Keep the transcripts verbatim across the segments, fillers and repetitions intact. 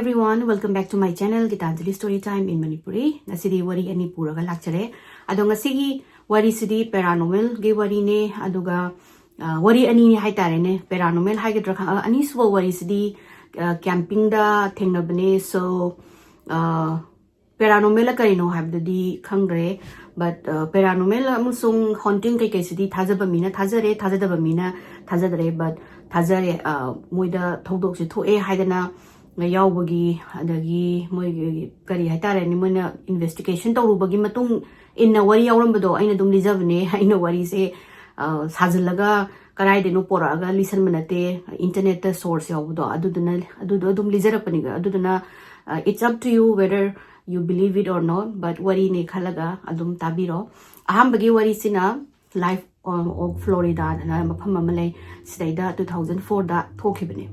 Everyone, welcome back to my channel, Gitanjali Story Time in Manipuri. ꯉꯁꯤꯗꯤ ꯋꯥꯔꯤ ꯑꯅꯤ ꯄꯨꯔꯒ ꯂꯥꯛꯆꯔꯦ꯫ ꯑꯗꯣ ꯉꯁꯤꯒꯤ ꯋꯥꯔꯤꯁꯤꯗꯤ paranormalꯒꯤ ꯋꯥꯔꯤꯅꯦ, ꯑꯗꯨꯒ, ꯑ, ꯋꯥꯔꯤ ꯑꯅꯤꯅꯤ ꯍꯥꯏꯇꯥꯔꯦꯅꯦ꯫ Paranormal ꯍꯥꯏꯒꯗ꯭ꯔꯥ ꯈꯪ-, ꯑ, ꯑꯅꯤꯁꯨꯕ ꯋꯥꯔꯤꯁꯤꯗꯤ, ꯑ, campingꯗ ꯊꯦꯡꯅꯕꯅꯦ꯫ So, ꯑ, paranormalꯅ ꯀꯔꯤꯅꯣ ꯍꯥꯏꯕꯗꯨꯗꯤ ꯈꯪꯗ꯭ꯔꯦ꯫ But, ꯑ, paranormal ꯑꯃꯁꯨꯡ haunting ꯀꯩꯀꯩꯁꯤꯗꯤ ꯊꯥꯖꯕ ꯃꯤꯅ ꯊꯥꯖꯔꯦ, ꯊꯥꯖꯗꯕ ꯃꯤꯅ ꯊꯥꯖꯗ꯭ꯔꯦ꯫ But ꯊꯥꯖꯔꯦ, ꯑ, ꯃꯣꯏꯗ ꯊꯧꯗꯣꯛꯁꯦ ꯊꯣꯛꯑꯦ ꯍꯥꯏꯗꯅ ꯌꯥꯎꯕꯒꯤ, ꯑꯗꯒꯤ ꯃꯣꯏꯒꯤ ꯀꯔꯤ ꯍꯥꯏꯇꯥꯔꯦꯅꯦ, ꯃꯣꯏꯅ investigation ꯇꯧꯔꯨꯕꯒꯤ ꯃꯇꯨꯡ ꯏꯟꯅ ꯋꯥꯔꯤ ꯌꯥꯎꯔꯝꯕꯗꯣ ꯑꯩꯅ ꯑꯗꯨꯝ ꯂꯤꯖꯕꯅꯦ꯫ ꯑꯩꯅ ꯋꯥꯔꯤꯁꯦ, ꯑ, ꯁꯥꯖꯤꯜꯂꯒ ꯀꯗꯥꯏꯗꯩꯅꯣ ꯄꯣꯔꯛꯑꯒ ꯂꯤꯁꯟꯕ ꯅꯠꯇꯦ, internetꯇ source ꯌꯥꯎꯕꯗꯣ, ꯑꯗꯨꯗꯨꯅ, ꯑꯗꯨꯗꯣ ꯑꯗꯨꯝ ꯂꯤꯖꯔꯛꯄꯅꯤꯒ꯫ ꯑꯗꯨꯗꯨꯅ, ꯑ, it's up to you whether you believe it or not, but ꯋꯥꯔꯤꯅꯦ ꯈꯜꯂꯒ ꯑꯗꯨꯝ ꯇꯥꯕꯤꯔꯣ꯫ ꯑꯍꯥꯟꯕꯒꯤ ꯋꯥꯔꯤꯁꯤꯅ Life of Florida ꯍꯥꯏꯅ ꯃꯐꯝ ꯑꯃ ꯂꯩ, ꯁꯤꯗꯩꯗ two thousand fourꯗ ꯊꯣꯛꯈꯤꯕꯅꯦ꯫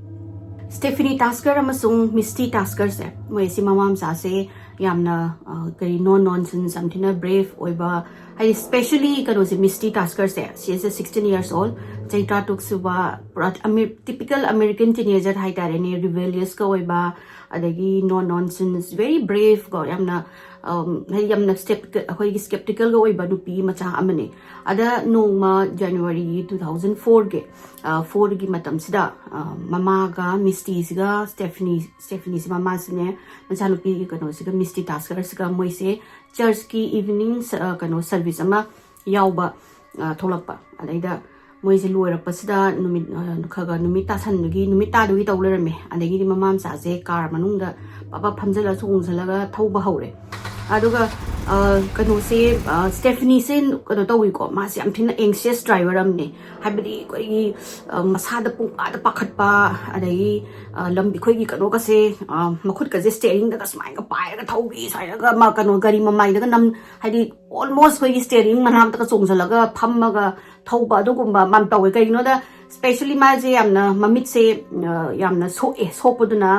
Stephanie Tasker ꯑꯃꯁꯨꯡ Misty Taskerꯁꯦ, ꯃꯣꯏ ꯑꯁꯤ ꯃꯃꯥ ꯃꯆꯥꯁꯦ ꯌꯥꯝꯅ, ꯑ, ꯀꯔꯤ, no nonsense, ꯌꯥꯝ ꯊꯤꯅ brave ꯑꯣꯏꯕ, ꯍꯥꯏꯗꯤ specially ꯀꯩꯅꯣꯁꯦ, Misty Taskerꯁꯦ, she is a sixteen years old, ꯆꯍꯤ ꯇꯔꯥꯇꯔꯨꯛ ꯁꯨꯕ, ꯄꯨꯔꯥ Amer-, typical American teenager ꯍꯥꯏꯇꯥꯔꯦꯅꯦ, rebelliousꯀ ꯑꯣꯏꯕ, ꯑꯗꯒꯤ no nonsense, very brave ꯀꯣ, ꯌꯥꯝꯅ, ꯑꯝ, ꯍꯥꯏꯗꯤ ꯌꯥꯝꯅ skeptical, ꯑꯩꯈꯣꯏꯒꯤ skepticalꯒ ꯑꯣꯏꯕ ꯅꯨꯄꯤ ꯃꯆꯥ ꯑꯃꯅꯦ꯫ ꯑꯗ ꯅꯣꯡꯃ January two thousand fourꯒꯤ, ꯑ, fourꯒꯤ ꯃꯇꯝꯁꯤꯗ, ꯑ, ꯃꯃꯥꯒ Mistyꯁꯤꯒ Stephanie, Stephanieꯁꯤ ꯃꯃꯥꯁꯤꯅꯦ, ꯃꯆꯥꯅꯨꯄꯤꯒꯤ ꯀꯩꯅꯣꯁꯤꯒ, Misty Taskerꯁꯤꯒ ꯃꯣꯏꯁꯦ churchꯀꯤ evening ꯁ-, ꯑ, ꯀꯩꯅꯣ service ꯑꯃ ꯌꯥꯎꯕ, ꯑ, ꯊꯣꯛꯂꯛꯄ꯫ ꯑꯗꯩꯗ ꯃꯣꯏꯁꯦ ꯂꯣꯏꯔꯛꯄꯁꯤꯗ ꯅꯨꯃꯤꯠ, ꯑ, ꯈꯔ ꯈꯔ ꯅꯨꯃꯤꯠ ꯇꯥꯁꯟꯕꯒꯤ, ꯅꯨꯃꯤꯠ ꯇꯥꯗꯨꯒꯤ ꯇꯧ ꯂꯩꯔꯝꯃꯦ꯫ ꯑꯗꯒꯤꯗꯤ ꯃꯃꯥ ꯃꯆꯥꯁꯦ car ꯃꯅꯨꯡꯗ ꯄꯞ ꯄꯞ ꯐꯝꯖꯜꯂ ꯆꯣꯡꯁꯜꯂꯒ ꯊꯧꯕ ꯍꯧꯔꯦ꯫ ꯑꯗꯨꯒ, ꯑ, ꯀꯩꯅꯣꯁꯦ, ꯑ, Stephanieꯁꯦ ꯀꯩꯅꯣ ꯇꯧꯋꯤꯀꯣ, ꯃꯥꯁꯦ ꯌꯥꯝ ꯊꯤꯅ anxious driver ꯑꯃꯅꯦ꯫ ꯍꯥꯏꯕꯗꯤ ꯑꯩꯈꯣꯏꯒꯤ, ꯑ, ꯃꯁꯥꯗ ꯄꯨꯡꯄꯥꯗ ꯄꯥꯈꯠꯄ, ꯑꯗꯒꯤ, ꯑ, ꯂꯝꯕꯤ ꯑꯩꯈꯣꯏꯒꯤ ꯀꯩꯅꯣꯒꯁꯦ, ꯑ, ꯃꯈꯨꯠꯀꯁꯦ steeringꯗꯒ ꯁꯨꯃꯥꯏꯅꯒ ꯄꯥꯏꯔꯒ ꯊꯧꯕꯤ, ꯁꯨꯃꯥꯏꯅꯒ ꯃꯥ ꯀꯩꯅꯣ ꯒꯥꯔꯤ ꯃꯃꯥꯏꯗꯒ ꯅꯝ-, ꯍꯥꯏꯗꯤ almost ꯑꯩꯈꯣꯏꯒꯤ steering ꯃꯅꯥꯛꯇꯒ ꯆꯣꯡꯁꯤꯜꯂꯒ ꯐꯝꯃꯒ ꯊꯧꯕ ꯑꯗꯨꯒꯨꯝꯕ ꯌꯥꯝ ꯇꯧꯋꯦ꯫ ꯀꯩꯒꯤꯅꯣꯗ, specially ꯃꯥꯁꯦ ꯌꯥꯝꯅ ꯃꯃꯤꯠꯁꯦ, ꯑ, ꯌꯥꯝꯅ ꯁꯣꯛꯑꯦ, ꯁꯣꯛꯄꯗꯨꯅ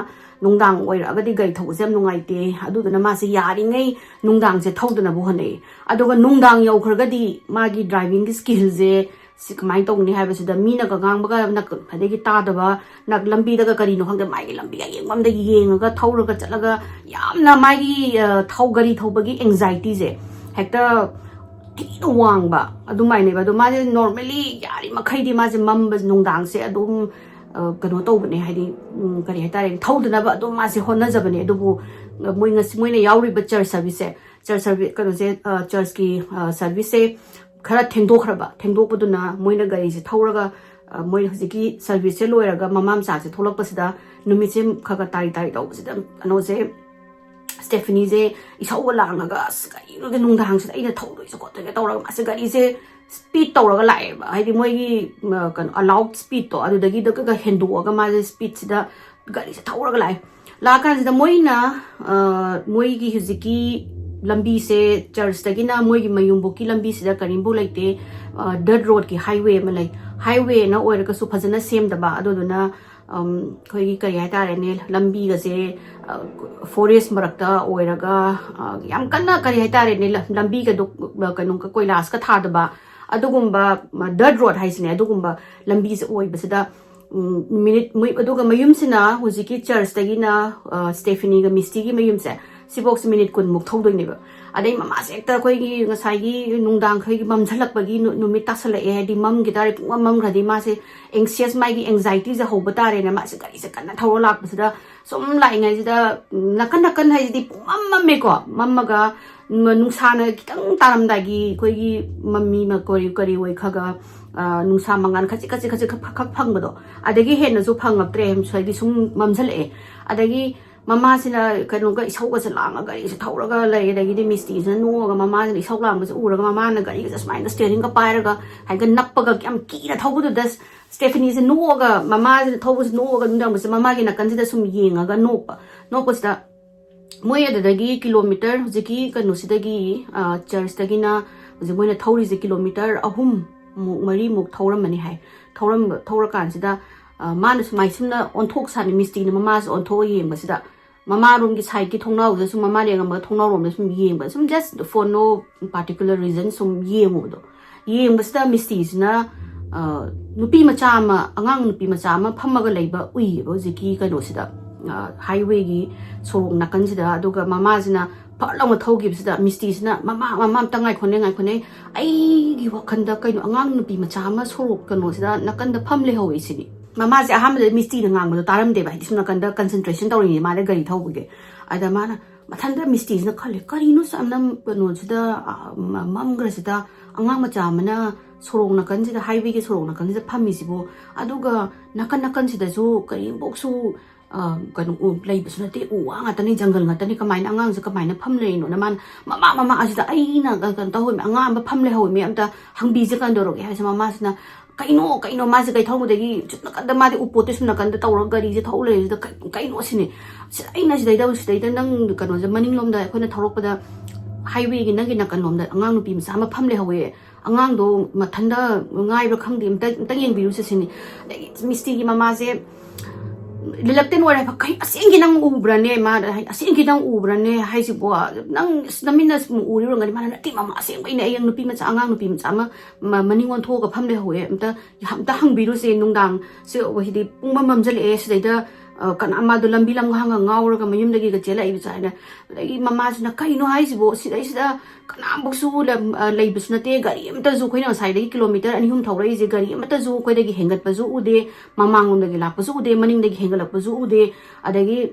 ꯅꯨꯡꯗꯥꯡ ꯑꯣꯏꯔꯛꯑꯒꯗꯤ ꯒꯥꯔꯤ ꯊꯧꯕꯁꯦ ꯌꯥꯝ ꯅꯨꯡꯉꯥꯏꯇꯦ꯫ ꯑꯗꯨꯗꯨꯅ ꯃꯥꯁꯦ ꯌꯥꯔꯤꯉꯩ ꯅꯨꯡꯗꯥꯡꯁꯦ ꯊꯧꯗꯅꯕ ꯍꯣꯠꯅꯩ꯫ ꯑꯗꯨꯒ ꯅꯨꯡꯗꯥꯡ ꯌꯧꯈ꯭ꯔꯒꯗꯤ ꯃꯥꯒꯤ drivingꯒꯤ skillꯁꯦ ꯁꯤ ꯀꯃꯥꯏꯅ ꯇꯧꯅꯤ ꯍꯥꯏꯕꯁꯤꯗ ꯃꯤꯅꯒ ꯉꯥꯡꯕꯒ ꯅꯛ-, ꯑꯗꯒꯤ ꯇꯥꯗꯕ, ꯅꯛ-, ꯂꯝꯕꯤꯗꯒ ꯀꯔꯤꯅꯣ ꯈꯪꯗꯦ, ꯃꯥꯒꯤ ꯂꯝꯕꯤ ꯑꯌꯦꯡꯕ ꯑꯝꯗꯒꯤ ꯌꯦꯡꯉꯒ ꯊꯧꯔꯒ ꯆꯠꯂꯒ ꯌꯥꯝꯅ ꯃꯥꯒꯤ, ꯑ, ꯊꯧ-, ꯒꯥꯔꯤ ꯊꯧꯕꯒꯤ anxiety ꯁꯦ ꯍꯦꯛꯇ ꯊꯤꯅ ꯋꯥꯡꯕ ꯑꯗꯨꯃꯥꯏꯅꯦꯕ꯫ ꯑꯗꯣ ꯃꯥꯁꯦ normally ꯌꯥꯔꯤꯃꯈꯩꯗꯤ ꯃꯥꯁꯦ ꯃꯝꯕ ꯅꯨꯡꯗꯥꯡꯁꯦ ꯑꯗꯨꯝ, ꯑ, ꯀꯩꯅꯣ ꯇꯧꯕꯅꯦ, ꯍꯥꯏꯗꯤ, ꯎꯝ, ꯀꯔꯤ ꯍꯥꯏꯇꯥꯔꯦ, ꯊꯧꯗꯅꯕ ꯑꯗꯨꯝ ꯃꯥꯁꯦ ꯍꯣꯠꯅꯖꯕꯅꯦ꯫ ꯑꯗꯨꯕꯨ, ꯑ, ꯃꯣꯏ ꯉꯁꯤ ꯃꯣꯏꯅ ꯌꯥꯎꯔꯤꯕ church service ꯁꯦ, church service, ꯀꯩꯅꯣꯁꯦ, ꯑ, church ꯀꯤ, ꯑ, service ꯁꯦ ꯈꯔ ꯊꯦꯡꯗꯣꯛꯈ꯭ꯔꯕ, ꯊꯦꯡꯗꯣꯛꯄꯗꯨꯅ ꯃꯣꯏꯅ ꯒꯥꯔꯤꯁꯦ ꯊꯧꯔꯒ, ꯑ, ꯃꯣꯏ ꯍꯧꯖꯤꯛꯀꯤ service ꯁꯦ ꯂꯣꯏꯔꯒ ꯃꯃꯥ ꯃꯆꯥꯁꯦ ꯊꯣꯛꯂꯛꯄꯁꯤꯗ ꯅꯨꯃꯤꯠꯁꯦ ꯈꯔ ꯈꯔ ꯇꯥꯔꯤ ꯇꯥꯔꯤ ꯇꯧꯕꯁꯤꯗ ꯀꯩꯅꯣꯁꯦ, ꯁ꯭ꯇꯦꯐꯤꯅꯤꯁꯦ ꯏꯁꯧꯒ ꯂꯥꯡꯉꯒ, "ꯑꯁ, ꯀꯔꯤꯅꯣꯒꯤ ꯅꯨꯡꯗꯥꯡꯁꯤꯗ ꯑꯩꯅ ꯊꯧꯗꯣꯏꯁꯦ ꯈꯣꯠꯇꯣꯏꯁꯦ?" ꯇꯧꯔꯒ ꯃꯥꯁꯦ ꯒꯥꯔꯤꯁꯦ speed ꯇꯧꯔꯒ ꯂꯥꯛꯑꯦꯕ꯫ ꯍꯥꯏꯗꯤ ꯃꯣꯏꯒꯤ, ꯑ, ꯀꯩꯅꯣ, allowed speed ꯇꯣ ꯑꯗꯨꯗꯒꯤ ꯗꯛ-, ꯗꯛ-, ꯗꯛ ꯍꯦꯟꯗꯣꯛꯑꯒ ꯃꯥꯁꯦ speed ꯁꯤꯗ ꯒꯥꯔꯤꯁꯦ ꯊꯧꯔꯒ ꯂꯥꯛꯑꯦ꯫ ꯂꯥꯛꯑꯀꯥꯟꯁꯤꯗ ꯃꯣꯏꯅ, ꯑ, ꯃꯣꯏꯒꯤ ꯍꯧꯖꯤꯛꯀꯤ ꯂꯝꯕꯤꯁꯦ, church ꯇꯒꯤꯅ ꯃꯣꯏꯒꯤ ꯃꯌꯨꯝꯕꯨꯛꯀꯤ ꯂꯝꯕꯤꯁꯤꯗ ꯀꯔꯤꯝꯐꯥꯎ ꯂꯩꯇꯦ, ꯑ, dirt road ꯀꯤ highway ꯑꯃ ꯂꯩ꯫ Highway ꯅ ꯑꯣꯏꯔꯒꯁꯨ ꯐꯖꯅ ꯁꯦꯝꯗꯕ, ꯑꯗꯨꯗꯨꯅ, ꯑꯝ, ꯑꯩꯈꯣꯏꯒꯤ ꯀꯔꯤ ꯍꯥꯏꯇꯥꯔꯦꯅꯦ, ꯂꯝꯕꯤꯒꯁꯦ, ꯑ, forest ꯃꯔꯛꯇ ꯑꯣꯏꯔꯒ, ꯑ, ꯌꯥꯝ ꯀꯟꯅ ꯀꯔꯤ ꯍꯥꯏꯇꯥꯔꯦꯅꯦ, ꯂ-, ꯂꯝꯕꯤꯒꯗꯣ, ꯑ, ꯀꯩꯅꯣ, ꯀꯣꯏꯂꯥꯁꯀ ꯊꯥꯗꯕ, ꯑꯗꯨꯒꯨꯝꯕ, ꯑ, dirt road ꯍꯥꯏꯁꯤꯅꯦ, ꯑꯗꯨꯒꯨꯝꯕ ꯂꯝꯕꯤꯁꯦ ꯑꯣꯏꯕꯁꯤꯗ, ꯎꯝ, ꯃꯤꯅꯤꯠ ꯃꯣꯏ-, ꯑꯗꯨꯒ ꯃꯌꯨꯝꯁꯤꯅ ꯍꯧꯖꯤꯛꯀꯤ church ꯇꯒꯤꯅ, ꯑ, ꯁ꯭ꯇꯦꯐꯤꯅꯤꯒ ꯃꯤꯁꯇꯤꯒꯤ ꯃꯌꯨꯝꯁꯦ, ꯁꯤꯐꯧꯁꯦ ꯃꯤꯅꯤꯠ ꯀꯨꯟꯃꯨꯛ ꯊꯧꯗꯣꯏꯅꯦꯕ꯫ ꯑꯗꯩ ꯃꯃꯥꯁꯦ ꯍꯦꯛꯇ ꯑꯩꯈꯣꯏꯒꯤ ꯉꯁꯥꯏꯒꯤ ꯅꯨꯡꯗꯥꯡ, ꯑꯩꯈꯣꯏꯒꯤ ꯃꯝꯁꯤꯜꯂꯛꯄꯒꯤ ꯅꯨ-, ꯅꯨꯃꯤꯠ ꯇꯥꯁꯜꯂꯛꯑꯦ, ꯍꯥꯏꯗꯤ ꯃꯝꯈꯤ ꯇꯥꯔꯦ, ꯄꯨꯡꯃꯝ ꯃꯝꯈ꯭ꯔꯗꯤ ꯃꯥꯁꯦ anxious, ꯃꯥꯒꯤ anxiety ꯁꯦ ꯍꯧꯕ ꯇꯥꯔꯦꯅ ꯃꯥꯁꯦ ꯒꯥꯔꯤꯁꯦ ꯀꯟꯅ ꯊꯧꯔ ꯂꯥꯛꯄꯁꯤꯗ, ꯁꯨꯝ ꯂꯥꯛꯏꯉꯩꯁꯤꯗ, ꯎꯝ, ꯅꯥꯀꯟ ꯅꯥꯀꯟ ꯍꯥꯏꯁꯤꯗꯤ ꯄꯨꯡꯃꯝ ꯃꯝꯃꯦꯀꯣ, ꯃꯝꯃꯒ ꯅꯨꯡꯁꯥꯅ ꯈꯤꯇꯪ ꯇꯥꯔꯝꯗꯥꯏꯒꯤ ꯑꯩꯈꯣꯏꯒꯤ ꯃꯃꯤ ꯃ-, ꯀꯔꯤ, ꯀꯔꯤ ꯑꯣꯏ ꯈꯒ, ꯑ, ꯅꯨꯡꯁꯥ ꯃꯉꯥꯜ ꯈꯖꯤꯛ ꯈꯖꯤꯛ ꯈꯖꯤꯛ ꯈꯛ, ꯈꯛ ꯐꯪꯕꯗꯣ, ꯑꯗꯒꯤ ꯍꯦꯟꯅꯁꯨ ꯐꯪꯉꯛꯇ꯭ꯔꯦ, ꯍꯥꯏꯗꯤ ꯁꯨꯝ ꯃꯝꯁꯤꯜꯂꯛꯑꯦ꯫ ꯑꯗꯒꯤ ꯃꯃꯥꯁꯤꯅ ꯀꯩꯅꯣꯒ ꯏꯁꯧꯒꯁꯦ ꯂꯥꯡꯉꯒ ꯒꯥꯔꯤꯁꯦ ꯊꯧꯔꯒ ꯂꯩ꯫ ꯑꯗꯒꯤꯗꯤ ꯃꯤꯁꯇꯤꯁꯤꯅ ꯅꯣꯛꯑꯒ, ꯃꯃꯥꯁꯤꯅ ꯏꯁꯧ ꯂꯥꯡꯕꯁꯦ ꯎꯔꯒ ꯃꯃꯥꯅ ꯒꯥꯔꯤꯒꯁꯦ ꯁꯨꯃꯥꯏꯅ steering ꯒ ꯄꯥꯏꯔꯒ ꯍꯥꯏꯒ ꯅꯞꯄꯒ ꯌꯥꯝ ꯀꯤꯅ ꯊꯧꯕꯗꯨꯗ ꯁ꯭ꯇꯦꯐꯤꯅꯤꯁꯦ ꯅꯣꯛꯑꯒ, ꯃꯃꯥꯁꯤꯅ ꯊꯧꯕꯁꯦ ꯅꯣꯛꯑꯒ ꯑꯗꯨꯝ ꯇꯧꯕꯁꯦ ꯃꯃꯥꯒꯤ ꯅꯥꯀꯟꯁꯤꯗ ꯁꯨꯝ ꯌꯦꯡꯉꯒ ꯅꯣꯛꯄ꯫ ꯅꯣꯛꯄꯁꯤꯗ ꯃꯣꯏ ꯑꯗꯨꯗꯒꯤ ꯀꯤꯂꯣꯃꯤꯇꯔ, ꯍꯧꯖꯤꯛꯀꯤ ꯀꯩꯅꯣꯁꯤꯗꯒꯤ, ꯑ, church ꯇꯒꯤꯅ ꯍꯧꯖꯤꯛ ꯃꯣꯏꯅ ꯊꯧꯔꯤꯁꯦ ꯀꯤꯂꯣꯃꯤꯇꯔ ꯑꯍꯨꯝꯃꯨꯛ, ꯃꯔꯤꯃꯨꯛ ꯊꯧꯔꯝꯃꯅꯤ ꯍꯥꯏ꯫ ꯊꯧꯔꯝꯕ, ꯊꯧꯔꯀꯥꯟꯁꯤꯗ, ꯑ, ꯃꯥꯅ ꯁꯨꯃꯥꯏ ꯁꯨꯝꯅ ꯑꯣꯟꯊꯣꯛ ꯁꯥꯅ ꯃꯤꯁꯇꯤꯅ ꯃꯃꯥꯁꯦ ꯑꯣꯟꯊꯣꯛꯑ ꯌꯦꯡꯕꯁꯤꯗ, ꯃꯃꯥꯔꯣꯝꯒꯤ side ꯀꯤ ꯊꯣꯡꯅꯥꯎꯗ ꯁꯨꯝ, ꯃꯃꯥ ꯂꯩꯔꯝꯕ ꯊꯣꯡꯅꯥꯎꯔꯣꯝꯗ ꯁꯨꯝ ꯌꯦꯡꯕ, ꯁꯨꯝ just for no particular reason ꯁꯨꯝ ꯌꯦꯡꯉꯨꯕꯗꯣ꯫ ꯌꯦꯡꯕꯁꯤꯗ ꯃꯤꯁꯇꯤꯁꯤꯅ, ꯑ, ꯅꯨꯄꯤ ꯃꯆꯥ ꯑꯃ, ꯑꯉꯥꯡ ꯅꯨꯄꯤ ꯃꯆꯥ ꯑꯃ ꯐꯝꯃꯒ ꯂꯩꯕ ꯎꯏꯌꯦꯕ ꯍꯧꯖꯤꯛꯀꯤ ꯀꯩꯅꯣꯁꯤꯗ, ꯑ, highwayꯒꯤ ꯁꯣꯔꯣꯛ ꯅꯥꯀꯟꯁꯤꯗ꯫ ꯑꯗꯨꯒ ꯃꯃꯥꯁꯤꯅ ꯐꯠ ꯂꯥꯎꯅ ꯊꯧꯈꯤꯕꯁꯤꯗ ꯃꯤꯁꯇꯤꯁꯤꯅ, "ꯃꯃꯥ, ꯃꯃꯥ, ꯑꯝꯇ ꯉꯥꯏꯈꯣꯅꯦ, ꯉꯥꯏꯈꯣꯅꯦ, ꯑꯩꯒꯤ ꯋꯥꯈꯜꯗ ꯀꯩꯅꯣ ꯑꯉꯥꯡ ꯅꯨꯄꯤ ꯃꯆꯥ ꯑꯃ ꯁꯣꯔꯣꯛ ꯀꯩꯅꯣꯁꯤꯗ ꯅꯥꯀꯟꯗ ꯐꯝ ꯂꯩꯍꯧꯋꯦ" ꯁꯤꯅꯤ꯫ ꯃꯃꯥꯁꯦ ꯑꯍꯥꯟꯕꯗ ꯃꯤꯁꯇꯤꯅ ꯉꯥꯡꯕꯗꯣ ꯇꯥꯔꯝꯗꯦꯕ, ꯍꯥꯏꯗꯤ ꯁꯨꯝ ꯅꯥꯀꯟꯗ concentration ꯇꯧꯔꯤꯅꯦ ꯃꯥꯅ ꯒꯥꯔꯤ ꯊꯧꯕꯒꯤ꯫ ꯑꯗ ꯃꯥꯅ ꯃꯊꯟꯇ ꯃꯤꯁꯇꯤꯁꯤꯅ ꯈꯜꯂꯦ, "ꯀꯔꯤꯅꯣ ꯁꯨꯛ ꯌꯥꯝꯅ ꯀꯩꯅꯣꯁꯤꯗ, ꯑ, ꯃ-, ꯃꯝꯈ꯭ꯔꯁꯤꯗ ꯑꯉꯥꯡ ꯃꯆꯥ ꯑꯃꯅ ꯁꯣꯔꯣꯛ ꯅꯥꯀꯟꯁꯤꯗ, highwayꯒꯤ ꯁꯣꯔꯣꯛ ꯅꯥꯀꯟꯁꯤꯗ ꯐꯝꯃꯤꯁꯤꯕꯨ? ꯑꯗꯨꯒ ꯅꯥꯀꯟ ꯅꯥꯀꯟꯁꯤꯗꯁꯨ ꯀꯔꯤꯝꯐꯥꯎꯁꯨ, ꯑ, ꯀꯩꯅꯣ, ꯎ-, ꯂꯩꯕꯁꯨ ꯅꯠꯇꯦ, ꯎ ꯋꯥ ꯉꯥꯛꯇꯅꯤ, ꯖꯪꯒꯜ ꯉꯥꯛꯇꯅꯤ, ꯀꯃꯥꯏꯅ ꯑꯉꯥꯡꯁꯦ ꯀꯃꯥꯏꯅ ꯐꯝ ꯂꯩꯔꯤꯅꯣꯅ?" ꯃꯥꯅ, "ꯃꯃꯥ, ꯃꯃꯥ, ꯑꯁꯤꯗ ꯑꯩꯅ ꯀ-, ꯀꯩꯅꯣ ꯇꯧꯍꯧꯃꯤ, ꯑꯉꯥꯡ ꯑꯃ ꯐꯝ ꯂꯩꯍꯧꯃꯤ, ꯑꯝꯇ ꯍꯪꯕꯤꯁꯦ, ꯀꯩꯗꯧꯔꯒꯦ?" ꯍꯥꯏꯁꯦ ꯃꯃꯥꯁꯤꯅ, "ꯀꯩꯅꯣ, ꯀꯩꯅꯣ?" ꯃꯥꯁꯦ ꯀꯩ ꯊꯧꯔꯝꯗꯒꯤ ꯁꯨꯝ ꯅꯥꯀꯟꯗ, ꯃꯥꯗꯤ ꯎꯄꯣꯠꯇꯤ ꯁꯨꯝ ꯅꯥꯀꯟꯗ ꯇꯧꯔꯒ ꯒꯥꯔꯤꯁꯦ ꯊꯧ ꯂꯩꯔꯦ, ꯁꯤꯗ ꯀꯩ-, ꯀꯩꯅꯣ ꯁꯤꯅꯤ꯫ ꯁꯤꯗ ꯑꯩꯅ ꯁꯤꯗꯩꯗ, ꯁꯤꯗꯩꯗ ꯅꯪ ꯀꯩꯅꯣꯁꯦ, ꯃꯅꯤꯡꯂꯣꯝꯗ ꯑꯩꯈꯣꯏꯅ ꯊꯧꯔꯛꯄꯗ highwayꯒꯤ ꯅꯪꯒꯤ ꯅꯥꯀꯟꯂꯣꯝꯗ ꯑꯉꯥꯡ ꯅꯨꯄꯤ ꯃꯆꯥ ꯑꯃ ꯐꯝ ꯂꯩꯍꯧꯋꯦ꯫ ꯑꯉꯥꯡꯗꯣ ꯃꯊꯟꯇ ꯉꯥꯏꯕ꯭ꯔꯥ ꯈꯪꯗꯦ, ꯑꯝꯇ, ꯑꯝꯇ ꯌꯦꯡꯕꯤꯔꯨꯁꯦ ꯁꯤꯅꯤ꯫ ꯑꯗꯒꯤ ꯃꯤꯁꯇꯤꯒꯤ ꯃꯃꯥꯁꯦ reluctant ꯑꯣꯏꯔꯦ ꯍꯥꯏꯕ, "ꯀꯩ, ꯑꯁꯦꯡꯒꯤ ꯅꯪ ꯎꯕ꯭ꯔꯅꯦ?" ꯃꯥꯅ ꯍꯥꯏ, "ꯑꯁꯦꯡꯒꯤ ꯅꯪ ꯎꯕ꯭ꯔꯅꯦ ꯍꯥꯏꯁꯤꯕꯣ? ꯅꯪ ꯑꯁ ꯅꯃꯤꯠꯅ ꯁꯨꯝ ꯎꯔꯤ ꯑꯣꯏꯔꯝꯒꯅꯤ꯫" ꯃꯥꯅ, "ꯅꯠꯇꯦ ꯃꯃꯥ, ꯑꯁꯦꯡꯕꯩꯅꯦ, ꯑꯩ ꯅꯨꯄꯤ ꯃꯆꯥ, ꯑꯉꯥꯡ ꯅꯨꯄꯤ ꯃꯆꯥ ꯑꯃ ꯃ-, ꯃꯅꯤꯡ ꯑꯣꯟꯊꯣꯛꯑꯒ ꯐꯝ ꯂꯩꯍꯧꯋꯦ, ꯑꯝꯇ, ꯑꯝꯇ ꯍꯪꯕꯤꯔꯨꯁꯦ, ꯅꯨꯡꯗꯥꯡ ꯁꯤ ꯍꯥꯏꯗꯤ ꯄꯨꯡ ꯑꯃ ꯃꯝꯁꯤꯜꯂꯛꯑꯦ, ꯁꯤꯗꯩꯗ, ꯑ, ꯀꯅꯥ, ꯃꯥꯗꯣ ꯂꯝꯕꯤ ꯂꯝꯒꯥꯡꯒ ꯉꯥꯎꯔꯒ ꯃꯌꯨꯝꯗꯒꯤꯒ ꯆꯦꯜꯂꯛꯏꯕ ꯖꯥꯠꯅꯦ꯫" ꯑꯗꯒꯤ ꯃꯃꯥꯁꯤꯅ, "ꯀꯩꯅꯣ ꯍꯥꯏꯁꯤꯕꯣ? ꯁꯤꯗꯩꯁꯤꯗ ꯀꯅꯥꯝꯐꯧꯁꯨ ꯂꯝ-, ꯑ, ꯂꯩꯕꯁꯨ ꯅꯠꯇꯦ, ꯒꯥꯔꯤ ꯑꯃꯇꯁꯨ, ꯑꯩꯈꯣꯏꯅ ꯉꯁꯥꯏꯗꯒꯤ ꯀꯤꯂꯣꯃꯤꯇꯔ ꯑꯅꯤ ꯑꯍꯨꯝ ꯊꯧꯔꯛꯏꯁꯦ, ꯒꯥꯔꯤ ꯑꯃꯇꯁꯨ ꯑꯩꯈꯣꯏꯗꯒꯤ ꯍꯦꯟꯒꯠꯄꯁꯨ ꯎꯗꯦ, ꯃꯃꯥꯡꯂꯣꯝꯗꯒꯤ ꯂꯥꯛꯄꯁꯨ ꯎꯗꯦ, ꯃꯅꯤꯡꯗꯒꯤ ꯍꯦꯟꯒꯠꯂꯛꯄꯁꯨ ꯎꯗꯦ, ꯑꯗꯒꯤ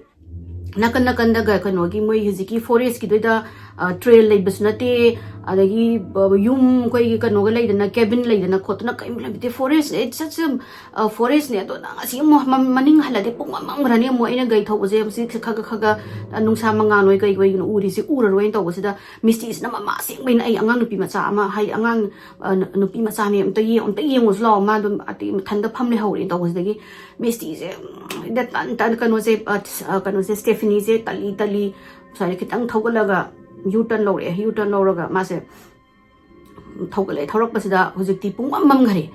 ꯅꯥꯀꯟ ꯅꯥꯀꯟꯗꯒ ꯀꯩꯅꯣꯒꯤ ꯃꯣꯏ ꯍꯧꯖꯤꯛꯀꯤ forestꯀꯤꯗꯨꯗ, ꯑ, trail ꯂꯩꯕꯁꯨ ꯅꯠꯇꯦ, ꯑꯗꯒꯤ, ꯑ, ꯌꯨꯝ ꯑꯩꯈꯣꯏꯒꯤ ꯀꯩꯅꯣꯒ ꯂꯩꯗꯅ, cabin ꯂꯩꯗꯅ ꯈꯣꯠꯇꯅ ꯀꯔꯤꯝ ꯂꯩꯇꯦ꯫ Forest, it's such a, ꯑ, forestꯅꯦ꯫ ꯑꯗꯣ ꯅꯪ ꯑꯁꯤ ꯑꯃꯨꯛ ꯃ-, ꯃꯅꯤꯡ ꯍꯜꯂꯗꯤ ꯄꯨꯡ ꯃꯝ ꯃꯝꯈ꯭ꯔꯅꯤ, ꯑꯃꯨꯛ ꯑꯩꯅ ꯒꯥꯔꯤ ꯊꯧꯕꯁꯦ ꯍꯧꯖꯤꯛ ꯈꯔ ꯈꯔ ꯈꯔ, ꯑ, ꯅꯨꯡꯁꯥ ꯃꯉꯥꯜ ꯑꯣꯏ ꯀꯩ ꯑꯣꯏꯒꯤꯅꯣ ꯎꯔꯤꯁꯤ ꯎꯔꯔꯣꯏꯅ ꯇꯧꯕꯁꯤꯗ, ꯃꯤꯁꯇꯤꯁꯤꯅ ꯃꯃꯥ ꯑꯁꯦꯡꯕꯩꯅ ꯑꯩ ꯑꯉꯥꯡ ꯅꯨꯄꯤ ꯃꯆꯥ ꯑꯃ, ꯍꯥꯏꯗꯤ ꯑꯉꯥꯡ, ꯑ, ꯅꯨꯄꯤ ꯃꯆꯥꯅꯦ, ꯑꯝꯇ ꯌꯦꯡ-, ꯑꯝꯇ ꯌꯦꯡꯉꯨꯁꯤ ꯂꯥꯛꯑꯣ, ꯃꯥ ꯑꯗꯨꯝ ꯑꯇꯤ ꯃꯊꯟꯇ ꯐꯝ ꯂꯩꯍꯧꯔꯦꯅ ꯇꯧꯕꯁꯤꯗꯒꯤ ꯃꯤꯁꯇꯤꯁꯦ, ꯎꯝ, ꯇꯟ-, ꯇꯟ-, ꯀꯩꯅꯣꯁꯦ, ꯑ, ꯑ, ꯀꯩꯅꯣꯁꯦ, ꯁ꯭ꯇꯦꯐꯤꯅꯤꯁꯦ ꯇꯜꯂꯤ ꯇꯜꯂꯤ, ꯁꯨꯃꯥꯏꯅ ꯈꯤꯇꯪ ꯊꯧꯒꯠꯂꯒ U-turn ꯂꯧꯔꯛꯑꯦ꯫ U-turn ꯂꯧꯔꯒ ꯃꯥꯁꯦ ꯊꯧꯒꯠꯂꯛꯑꯦ꯫ ꯊꯧꯔꯛꯄꯁꯤꯗ ꯍꯧꯖꯤꯛꯇꯤ ꯄꯨꯡꯃꯝ ꯃꯝꯈꯔꯦ꯫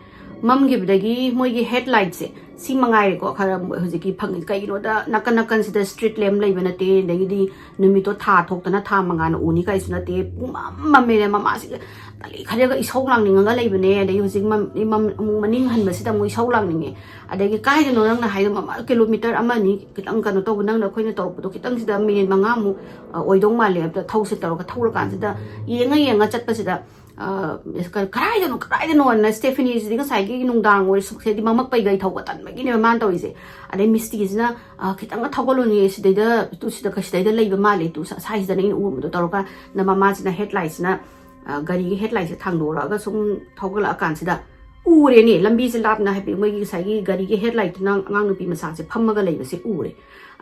ꯃꯝꯈꯤꯕꯗꯒꯤ ꯃꯣꯏꯒꯤ ꯍꯦꯠꯂꯥꯏꯠꯁꯦ ꯁꯤ ꯃꯉꯥꯏꯔꯦꯀꯣ ꯈꯔ ꯍꯧꯖꯤꯛꯀꯤ ꯐꯪꯉꯤ꯫ ꯀꯩꯒꯤꯅꯣꯗ ꯅꯥꯀꯟ ꯅꯥꯀꯟꯁꯤꯗ ꯁ꯭ꯇ꯭ꯔꯤꯠ ꯂꯦꯝꯞ ꯂꯩꯕ ꯅꯠꯇꯦ, ꯑꯗꯒꯤꯗꯤ ꯅꯨꯃꯤꯠꯇꯣ ꯊꯥ ꯊꯣꯛꯇꯅ ꯊꯥ ꯃꯉꯥꯅ ꯎꯅꯤ ꯀꯥꯏꯁꯨ ꯅꯠꯇꯦ꯫ ꯄꯨꯡꯃꯝ ꯃꯝꯃꯦꯅꯦ꯫ ꯃꯃꯥꯁꯤꯒ ꯇꯂꯤ ꯈꯔꯒ ꯏꯁꯧ ꯂꯥꯡꯅꯤꯡꯉꯒ ꯂꯩꯕꯅꯦ꯫ ꯑꯗꯒꯤ ꯍꯧꯖꯤꯛ ꯃꯝ-, ꯃꯝ-, ꯑꯃꯨꯛ ꯃꯅꯤꯡ ꯍꯟꯕꯁꯤꯗ ꯑꯃꯨꯛ ꯏꯁꯧ ꯂꯥꯡꯅꯤꯡꯉꯦ꯫ ꯑꯗꯒꯤ ꯀꯥꯏꯗꯅꯣ ꯅꯪꯅ ꯍꯥꯏꯗꯣ ꯃꯃꯥ, ꯀꯤꯂꯣꯃꯤꯇꯔ ꯑꯃ ꯑꯅꯤ ꯈꯤꯇꯪ ꯀꯩꯅꯣ ꯇꯧꯕ, ꯅꯪꯅ ꯑꯩꯈꯣꯏꯅ ꯇꯧꯔꯛꯄꯗꯣ ꯈꯤꯇꯪꯁꯤꯗ ꯃꯤꯅꯤꯠ ꯃꯉꯥꯃꯨꯛ, ꯑ, ꯑꯣꯏꯗꯧ ꯃꯥꯜꯂꯦ ꯍꯥꯏꯕꯗ ꯊꯧꯁꯦ ꯇꯧꯔꯒ ꯊꯧꯔꯀꯥꯟꯁꯤꯗ ꯌꯦꯡꯉ ꯌꯦꯡꯉ ꯆꯠꯄꯁꯤꯗ, ꯑ, ꯀ-, ꯀꯗꯥꯏꯗꯅꯣ, ꯀꯗꯥꯏꯗꯅꯣꯅ ꯁ꯭ꯇꯦꯐꯤꯅꯤꯁꯤꯗꯤ ꯉꯁꯥꯏꯒꯤ ꯅꯨꯡꯗꯥꯡ ꯑꯣꯏꯔꯁꯨ ꯍꯥꯏꯗꯤ ꯃꯃꯛꯄꯩ ꯒꯥꯔꯤ ꯊꯧꯕ ꯇꯟꯕꯒꯤꯅꯦꯕ ꯃꯥꯅ ꯇꯧꯔꯤꯁꯦ꯫ ꯑꯗꯩ ꯃꯤꯁꯇꯤꯁꯤꯅ, "ꯑ, ꯈꯤꯇꯪꯒ ꯊꯧꯒꯠꯂꯨꯅꯦ, ꯁꯤꯗꯩꯗ, ꯇꯨ ꯁꯤꯗ, ꯁꯤꯗꯩꯗ ꯂꯩꯕ ꯃꯥꯜꯂꯦ, ꯇꯨ ꯁ-, ꯁ꯭ꯋꯥꯏꯁꯤꯗꯅꯦ ꯑꯩꯅ ꯎꯕꯗꯣ" ꯇꯧꯔꯀꯥꯟꯗ ꯃꯃꯥꯁꯤꯅ ꯍꯦꯠꯂꯥꯏꯠꯁꯤꯅ, ꯑ, ꯒꯥꯔꯤꯒꯤ ꯍꯦꯠꯂꯥꯏꯠꯁꯦ ꯊꯥꯡꯗꯣꯔꯛꯑꯒ ꯁꯨꯝ ꯊꯧꯒꯠꯂꯛꯑꯀꯥꯟꯁꯤꯗ ꯎꯔꯦꯅꯦ꯫ ꯂꯝꯕꯤꯁꯦ ꯂꯥꯞꯅ ꯍꯥꯏꯐꯦꯠ ꯃꯣꯏꯒꯤ ꯉꯁꯥꯏꯒꯤ ꯒꯥꯔꯤꯒꯤ ꯍꯦꯠꯂꯥꯏꯠꯇꯨꯅ ꯑꯉꯥꯡ ꯅꯨꯄꯤ ꯃꯆꯥꯁꯦ ꯐꯝꯃꯒ ꯂꯩꯕꯁꯦ ꯎꯔꯦ꯫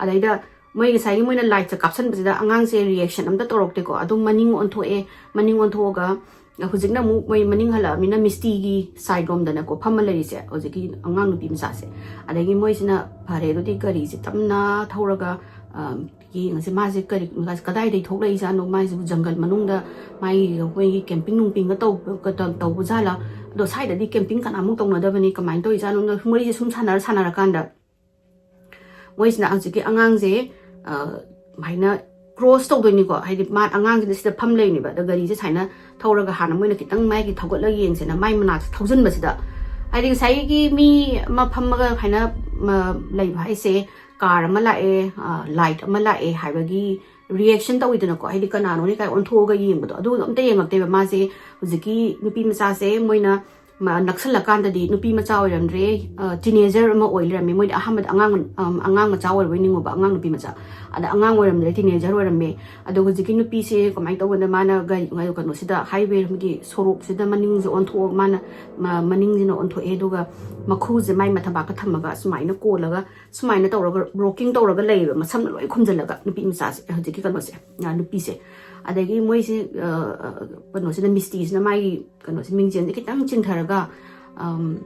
ꯑꯗꯩꯗ ꯃꯣꯏ ꯉꯁꯥꯏꯒꯤ ꯃꯣꯏꯅ ꯂꯥꯏꯠꯁꯦ ꯀꯥꯞꯁꯟꯕꯁꯤꯗ ꯑꯉꯥꯡꯁꯦ ꯔꯤꯌꯦꯛꯁꯟ ꯑꯝꯇ ꯇꯧꯔꯛꯇꯦꯀꯣ꯫ ꯑꯗꯨꯝ ꯃꯅꯤꯡ ꯑꯣꯟꯊꯣꯛꯑꯦ, ꯃꯅꯤꯡ ꯑꯣꯟꯊꯣꯛꯑꯒ ꯍꯧꯖꯤꯛꯅ ꯑꯃꯨꯛ ꯃꯣꯏ ꯃꯅꯤꯡ ꯍꯜꯂꯛꯑꯃꯤꯅ ꯃꯤꯁꯇꯤꯒꯤ ꯁꯥꯏꯠ ꯂꯣꯝꯗꯅꯦꯀꯣ ꯐꯝꯃ ꯂꯩꯔꯤꯁꯦ ꯍꯧꯖꯤꯛꯀꯤ ꯑꯉꯥꯡ ꯅꯨꯄꯤ ꯃꯆꯥꯁꯦ꯫ ꯑꯗꯒꯤ ꯃꯣꯏꯁꯤꯅ ꯐꯔꯦ ꯑꯗꯨꯗꯤ ꯒꯥꯔꯤꯁꯦ ꯇꯞꯅ ꯊꯧꯔꯒ, ꯑ, ꯌꯦꯡꯉꯁꯦ ꯃꯥꯁꯦ ꯀꯔꯤ, ꯀꯗꯥꯏꯗꯒꯤ ꯊꯣꯛꯂꯛꯏꯖꯥꯠꯅꯣ, ꯃꯥꯁꯤꯕꯨ ꯖꯪꯒꯜ ꯃꯅꯨꯡꯗ ꯃꯥꯒꯤ ꯑꯩꯈꯣꯏꯒꯤ ꯀꯦꯝꯄꯤꯡ ꯅꯨꯡꯄꯤꯡꯒ ꯇꯧꯕ, ꯇꯧꯕ ꯖꯥꯠꯂꯥ? ꯑꯗꯣ ꯁ꯭ꯋꯥꯏꯗꯗꯤ ꯀꯦꯝꯄꯤꯡ ꯀꯅꯥꯃꯨꯛ ꯇꯧꯅꯗꯕꯅꯤ, ꯀꯃꯥꯏꯅ ꯇꯧꯔꯤꯖꯥꯠꯅꯣ? ꯃꯣꯏꯁꯦ ꯁꯨꯝ ꯁꯥꯟꯅꯔ ꯁꯥꯟꯅꯔꯀꯥꯟꯗ ꯃꯣꯏꯁꯤꯅ ꯍꯧꯖꯤꯛꯀꯤ ꯑꯉꯥꯡꯁꯦ, ꯑ, ꯁꯨꯃꯥꯏꯅ ꯀ꯭ꯔꯣꯁ ꯇꯧꯗꯣꯏꯅꯤꯀꯣ꯫ ꯍꯥꯏꯗꯤ ꯃꯥ ꯑꯉꯥꯡꯁꯤꯅ ꯁꯤꯗ ꯐꯝ ꯂꯩꯅꯦꯕ꯫ ꯑꯗ ꯒꯥꯔꯤꯁꯦ ꯁꯨꯃꯥꯏꯅ ꯊꯧꯔꯒ ꯍꯥꯟꯅ ꯃꯣꯏꯅ ꯈꯤꯇꯪ ꯃꯥꯒꯤ ꯊꯧꯒꯠꯂꯒ ꯌꯦꯡꯁꯦꯅ ꯃꯥꯏ ꯃꯅꯥꯛꯁꯦ ꯊꯧꯖꯤꯟꯕꯁꯤꯗ, ꯍꯥꯏꯗꯤ ꯉꯁꯥꯏꯒꯤ ꯃꯤ ꯑꯃ ꯐꯝꯃꯒ ꯁꯨꯃꯥꯏꯅ, ꯃ, ꯂꯩꯕ ꯍꯥꯏꯁꯦ, ꯀꯥꯔ ꯑꯃ ꯂꯥꯛꯑꯦ, ꯑ, ꯂꯥꯏꯠ ꯑꯃ ꯂꯥꯛꯑꯦ ꯍꯥꯏꯕꯒꯤ ꯔꯤꯌꯦꯛꯁꯟ ꯇꯧꯋꯤꯗꯅꯀꯣ꯫ ꯍꯥꯏꯗꯤ ꯀꯅꯥꯅꯣꯅꯦ ꯀꯥꯏ ꯑꯣꯟꯊꯣꯛꯑꯒ ꯌꯦꯡꯕꯗꯣ, ꯑꯗꯨ ꯑꯝꯇ ꯌꯦꯡꯉꯛꯇꯦꯕ꯫ ꯃꯥꯁꯦ ꯍꯧꯖꯤꯛꯀꯤ ꯅꯨꯄꯤ ꯃꯆꯥꯁꯦ ꯃꯣꯏꯅ ꯃ-, ꯅꯛꯁꯜꯂꯀꯥꯟꯗꯗꯤ ꯅꯨꯄꯤ ꯃꯆꯥ ꯑꯣꯏꯔꯝꯗ꯭ꯔꯦ, ꯑ, ꯇꯤꯅꯦꯖꯔ ꯑꯃ ꯑꯣꯏ ꯂꯩꯔꯝꯃꯦ꯫ ꯃꯣꯏꯗꯤ ꯑꯍꯥꯟꯕꯗ ꯑꯉꯥꯡ, ꯑꯝ, ꯑꯉꯥꯡ ꯃꯆꯥ ꯑꯣꯏꯔꯕꯣꯏ ꯅꯤꯡꯉꯨꯕ, ꯑꯉꯥꯡ ꯅꯨꯄꯤ ꯃꯆꯥ꯫ ꯑꯗ ꯑꯉꯥꯡ ꯑꯣꯏꯔꯝꯗ꯭ꯔꯦ, ꯇꯤꯅꯦꯖꯔ ꯑꯣꯏꯔꯝꯃꯦ꯫ ꯑꯗꯣ ꯍꯧꯖꯤꯛꯀꯤ ꯅꯨꯄꯤꯁꯦ ꯀꯃꯥꯏꯅ ꯇꯧꯕꯗ ꯃꯥꯅ ꯒꯥꯔꯤ, ꯀꯩꯅꯣꯁꯤꯗ, ꯍꯥꯏꯋꯦꯒꯤ ꯁꯣꯔꯣꯛꯁꯤꯗ ꯃꯅꯤꯡꯁꯦ ꯑꯣꯟꯊꯣꯛꯑꯒ ꯃꯥꯅ, ꯃ-, ꯃꯅꯤꯡꯁꯤꯅ ꯑꯣꯟꯊꯣꯛꯑꯦ, ꯑꯗꯨꯒ ꯃꯈꯨꯁꯦ ꯃꯥꯏ ꯃꯊꯕꯥꯛꯀ ꯊꯝꯃꯒ ꯁꯨꯃꯥꯏꯅ ꯀꯣꯜꯂꯒ, ꯁꯨꯃꯥꯏꯅ ꯇꯧꯔꯒ ꯔꯣꯀꯤꯡ ꯇꯧꯔꯒ ꯂꯩꯌꯦꯕ, ꯃꯁꯝꯅ ꯂꯣꯏ ꯈꯨꯝꯖꯤꯜꯂꯒ ꯅꯨꯄꯤ ꯃꯆꯥꯁꯦ, ꯍꯧꯖꯤꯛꯀꯤ ꯀꯩꯅꯣꯁꯦ, ꯑ, ꯅꯨꯄꯤꯁꯦ꯫ ꯑꯗꯒꯤ ꯃꯣꯏꯁꯦ, ꯑ, ꯑ, ꯀꯩꯅꯣꯁꯤꯅ, ꯃꯤꯁꯇꯤꯁꯤꯅ ꯃꯥꯒꯤ ꯀꯩꯅꯣꯁꯦ, ꯃꯤꯡꯖꯦꯜꯁꯦ ꯈꯤꯇꯪ ꯆꯤꯡꯊꯔꯒ, ꯑꯝ,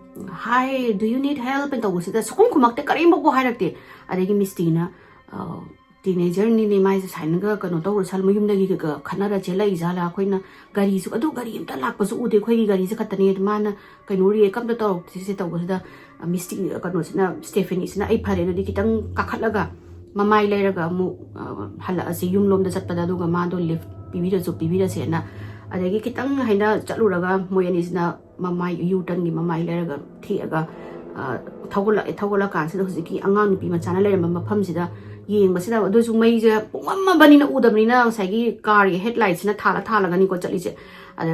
"Hi, do you need help?" ꯍꯥꯏꯅ ꯇꯧꯕꯁꯤꯗ ꯁꯨꯈꯨꯝ ꯈꯨꯝꯃꯛꯇꯦ, ꯀꯔꯤꯝꯐꯥꯎꯕ ꯍꯥꯏꯔꯛꯇꯦ꯫ ꯑꯗꯒꯤ ꯃꯤꯁꯇꯤꯅ, ꯑ, ꯇꯤꯅꯦꯖꯔꯅꯤꯅꯦ, ꯃꯥꯏꯁꯦ ꯁꯥꯏꯅꯒ ꯀꯩꯅꯣ ꯇꯧꯔ ꯁꯥꯜ ꯃꯌꯨꯝꯗꯒꯤ ꯈꯠꯅꯔ ꯆꯦꯜꯂꯛꯏ ꯖꯥꯠꯂꯥ? ꯑꯩꯈꯣꯏꯅ ꯒꯥꯔꯤꯁꯨ, ꯑꯗꯨ ꯒꯥꯔꯤ ꯑꯝꯇ ꯂꯥꯛꯄꯁꯨ ꯎꯗꯦ, ꯑꯩꯈꯣꯏꯒꯤ ꯒꯥꯔꯤꯁꯦ ꯈꯛꯇꯅꯦ꯫ ꯑꯗꯨ ꯃꯥꯅ ꯀꯩꯅꯣ ꯔꯤꯌꯦꯛ ꯑꯝꯇ ꯇꯧꯔꯛꯇ꯭ꯔꯤꯁꯦ ꯇꯧꯕꯁꯤꯗ, ꯃꯤꯁꯇꯤ ꯀꯩꯅꯣꯁꯤꯅ, ꯁ꯭ꯇꯦꯐꯦꯅꯤꯁꯤꯅ "ꯑꯩ ꯐꯔꯦ, ꯑꯗꯨꯗꯤ ꯈꯤꯇꯪ ꯀꯥꯈꯠꯂꯒ ꯃꯃꯥꯏ ꯂꯩꯔꯒ ꯑꯃꯨꯛ ꯍꯜꯂꯛꯑꯁꯤ ꯌꯨꯝꯂꯣꯝꯗ ꯆꯠꯄꯗ, ꯑꯗꯨꯒ ꯃꯥꯗꯣ ꯂꯤꯐ ꯄꯤꯕꯤꯔꯁꯨ ꯄꯤꯕꯤꯔꯁꯦꯅ", ꯑꯗꯒꯤ ꯈꯤꯇꯪ ꯍꯥꯏꯅ ꯆꯠꯂꯨꯔꯒ ꯃꯣꯏ ꯑꯅꯤꯁꯤꯅ ꯃꯃꯥꯏ, ꯌꯨ ꯇꯔꯟꯒꯤ ꯃꯃꯥꯏ ꯂꯩꯔꯒ ꯊꯦꯛꯑꯒ ꯊꯧꯒꯠꯂꯛꯑꯦ꯫ ꯊꯧꯒꯠꯂꯀꯥꯟꯁꯤꯗ ꯍꯧꯖꯤꯛꯀꯤ ꯑꯉꯥꯡ ꯅꯨꯄꯤ ꯃꯆꯥꯅ ꯂꯩꯔꯝꯕ ꯃꯐꯝꯁꯤꯗ ꯌꯦꯡꯕꯁꯤꯗ, ꯑꯗꯨꯁꯨ ꯃꯩꯁꯦ ꯄꯨꯡꯃꯝꯃꯕꯅꯤꯅ ꯎꯗꯕꯅꯤꯅ, ꯉꯁꯥꯏꯒꯤ ꯀꯥꯔꯒꯤ ꯍꯦꯗꯂꯥꯏꯠꯁꯤꯅ ꯊꯥꯜꯂ ꯊꯥꯜꯂꯒꯅꯤꯀꯣ ꯆꯠꯂꯤꯁꯦ꯫ ꯑꯗ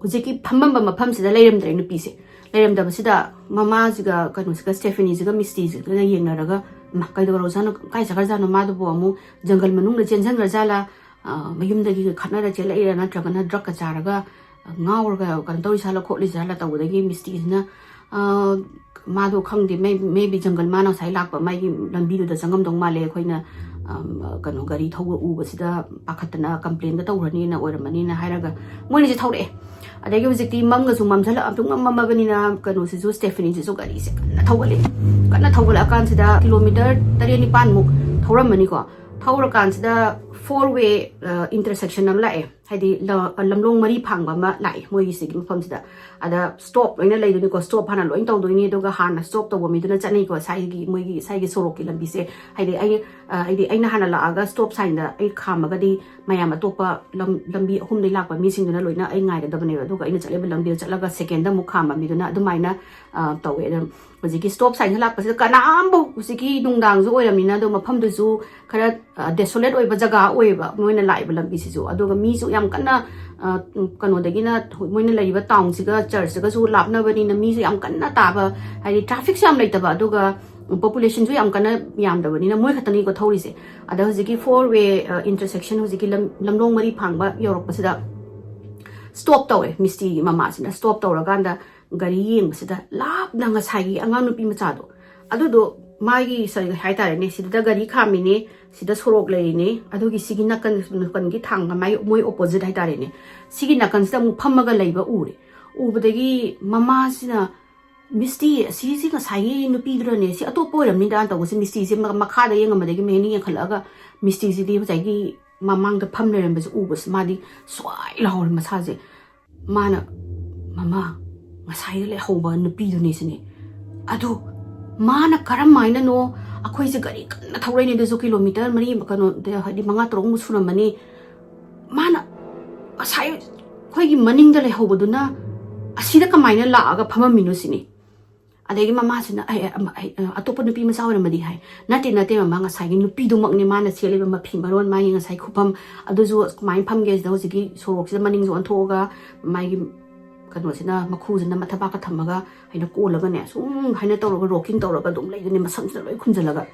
ꯍꯧꯖꯤꯛꯀꯤ ꯐꯝꯃꯝꯕ ꯃꯐꯝꯁꯤꯗ ꯂꯩꯔꯝꯗ꯭ꯔꯦ ꯅꯨꯄꯤꯁꯦ꯫ ꯂꯩꯔꯝꯗꯕꯁꯤꯗ ꯃꯃꯥꯁꯤꯒ ꯀꯩꯅꯣꯁꯤꯒ, ꯁ꯭ꯇꯦꯐꯦꯅꯤꯁꯤꯒ ꯃꯤꯁꯇꯤꯁꯤꯒꯅ ꯌꯦꯡꯅꯔꯒ, "ꯃꯥ, ꯀꯩꯗꯧꯔꯖꯥꯠꯅꯣ? ꯀꯥꯏ ꯆꯠꯈ꯭ꯔꯖꯥꯠꯅꯣ? ꯃꯥꯗꯨꯕꯨ ꯑꯃꯨꯛ ꯖꯪꯒꯜ ꯃꯅꯨꯡꯗ ꯆꯦꯟꯁꯤꯟꯈ꯭ꯔꯖꯥꯠꯂꯥ? ꯃꯌꯨꯝꯗꯒꯤ ꯈꯠꯅꯔ ꯆꯦꯜꯂꯛꯏꯔꯥ, ꯅꯠꯇ꯭ꯔꯒꯅ ꯗ꯭ꯔꯛꯀ ꯆꯥꯔꯒ ꯉꯥꯎꯔꯒ ꯀꯩꯅꯣ ꯇꯧꯔꯤ ꯖꯥꯠꯂꯥ, ꯈꯣꯠꯂꯤ ꯖꯥꯠꯂꯥ?" ꯇꯧꯕꯗꯒꯤ ꯃꯤꯁꯇꯤꯁꯤꯅ, "ꯃꯥꯗꯣ ꯈꯪꯗꯦ, ꯃꯦ-, maybe ꯖꯪꯒꯜ, ꯃꯥꯅ ꯉꯁꯥꯏ ꯂꯥꯛꯄ ꯃꯥꯒꯤ ꯂꯝꯕꯤꯗꯨꯗ ꯆꯪꯉꯝꯗꯧ ꯃꯥꯜꯂꯦ, ꯑꯩꯈꯣꯏꯅ ꯀꯩꯅꯣ, ꯒꯥꯔꯤ ꯊꯧꯕ ꯎꯕꯁꯤꯗ ꯄꯥꯈꯠꯇꯅ ꯀꯝꯄ꯭ꯂꯦꯟꯒ ꯇꯧꯈ꯭ꯔꯅꯤꯅ ꯑꯣꯏꯔꯝꯃꯅꯤꯅ" ꯍꯥꯏꯔꯒ ꯃꯣꯏꯅꯤꯁꯦ ꯊꯧꯔꯛꯑꯦ꯫ ꯑꯗꯒꯤ ꯍꯧꯖꯤꯛꯇꯤ ꯃꯝꯒꯁꯨ ꯃꯝꯁꯤꯜꯂꯛ-, ꯑꯗꯨꯝ ꯃꯝꯃꯕꯅꯤꯅ ꯀꯩꯅꯣꯁꯤꯁꯨ, ꯁ꯭ꯇꯦꯐꯦꯅꯤꯁꯤꯁꯨ ꯒꯥꯔꯤꯁꯦ ꯀꯟꯅ ꯊꯧꯒꯠꯂꯛꯑꯦ꯫ ꯀꯟꯅ ꯊꯧꯒꯠꯂꯛꯑꯀꯥꯟꯁꯤꯗ ꯀꯤꯂꯣꯃꯤꯇꯔ ꯇꯔꯦꯠ ꯅꯤꯄꯥꯟꯃꯨꯛ ꯊꯧꯔꯝꯃꯅꯤꯀꯣ꯫ ꯊꯧꯔꯀꯥꯟꯁꯤꯗ four way intersection ꯑꯃ ꯂꯥꯛꯑꯦ꯫ ꯍꯥꯏꯗꯤ ꯂ-, ꯂꯝꯂꯣꯡ ꯃꯔꯤ ꯐꯥꯡꯕ ꯑꯃ ꯂꯥꯛꯑꯦ ꯃꯣꯏꯒꯤ ꯁꯤꯒꯤ ꯃꯐꯝꯁꯤꯗ꯫ ꯑꯗ ꯁ꯭ꯇꯣꯞ ꯂꯣꯏꯅ ꯂꯩꯗꯣꯏꯅꯤꯀꯣ, ꯁ꯭ꯇꯣꯞ ꯍꯥꯟꯅ ꯂꯣꯏꯅ ꯇꯧꯗꯣꯏꯅꯤ, ꯑꯗꯨꯒ ꯍꯥꯟꯅ ꯁ꯭ꯇꯣꯞ ꯇꯧꯕ ꯃꯤꯗꯨꯅ ꯆꯠꯅꯩꯀꯣ, ꯁꯥꯏꯒꯤ, ꯃꯣꯏꯒꯤ ꯁꯥꯏꯒꯤ ꯁꯣꯔꯣꯛꯀꯤ ꯂꯝꯕꯤꯁꯦ꯫ ꯍꯥꯏꯗꯤ ꯑꯩ, ꯑ, ꯍꯥꯏꯗꯤ ꯑꯩꯅ ꯍꯥꯟꯅ ꯂꯥꯛꯑꯒ ꯁ꯭ꯇꯣꯞ ꯁꯥꯏꯟꯗ ꯑꯩ ꯈꯥꯝꯃꯒꯗꯤ ꯃꯌꯥꯝ ꯑꯇꯣꯞꯄ ꯂꯝ-, ꯂꯝꯕꯤ ꯑꯍꯨꯝꯗꯩ ꯂꯥꯛꯄ ꯃꯤꯁꯤꯡꯗꯨꯅ ꯂꯣꯏꯅ ꯑꯩ ꯉꯥꯏꯒꯗꯕꯅꯦꯕ, ꯑꯗꯨꯒ ꯑꯩꯅ ꯆꯠꯂꯤꯕ ꯂꯝꯕꯤꯗ ꯆꯠꯂꯒ ꯁꯦꯀꯦꯟꯗ ꯑꯃꯨꯛ ꯈꯥꯝꯕ ꯃꯤꯗꯨꯅ ꯑꯗꯨꯃꯥꯏꯅ, ꯑ, ꯇꯧꯋꯦ꯫ ꯑꯗꯣ ꯍꯧꯖꯤꯛꯀꯤ ꯁ꯭ꯇꯣꯞ ꯁꯥꯏꯟꯁꯦ ꯂꯥꯛꯄꯁꯤꯗ ꯀꯅꯥꯝꯐꯥꯎ, ꯍꯧꯖꯤꯛꯀꯤ ꯅꯨꯡꯗꯥꯡꯁꯨ ꯑꯣꯏꯔꯕꯅꯤꯅ, ꯑꯗꯣ ꯃꯐꯝꯗꯨꯁꯨ ꯈꯔ, ꯑ, ꯗꯦꯁꯣꯂꯦꯠ ꯑꯣꯏꯕ ꯖꯒꯥ ꯑꯣꯏꯌꯦꯕ ꯃꯣꯏꯅ ꯂꯥꯛꯏꯕ ꯂꯝꯕꯤꯁꯤꯁꯨ꯫ ꯑꯗꯨꯒ ꯃꯤꯁꯨ ꯌꯥꯝ ꯀꯟꯅ, ꯑ, ꯀꯩꯅꯣꯗꯒꯤꯅ ꯃꯣꯏꯅ ꯂꯩꯔꯤꯕ ꯇꯥꯎꯟꯁꯤꯒ ꯆꯔꯆꯁꯤꯒꯁꯨ ꯂꯥꯞꯅꯕꯅꯤꯅ ꯃꯤꯁꯨ ꯌꯥꯝ ꯀꯟꯅ ꯇꯥꯕ, ꯍꯥꯏꯗꯤ ꯇ꯭ꯔꯥꯐꯤꯛꯁꯨ ꯌꯥꯝ ꯂꯩꯇꯕ, ꯑꯗꯨꯒ ꯄꯣꯄꯨꯂꯦꯁꯟꯁꯨ ꯌꯥꯝ ꯀꯟꯅ ꯌꯥꯝꯗꯕꯅꯤꯅ ꯃꯣꯏ ꯈꯛꯇꯅꯤꯀꯣ ꯊꯧꯔꯤꯁꯦ꯫ ꯑꯗ ꯍꯧꯖꯤꯛꯀꯤ four way intersection, ꯍꯧꯖꯤꯛꯀꯤ ꯂꯝ-, ꯂꯝꯂꯣꯡ ꯃꯔꯤ ꯐꯥꯡꯕ ꯌꯧꯔꯛꯄꯁꯤꯗ ꯁ꯭ꯇꯣꯞ ꯇꯧꯋꯦ ꯃꯤꯁꯇꯤꯒꯤ ꯃꯃꯥꯁꯤꯅ꯫ ꯁ꯭ꯇꯣꯞ ꯇꯧꯔꯀꯥꯟꯗ ꯒꯥꯔꯤ ꯌꯦꯡꯕꯁꯤꯗ ꯂꯥꯞꯅ ꯉꯁꯥꯏꯒꯤ ꯑꯉꯥꯡ ꯅꯨꯄꯤ ꯃꯆꯥꯗꯣ, ꯑꯗꯨꯗꯣ ꯃꯥꯒꯤ ꯁ-, ꯍꯥꯏꯇꯥꯔꯦꯅꯦ, ꯁꯤꯗ ꯒꯥꯔꯤ ꯈꯥꯝꯃꯤꯅꯦ, ꯁꯤꯗ ꯁꯣꯔꯣꯛ ꯂꯩꯔꯤꯅꯦ, ꯑꯗꯨꯒꯤ ꯁꯤꯒꯤ ꯅꯥꯀꯟ, ꯅꯥꯀꯟꯒꯤ ꯊꯥꯡꯒ ꯃꯥꯏ, ꯃꯣꯏ ꯑꯣꯄꯣꯖꯤꯠ ꯍꯥꯏꯇꯥꯔꯦꯅꯦ, ꯁꯤꯒꯤ ꯅꯥꯀꯟꯁꯤꯗ ꯑꯃꯨꯛ ꯐꯝꯃꯒ ꯂꯩꯕ ꯎꯔꯦ꯫ ꯎꯕꯗꯒꯤ ꯃꯃꯥꯁꯤꯅ "ꯃꯤꯁꯇꯤ, ꯑꯁꯤꯁꯤ ꯉꯁꯥꯏꯒꯤ ꯅꯨꯄꯤꯗꯨꯔꯅꯦ, ꯁꯤ ꯑꯇꯣꯞꯄ ꯑꯣꯏꯔꯝꯅꯤꯗ" ꯇꯧꯕꯁꯦ, ꯃꯤꯁꯇꯤꯁꯦ ꯃ-, ꯃꯈꯥꯗ ꯌꯦꯡꯉꯝꯕꯗꯒꯤ ꯃꯍꯦꯟꯅ ꯌꯦꯡꯈꯠꯂꯛꯑꯒ, ꯃꯤꯁꯇꯤꯁꯤꯗꯤ ꯉꯁꯥꯏꯒꯤ ꯃꯃꯥꯡꯗ ꯐꯝ ꯂꯩꯔꯝꯕꯁꯦ ꯎꯕꯁꯦ ꯃꯥꯗꯤ ꯁ꯭ꯋꯥꯏ ꯂꯥꯎꯔꯦ ꯃꯁꯥꯁꯦ꯫ ꯃꯥꯅ, "ꯃꯃꯥ, ꯉꯁꯥꯏꯗ ꯂꯩꯍꯧꯕ ꯅꯨꯄꯤꯗꯨꯅꯦ" ꯁꯤꯅꯦ꯫ ꯑꯗꯨ ꯃꯥꯅ ꯀꯔꯝ ꯍꯥꯏꯅꯅꯣ, ꯑꯩꯈꯣꯏꯁꯦ ꯒꯥꯔꯤ ꯀꯟꯅ ꯊꯧꯔꯛꯏꯅꯦ, ꯑꯗꯨꯁꯨ ꯀꯤꯂꯣꯃꯤꯇꯔ ꯃꯔꯤ, ꯀꯩꯅꯣ, ꯍꯥꯏꯗꯤ ꯃꯉꯥ ꯇꯔꯨꯛꯃꯨꯛ ꯁꯨꯔꯝꯃꯅꯤ꯫ ꯃꯥꯅ ꯉꯁꯥꯏ ꯑꯩꯈꯣꯏꯒꯤ ꯃꯅꯤꯡꯗ ꯂꯩꯍꯧꯕꯗꯨꯅ ꯑꯁꯤꯗ ꯀꯃꯥꯏꯅ ꯂꯥꯛꯑꯒ ꯐꯝꯃꯝꯃꯤꯅꯣ ꯁꯤꯅꯤ꯫ ꯑꯗꯒꯤ ꯃꯃꯥꯁꯤꯅ, "ꯑꯩ, ꯑꯩ, ꯑꯃ, ꯑꯩ, ꯑ, ꯑꯇꯣꯞꯄ ꯅꯨꯄꯤ ꯃꯆꯥ ꯑꯣꯏꯔꯝꯃꯗꯤ" ꯍꯥꯏ꯫ "ꯅꯠꯇꯦ, ꯅꯠꯇꯦ ꯃꯃꯥ, ꯉꯁꯥꯏꯒꯤ ꯅꯨꯄꯤꯗꯨꯃꯛꯅꯤ ꯃꯥꯅ ꯁꯦꯠꯂꯤꯕ ꯃꯐꯤ ꯃꯔꯣꯟ, ꯃꯥꯒꯤ ꯉꯁꯥꯏ ꯈꯨꯐꯝ, ꯑꯗꯨꯁꯨ ꯀꯃꯥꯏꯅ ꯐꯝꯒꯦ ꯁꯤꯗ ꯍꯧꯖꯤꯛꯀꯤ ꯁꯣꯔꯣꯛꯁꯤꯗ ꯃꯅꯤꯡꯁꯨ ꯑꯣꯟꯊꯣꯛꯑꯒ ꯃꯥꯒꯤ ꯀꯩꯅꯣꯁꯤꯅ, ꯃꯈꯨꯁꯤꯅ ꯃꯊꯕꯥꯛꯀ ꯊꯝꯃꯒ ꯍꯥꯏꯅ ꯀꯣꯜꯂꯒꯅꯦ, ꯁꯨꯝ ꯍꯥꯏꯅ ꯇꯧꯔꯒ ꯔꯣꯀꯤꯡ ꯇꯧꯔꯒ ꯑꯗꯨꯝ ꯂꯩꯗꯣꯏꯅꯦ, ꯃꯁꯝꯁꯤꯅ ꯂꯣꯏ ꯈꯨꯝꯖꯤꯜꯂꯒ"꯫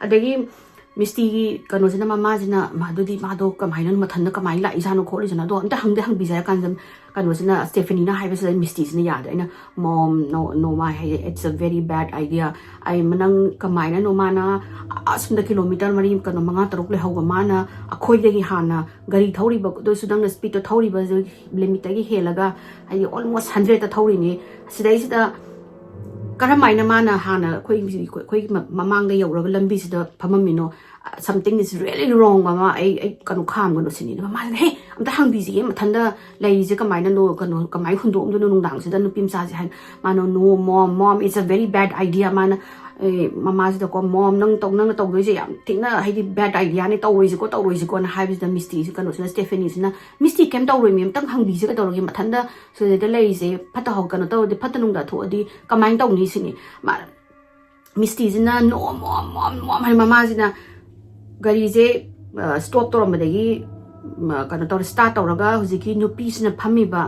ꯑꯗꯒꯤ ꯃꯤꯁꯇꯤꯒꯤ ꯀꯩꯅꯣꯁꯤꯅ, ꯃꯃꯥꯁꯤꯅ, "ꯃꯥ, ꯑꯗꯨꯗꯤ ꯃꯥꯗꯣ ꯀꯃꯥꯏꯅ, ꯃꯊꯟꯇ ꯀꯃꯥꯏꯅ ꯂꯥꯛꯏꯖꯥꯠꯅꯣ ꯈꯣꯠꯂꯤꯖꯥꯠꯅꯣ, ꯑꯗꯣ ꯑꯝꯇ ꯍꯪꯗꯤ ꯍꯪꯕꯤꯁꯦ" ꯍꯥꯏꯔ ꯀꯥꯟꯗ, ꯀꯩꯅꯣꯁꯤꯅ, ꯁ꯭ꯇꯦꯐꯦꯅꯤꯅ ꯍꯥꯏꯕꯁꯤꯗ ꯃꯤꯁꯇꯤꯁꯤꯅ ꯌꯥꯗ꯭ꯔꯦ꯫ ꯑꯩꯅ, "Mom, no, no, ꯃꯥ ꯍꯥꯏꯗꯤ, it's a very bad idea꯫ ꯑꯩ, ꯅꯪ ꯀꯃꯥꯏꯅꯅꯣ ꯃꯥꯅ ꯑꯁꯨꯝꯗ ꯀꯤꯂꯣꯃꯤꯇꯔ ꯃꯔꯤ, ꯀꯩꯅꯣ, ꯃꯉꯥ ꯇꯔꯨꯛ ꯂꯩꯍꯧꯕ ꯃꯥꯅ ꯑꯩꯈꯣꯏꯗꯒꯤ ꯍꯥꯟꯅ ꯒꯥꯔꯤ ꯊꯧꯔꯤꯕ, ꯑꯗꯨꯁꯨ ꯅꯪꯅ ꯁ꯭ꯄꯤꯠꯇꯣ ꯊꯧꯔꯤꯕ ꯂꯤꯃꯤꯠꯇꯒꯤ ꯍꯦꯜꯂꯒ, ꯍꯥꯏꯗꯤ, almost ꯍꯟꯗ꯭ꯔꯦꯗꯇ ꯊꯧꯔꯤꯅꯤ꯫ ꯁꯤꯗꯩꯁꯤꯗ ꯀꯔꯝ ꯍꯥꯏꯅ ꯃꯥꯅ ꯍꯥꯟꯅ ꯑꯩꯈꯣꯏ, ꯑꯩꯈꯣꯏꯒꯤ ꯃ-, ꯃꯃꯥꯡꯗ ꯌꯧꯔꯒ ꯂꯝꯕꯤꯁꯤꯗ ꯐꯝꯃꯝꯃꯤꯅꯣ? Something is really wrong, ꯃꯃꯥ꯫ ꯑꯩ, ꯑꯩ ꯀꯩꯅꯣ ꯈꯥꯝꯒꯅꯨ" ꯁꯤꯅꯤ꯫ ꯑꯗꯨꯒ ꯃꯥꯅ, "ꯍꯦ, ꯑꯝꯇ ꯍꯥꯡꯕꯤꯁꯤꯌꯦ, ꯃꯊꯟꯗ ꯂꯩꯔꯤꯁꯦ ꯀꯃꯥꯏꯅꯅꯣ, ꯀꯩꯅꯣ, ꯀꯃꯥꯏꯅ ꯍꯨꯟꯗꯣꯛꯑꯝꯗꯣꯏꯅꯣ ꯅꯨꯡꯗꯥꯡꯁꯤꯗ ꯅꯨꯄꯤ ꯃꯆꯥꯁꯦ?" ꯍꯥꯏꯅ ꯃꯥꯅ, "No, Mom, Mom, it's a very bad idea"꯫ ꯃꯥꯅ, ꯑꯦ, ꯃꯃꯥꯁꯤꯗꯀꯣ, "Mom, ꯅꯪ ꯇꯧ-, ꯅꯪꯅ ꯇꯧꯗꯣꯏꯁꯦ ꯌꯥꯝ ꯊꯤꯅ, ꯍꯥꯏꯗꯤ, bad ideaꯅꯦ, ꯇꯧꯔꯣꯏꯁꯤꯀꯣ, ꯇꯧꯔꯣꯏꯁꯤꯀꯣꯅ" ꯍꯥꯏꯕꯁꯤꯗ ꯃꯤꯁꯇꯤꯁꯤ, ꯀꯩꯅꯣꯁꯤꯅ, ꯁ꯭ꯇꯦꯐꯦꯅꯤꯁꯤꯅ, "ꯃꯤꯁꯇꯤ ꯀꯩꯝ ꯇꯧꯔꯣꯏ ꯃꯤ, ꯑꯝꯇꯪ ꯍꯪꯕꯤꯁꯦ ꯀꯩꯗꯧꯔꯒꯦ, ꯃꯊꯟꯗ ꯁꯤꯗꯩꯗ ꯂꯩꯔꯤꯁꯦ, ꯐꯠꯇ ꯍꯧ-, ꯀꯩꯅꯣ ꯇꯧꯔꯗꯤ, ꯐꯠꯇ ꯅꯨꯡꯗ ꯊꯣꯛꯑꯗꯤ ꯀꯃꯥꯏꯅ ꯇꯧꯅꯤ?" ꯁꯤꯅꯤ꯫ ꯃꯥ, ꯃꯤꯁꯇꯤꯁꯤꯅ, "No, Mom, Mom, Mom" ꯍꯥꯏ ꯃꯃꯥꯁꯤꯅ ꯒꯥꯔꯤꯁꯦ, ꯑ, ꯁ꯭ꯇꯣꯞ ꯇꯧꯔꯝꯕꯗꯒꯤ, ꯃ, ꯀꯩꯅꯣ ꯇꯧꯔ, ꯁ꯭ꯇꯥꯔꯠ ꯇꯧꯔꯒ ꯍꯧꯖꯤꯛꯀꯤ ꯅꯨꯄꯤꯁꯤꯅ ꯐꯝꯃꯤꯕ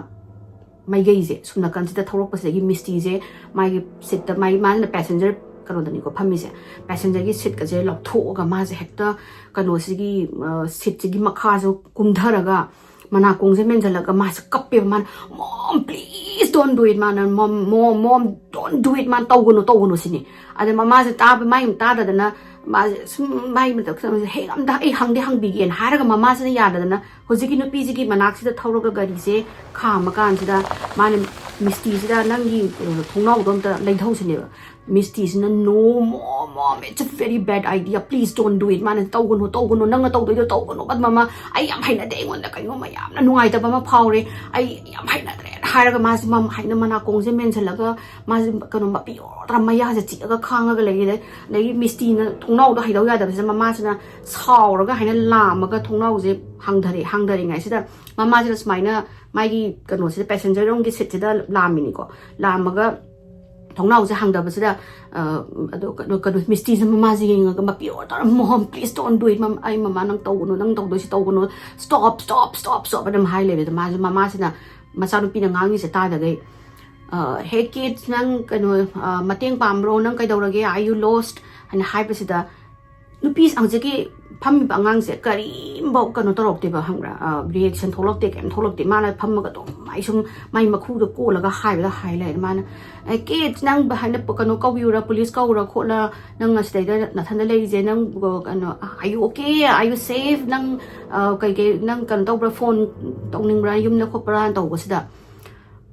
ꯃꯥꯏꯀꯩꯁꯦ, ꯁꯨꯝ ꯅꯥꯀꯟꯁꯤꯗ ꯊꯧꯔꯛꯄꯁꯤꯗꯒꯤ ꯃꯤꯁꯇꯤꯁꯦ ꯃꯥꯒꯤ ꯁꯤꯠꯇ, ꯃꯥꯒꯤ, ꯃꯥꯅ ꯄꯦꯁꯦꯟꯖꯔ ꯀꯩꯅꯣꯗꯅꯤꯀꯣ ꯐꯝꯃꯤꯁꯦ, ꯄꯦꯁꯦꯟꯖꯔꯒꯤ ꯁꯤꯠꯀꯁꯦ ꯂꯧꯊꯣꯛꯑꯒ ꯃꯥꯁꯦ ꯍꯦꯛꯇ ꯀꯩꯅꯣꯁꯤꯒꯤ, ꯑ, ꯁꯤꯠꯁꯤꯒꯤ ꯃꯈꯥꯁꯨ ꯀꯨꯝꯊꯔꯒ ꯃꯅꯥꯀꯣꯡꯁꯦ ꯃꯦꯟꯁꯤꯜꯂꯒ ꯃꯥꯁꯦ ꯀꯞꯄꯦꯕ꯫ ꯃꯥꯅ, "Mom, please don't do it." ꯃꯥꯅ, "Mom, mom, mom, don't do it." ꯃꯥꯅ, "ꯇꯧꯒꯅꯨ, ꯇꯧꯒꯅꯨ" ꯁꯤꯅꯤ꯫ ꯑꯗ ꯃꯃꯥꯁꯦ ꯇꯥꯕ, ꯃꯥꯏ ꯇꯥꯗꯗꯅ ꯃꯥꯁꯦ ꯁꯨꯝ ꯃꯥꯏ ꯃꯇꯝ ꯈꯤꯇꯪ, "ꯍꯦꯛ ꯑꯝꯇ ꯑꯩ ꯍꯪꯗꯤ ꯍꯪꯕꯤꯒꯦꯅ" ꯍꯥꯏꯔꯒ ꯃꯃꯥꯁꯤꯅ ꯌꯥꯗꯗꯅ ꯍꯧꯖꯤꯛꯀꯤ ꯅꯨꯄꯤꯁꯤꯒꯤ ꯃꯅꯥꯛꯁꯤꯗ ꯊꯧꯔꯒ ꯒꯥꯔꯤꯁꯦ ꯈꯥꯝꯃ ꯀꯥꯟꯁꯤꯗ ꯃꯥꯅ ꯃꯤꯁꯇꯤꯁꯤꯗ, "ꯅꯪꯒꯤ ꯀꯩꯅꯣꯗꯣ, ꯊꯣꯡꯅꯥꯎꯗꯣ ꯑꯝꯇ ꯂꯩꯊꯧꯁꯤꯅꯦꯕ"꯫ ꯃꯤꯁꯇꯤꯁꯤꯅ, "No, mom, mom, it's a very bad idea. Please don't do it." ꯃꯥꯅ, "ꯇꯧꯒꯅꯨ, ꯇꯧꯒꯅꯨ, ꯅꯪꯅ ꯇꯧꯗꯣꯏꯗꯣ ꯇꯧꯒꯅꯨ꯫ ꯃꯃꯥ, ꯑꯩ ꯌꯥꯝ ꯍꯩꯅꯗꯦ, ꯑꯩꯉꯣꯟꯗ ꯀꯩꯅꯣꯝꯃ ꯌꯥꯝꯅ ꯅꯨꯡꯉꯥꯏꯇꯕ ꯑꯃ ꯐꯥꯎꯔꯦ꯫ ꯑꯩ ꯌꯥꯝ ꯍꯩꯅꯗ꯭ꯔꯦꯅ" ꯍꯥꯏꯔꯒ ꯃꯥꯁꯦ ꯃꯝ-, ꯍꯥꯏꯅ ꯃꯅꯥꯀꯣꯡꯁꯦ ꯃꯦꯟꯁꯤꯜꯂꯒ ꯃꯥꯁꯦ ꯀꯩꯅꯣ ꯃꯄꯤ ꯑꯣꯔꯗꯔ ꯃꯌꯥꯁꯦ ꯆꯤꯛꯑꯒ ꯈꯥꯡꯉꯒ ꯂꯩꯔꯦ꯫ ꯑꯗꯒꯤ ꯃꯤꯁꯇꯤꯅ ꯊꯣꯡꯅꯥꯎꯗꯣ ꯍꯩꯗꯧ ꯌꯥꯗꯕꯁꯤꯗ ꯃꯃꯥꯁꯤꯅ ꯁꯥꯎꯔꯒ ꯍꯥꯏꯅ ꯂꯥꯝꯃꯒ ꯊꯣꯡꯅꯥꯎꯁꯦ ꯍꯥꯡꯊꯔꯦ꯫ ꯍꯥꯡꯊꯔꯤꯉꯩꯁꯤꯗ ꯃꯃꯥꯁꯤꯅ ꯁꯨꯃꯥꯏꯅ ꯃꯥꯒꯤ ꯀꯩꯅꯣꯁꯤꯗ, ꯄꯦꯁꯦꯟꯖꯔ ꯔꯨꯝꯒꯤ ꯁꯤꯠꯁꯤꯗ ꯂꯥꯝꯃꯤꯅꯤꯀꯣ꯫ ꯂꯥꯝꯃꯒ ꯊꯣꯡꯅꯥꯎꯁꯦ ꯍꯥꯡꯗꯕꯁꯤꯗ, ꯑ, ꯑꯗꯣ ꯀꯩꯅꯣ, ꯀꯩꯅꯣ, ꯃꯤꯁꯇꯤꯁꯤꯅ ꯃꯃꯥꯁꯦ ꯌꯦꯡꯉꯒ ꯃꯄꯤ order, "Mom, please don't do it, ꯃꯝ-, ꯑꯩ ꯃꯃꯥ ꯅꯪ ꯇꯧꯒꯅꯨ, ꯅꯪ ꯇꯧꯗꯣꯏꯁꯤ ꯇꯧꯒꯅꯨ, stop, stop, stop, stop" ꯑꯗꯨꯝ ꯍꯥꯏ ꯂꯩꯔꯦ꯫ ꯑꯗꯣ ꯃꯥꯁꯦ, ꯃꯃꯥꯁꯤꯅ ꯃꯆꯥꯅꯨꯄꯤꯅ ꯉꯥꯡꯉꯤꯁꯦ ꯇꯥꯗꯈꯩ, ꯑ, "Hey kids, ꯅꯪ ꯀꯩꯅꯣ, ꯑ, ꯃꯇꯦꯡ ꯄꯥꯝꯕ꯭ꯔꯣ? ꯅꯪ ꯀꯩꯗꯧꯔꯒꯦ? Are you lost?" ꯍꯥꯏꯅ ꯍꯥꯏꯕꯁꯤꯗ ꯅꯨꯄꯤ ꯍꯧꯖꯤꯛꯀꯤ ꯐꯝꯃꯤꯕ ꯑꯉꯥꯡꯁꯦ ꯀꯔꯤꯝꯐꯥꯎ ꯀꯩꯅꯣ ꯇꯧꯔꯛꯇꯦꯕ, ꯈꯪꯕ꯭ꯔꯥ? ꯑ, reaction ꯊꯣꯛꯂꯛꯇꯦ, ꯀꯩꯝ ꯊꯣꯛꯂꯛꯇꯦ꯫ ꯃꯥꯅ ꯐꯝꯃꯒ ꯑꯗꯨꯝ ꯑꯩ ꯁꯨꯝ ꯃꯥꯏ ꯃꯈꯨꯗ ꯀꯣꯜꯂꯒ ꯍꯥꯏꯕꯗ ꯍꯥꯏ ꯂꯩꯔꯦ꯫ ꯃꯥꯅ, "ꯑꯦ, kids, ꯅꯪ ꯍꯥꯏꯅ ꯀꯩꯅꯣ ꯀꯧꯕꯤꯌꯨꯔꯥ, ꯄꯨꯂꯤꯁ ꯀꯧꯔ ꯈꯣꯠꯂ, ꯅꯪ ꯑꯁꯤꯗꯩꯗ ꯅꯊꯟꯗ ꯂꯩꯔꯤꯁꯦ, ꯅꯪ, ꯑ, ꯀꯩꯅꯣ, are you okay? Are you safe? ꯅꯪ, ꯑ, ꯀꯩꯀꯩ, ꯅꯪ ꯀꯩꯅꯣ ꯇꯧꯕ꯭ꯔꯥ, ꯐꯣꯟ ꯇꯧꯅꯤꯡꯕ꯭ꯔꯥ, ꯌꯨꯝꯗ ꯈꯣꯠꯄ꯭ꯔꯥ?" ꯇꯧꯕꯁꯤꯗ,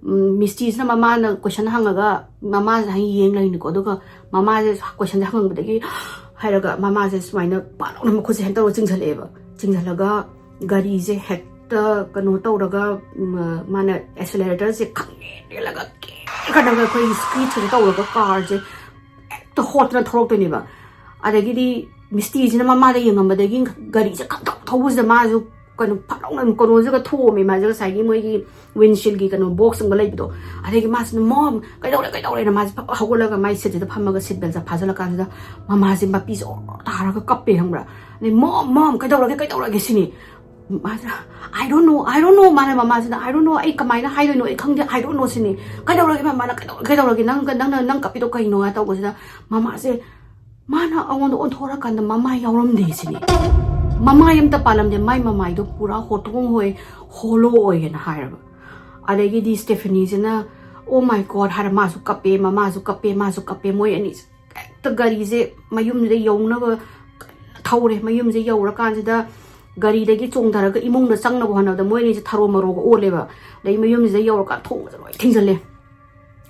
ꯎꯝ, ꯃꯤꯁꯇꯤꯁꯤꯅ ꯃꯃꯥꯅ question ꯍꯪꯉꯒ ꯃꯃꯥꯁꯦ ꯍꯥꯏꯅ ꯌꯦꯡ ꯂꯩꯅꯤꯀꯣ꯫ ꯑꯗꯨꯒ ꯃꯃꯥꯁꯦ questionꯁꯦ ꯍꯪꯉꯛꯄꯗꯒꯤ ꯍꯥꯏꯔꯒ ꯃꯃꯥꯁꯦ ꯁꯨꯃꯥꯏꯅ ꯄꯥꯛ ꯂꯥꯎꯅ ꯃꯈꯨꯠꯁꯦ ꯍꯦꯟ ꯇꯧꯔꯒ ꯆꯤꯡꯁꯜꯂꯛꯑꯦꯕ꯫ ꯆꯤꯡꯁꯜꯂꯒ ꯒꯥꯔꯤꯁꯦ ꯍꯦꯛꯇ ꯀꯩꯅꯣ ꯇꯧꯔꯒ, ꯎꯝ, ꯃꯥꯅ acceleratorꯁꯦ ꯈꯪꯍꯦꯟ ꯍꯦꯜꯂꯒ ꯀꯦ ꯀꯩꯅꯣꯒ ꯑꯩꯈꯣꯏ screechꯀ ꯇꯧꯔꯒ carꯁꯦ ꯍꯦꯛꯇ ꯍꯣꯠꯇꯅ ꯊꯧꯔꯛꯇꯣꯏꯅꯦꯕ꯫ ꯑꯗꯒꯤꯗꯤ ꯃꯤꯁꯇꯤꯁꯤꯅ ꯃꯃꯥꯗ ꯌꯦꯡꯉꯝꯕꯗꯒꯤ ꯒꯥꯔꯤꯁꯦ ꯈꯪꯊꯧ ꯊꯧꯕꯁꯤꯗ ꯃꯥꯁꯨ ꯀꯩꯅꯣ ꯐꯠ ꯂꯥꯎꯅ ꯀꯩꯅꯣꯁꯤꯒ ꯊꯣꯝꯃꯦ, ꯃꯥꯁꯦ ꯉꯁꯥꯏꯒꯤ ꯃꯣꯏꯒꯤ windshieldꯀꯤ ꯀꯩꯅꯣ boxꯀꯨꯝꯕ ꯂꯩꯕꯗꯣ꯫ ꯑꯗꯒꯤ ꯃꯥꯁꯤꯅ, "Mom, ꯀꯩꯗꯧꯔꯦ, ꯀꯩꯗꯧꯔꯦꯅ?" ꯃꯥꯁꯦ ꯐꯠ ꯍꯧꯒꯠꯂꯒ ꯃꯥꯏ seatꯁꯤꯗ ꯐꯝꯃꯒ seat beltꯁꯦ ꯐꯥꯖꯤꯜꯂꯀꯥꯟꯁꯤꯗ ꯃꯃꯥꯁꯦ ꯃꯄꯤꯁꯦ ꯑꯣꯔ ꯇꯥꯔꯒ ꯀꯞꯄꯦ, ꯈꯪꯕ꯭ꯔꯥ? ꯑꯗꯩ, "Mom, mom, ꯀꯩꯗꯧꯔꯒꯦ, ꯀꯩꯗꯧꯔꯒꯦ?" ꯁꯤꯅꯤ꯫ ꯃꯥꯁꯦ, "I don't know, I don't know." ꯃꯥꯅ, ꯃꯃꯥꯁꯤꯅ, "I don't know, ꯑꯩ ꯀꯃꯥꯏꯅ ꯍꯥꯏꯗꯣꯏꯅꯣ, ꯑꯩ ꯈꯪꯗꯦ, I don't know" ꯁꯤꯅꯤ꯫ "ꯀꯩꯗꯧꯔꯒꯦ?" ꯃꯃꯥꯅ, "ꯀꯩꯗꯧꯔꯒꯦ, ꯀꯩꯗꯧꯔꯒꯦ? ꯅꯪ, ꯅꯪꯅ, ꯅꯪ ꯀꯞꯄꯤꯗꯣ ꯀꯩꯅꯣ?" ꯍꯥꯏ ꯇꯧꯕꯁꯤꯗ ꯃꯃꯥꯁꯦ, ꯃꯥꯅ ꯑꯩꯉꯣꯟꯗ ꯑꯣꯟꯊꯣꯔꯀꯥꯟꯗ ꯃꯃꯥ ꯌꯥꯎꯔꯝꯗꯦ ꯁꯤꯅꯤ꯫ ꯃꯃꯥꯏ ꯑꯝꯇ ꯄꯥꯜꯂꯝꯗꯦ, ꯃꯥꯏ ꯃꯃꯥꯏꯗꯣ ꯄꯨꯔꯥ ꯍꯣꯇ꯭ꯔꯣꯡ ꯍꯣꯏ, ꯍꯣꯂꯣ ꯑꯣꯏꯌꯦꯅ ꯍꯥꯏꯔꯕ꯫ ꯑꯗꯒꯤꯗꯤ ꯁ꯭ꯇꯦꯐꯤꯅꯤꯁꯤꯅ, "Oh my God" ꯍꯥꯏꯔ ꯃꯥꯁꯨ ꯀꯞꯄꯦ, ꯃꯃꯥꯁꯨ ꯀꯞꯄꯦ, ꯃꯥꯁꯨ ꯀꯞꯄꯦ꯫ ꯃꯣꯏ ꯑꯅꯤꯁꯦ ꯍꯦꯛꯇ ꯒꯥꯔꯤꯁꯦ ꯃꯌꯨꯝꯁꯤꯗ ꯌꯧꯅꯕ ꯀꯟꯅ ꯊꯧꯔꯦ꯫ ꯃꯌꯨꯝꯁꯦ ꯌꯧꯔꯀꯥꯟꯁꯤꯗ ꯒꯥꯔꯤꯗꯒꯤ ꯆꯣꯡꯊꯔꯒ ꯏꯃꯨꯡꯗ ꯆꯪꯅꯕ ꯍꯣꯠꯅꯕꯗ ꯃꯣꯏ ꯑꯅꯤꯁꯦ ꯊꯔꯣ ꯃꯔꯣꯒ ꯑꯣꯜꯂꯦꯕ꯫ ꯑꯗꯩ ꯃꯌꯨꯝꯁꯤꯗ ꯌꯧꯔꯀꯥꯟꯗ ꯊꯣꯡꯁꯦ ꯂꯣꯏ ꯊꯤꯡꯖꯤꯜꯂꯦ꯫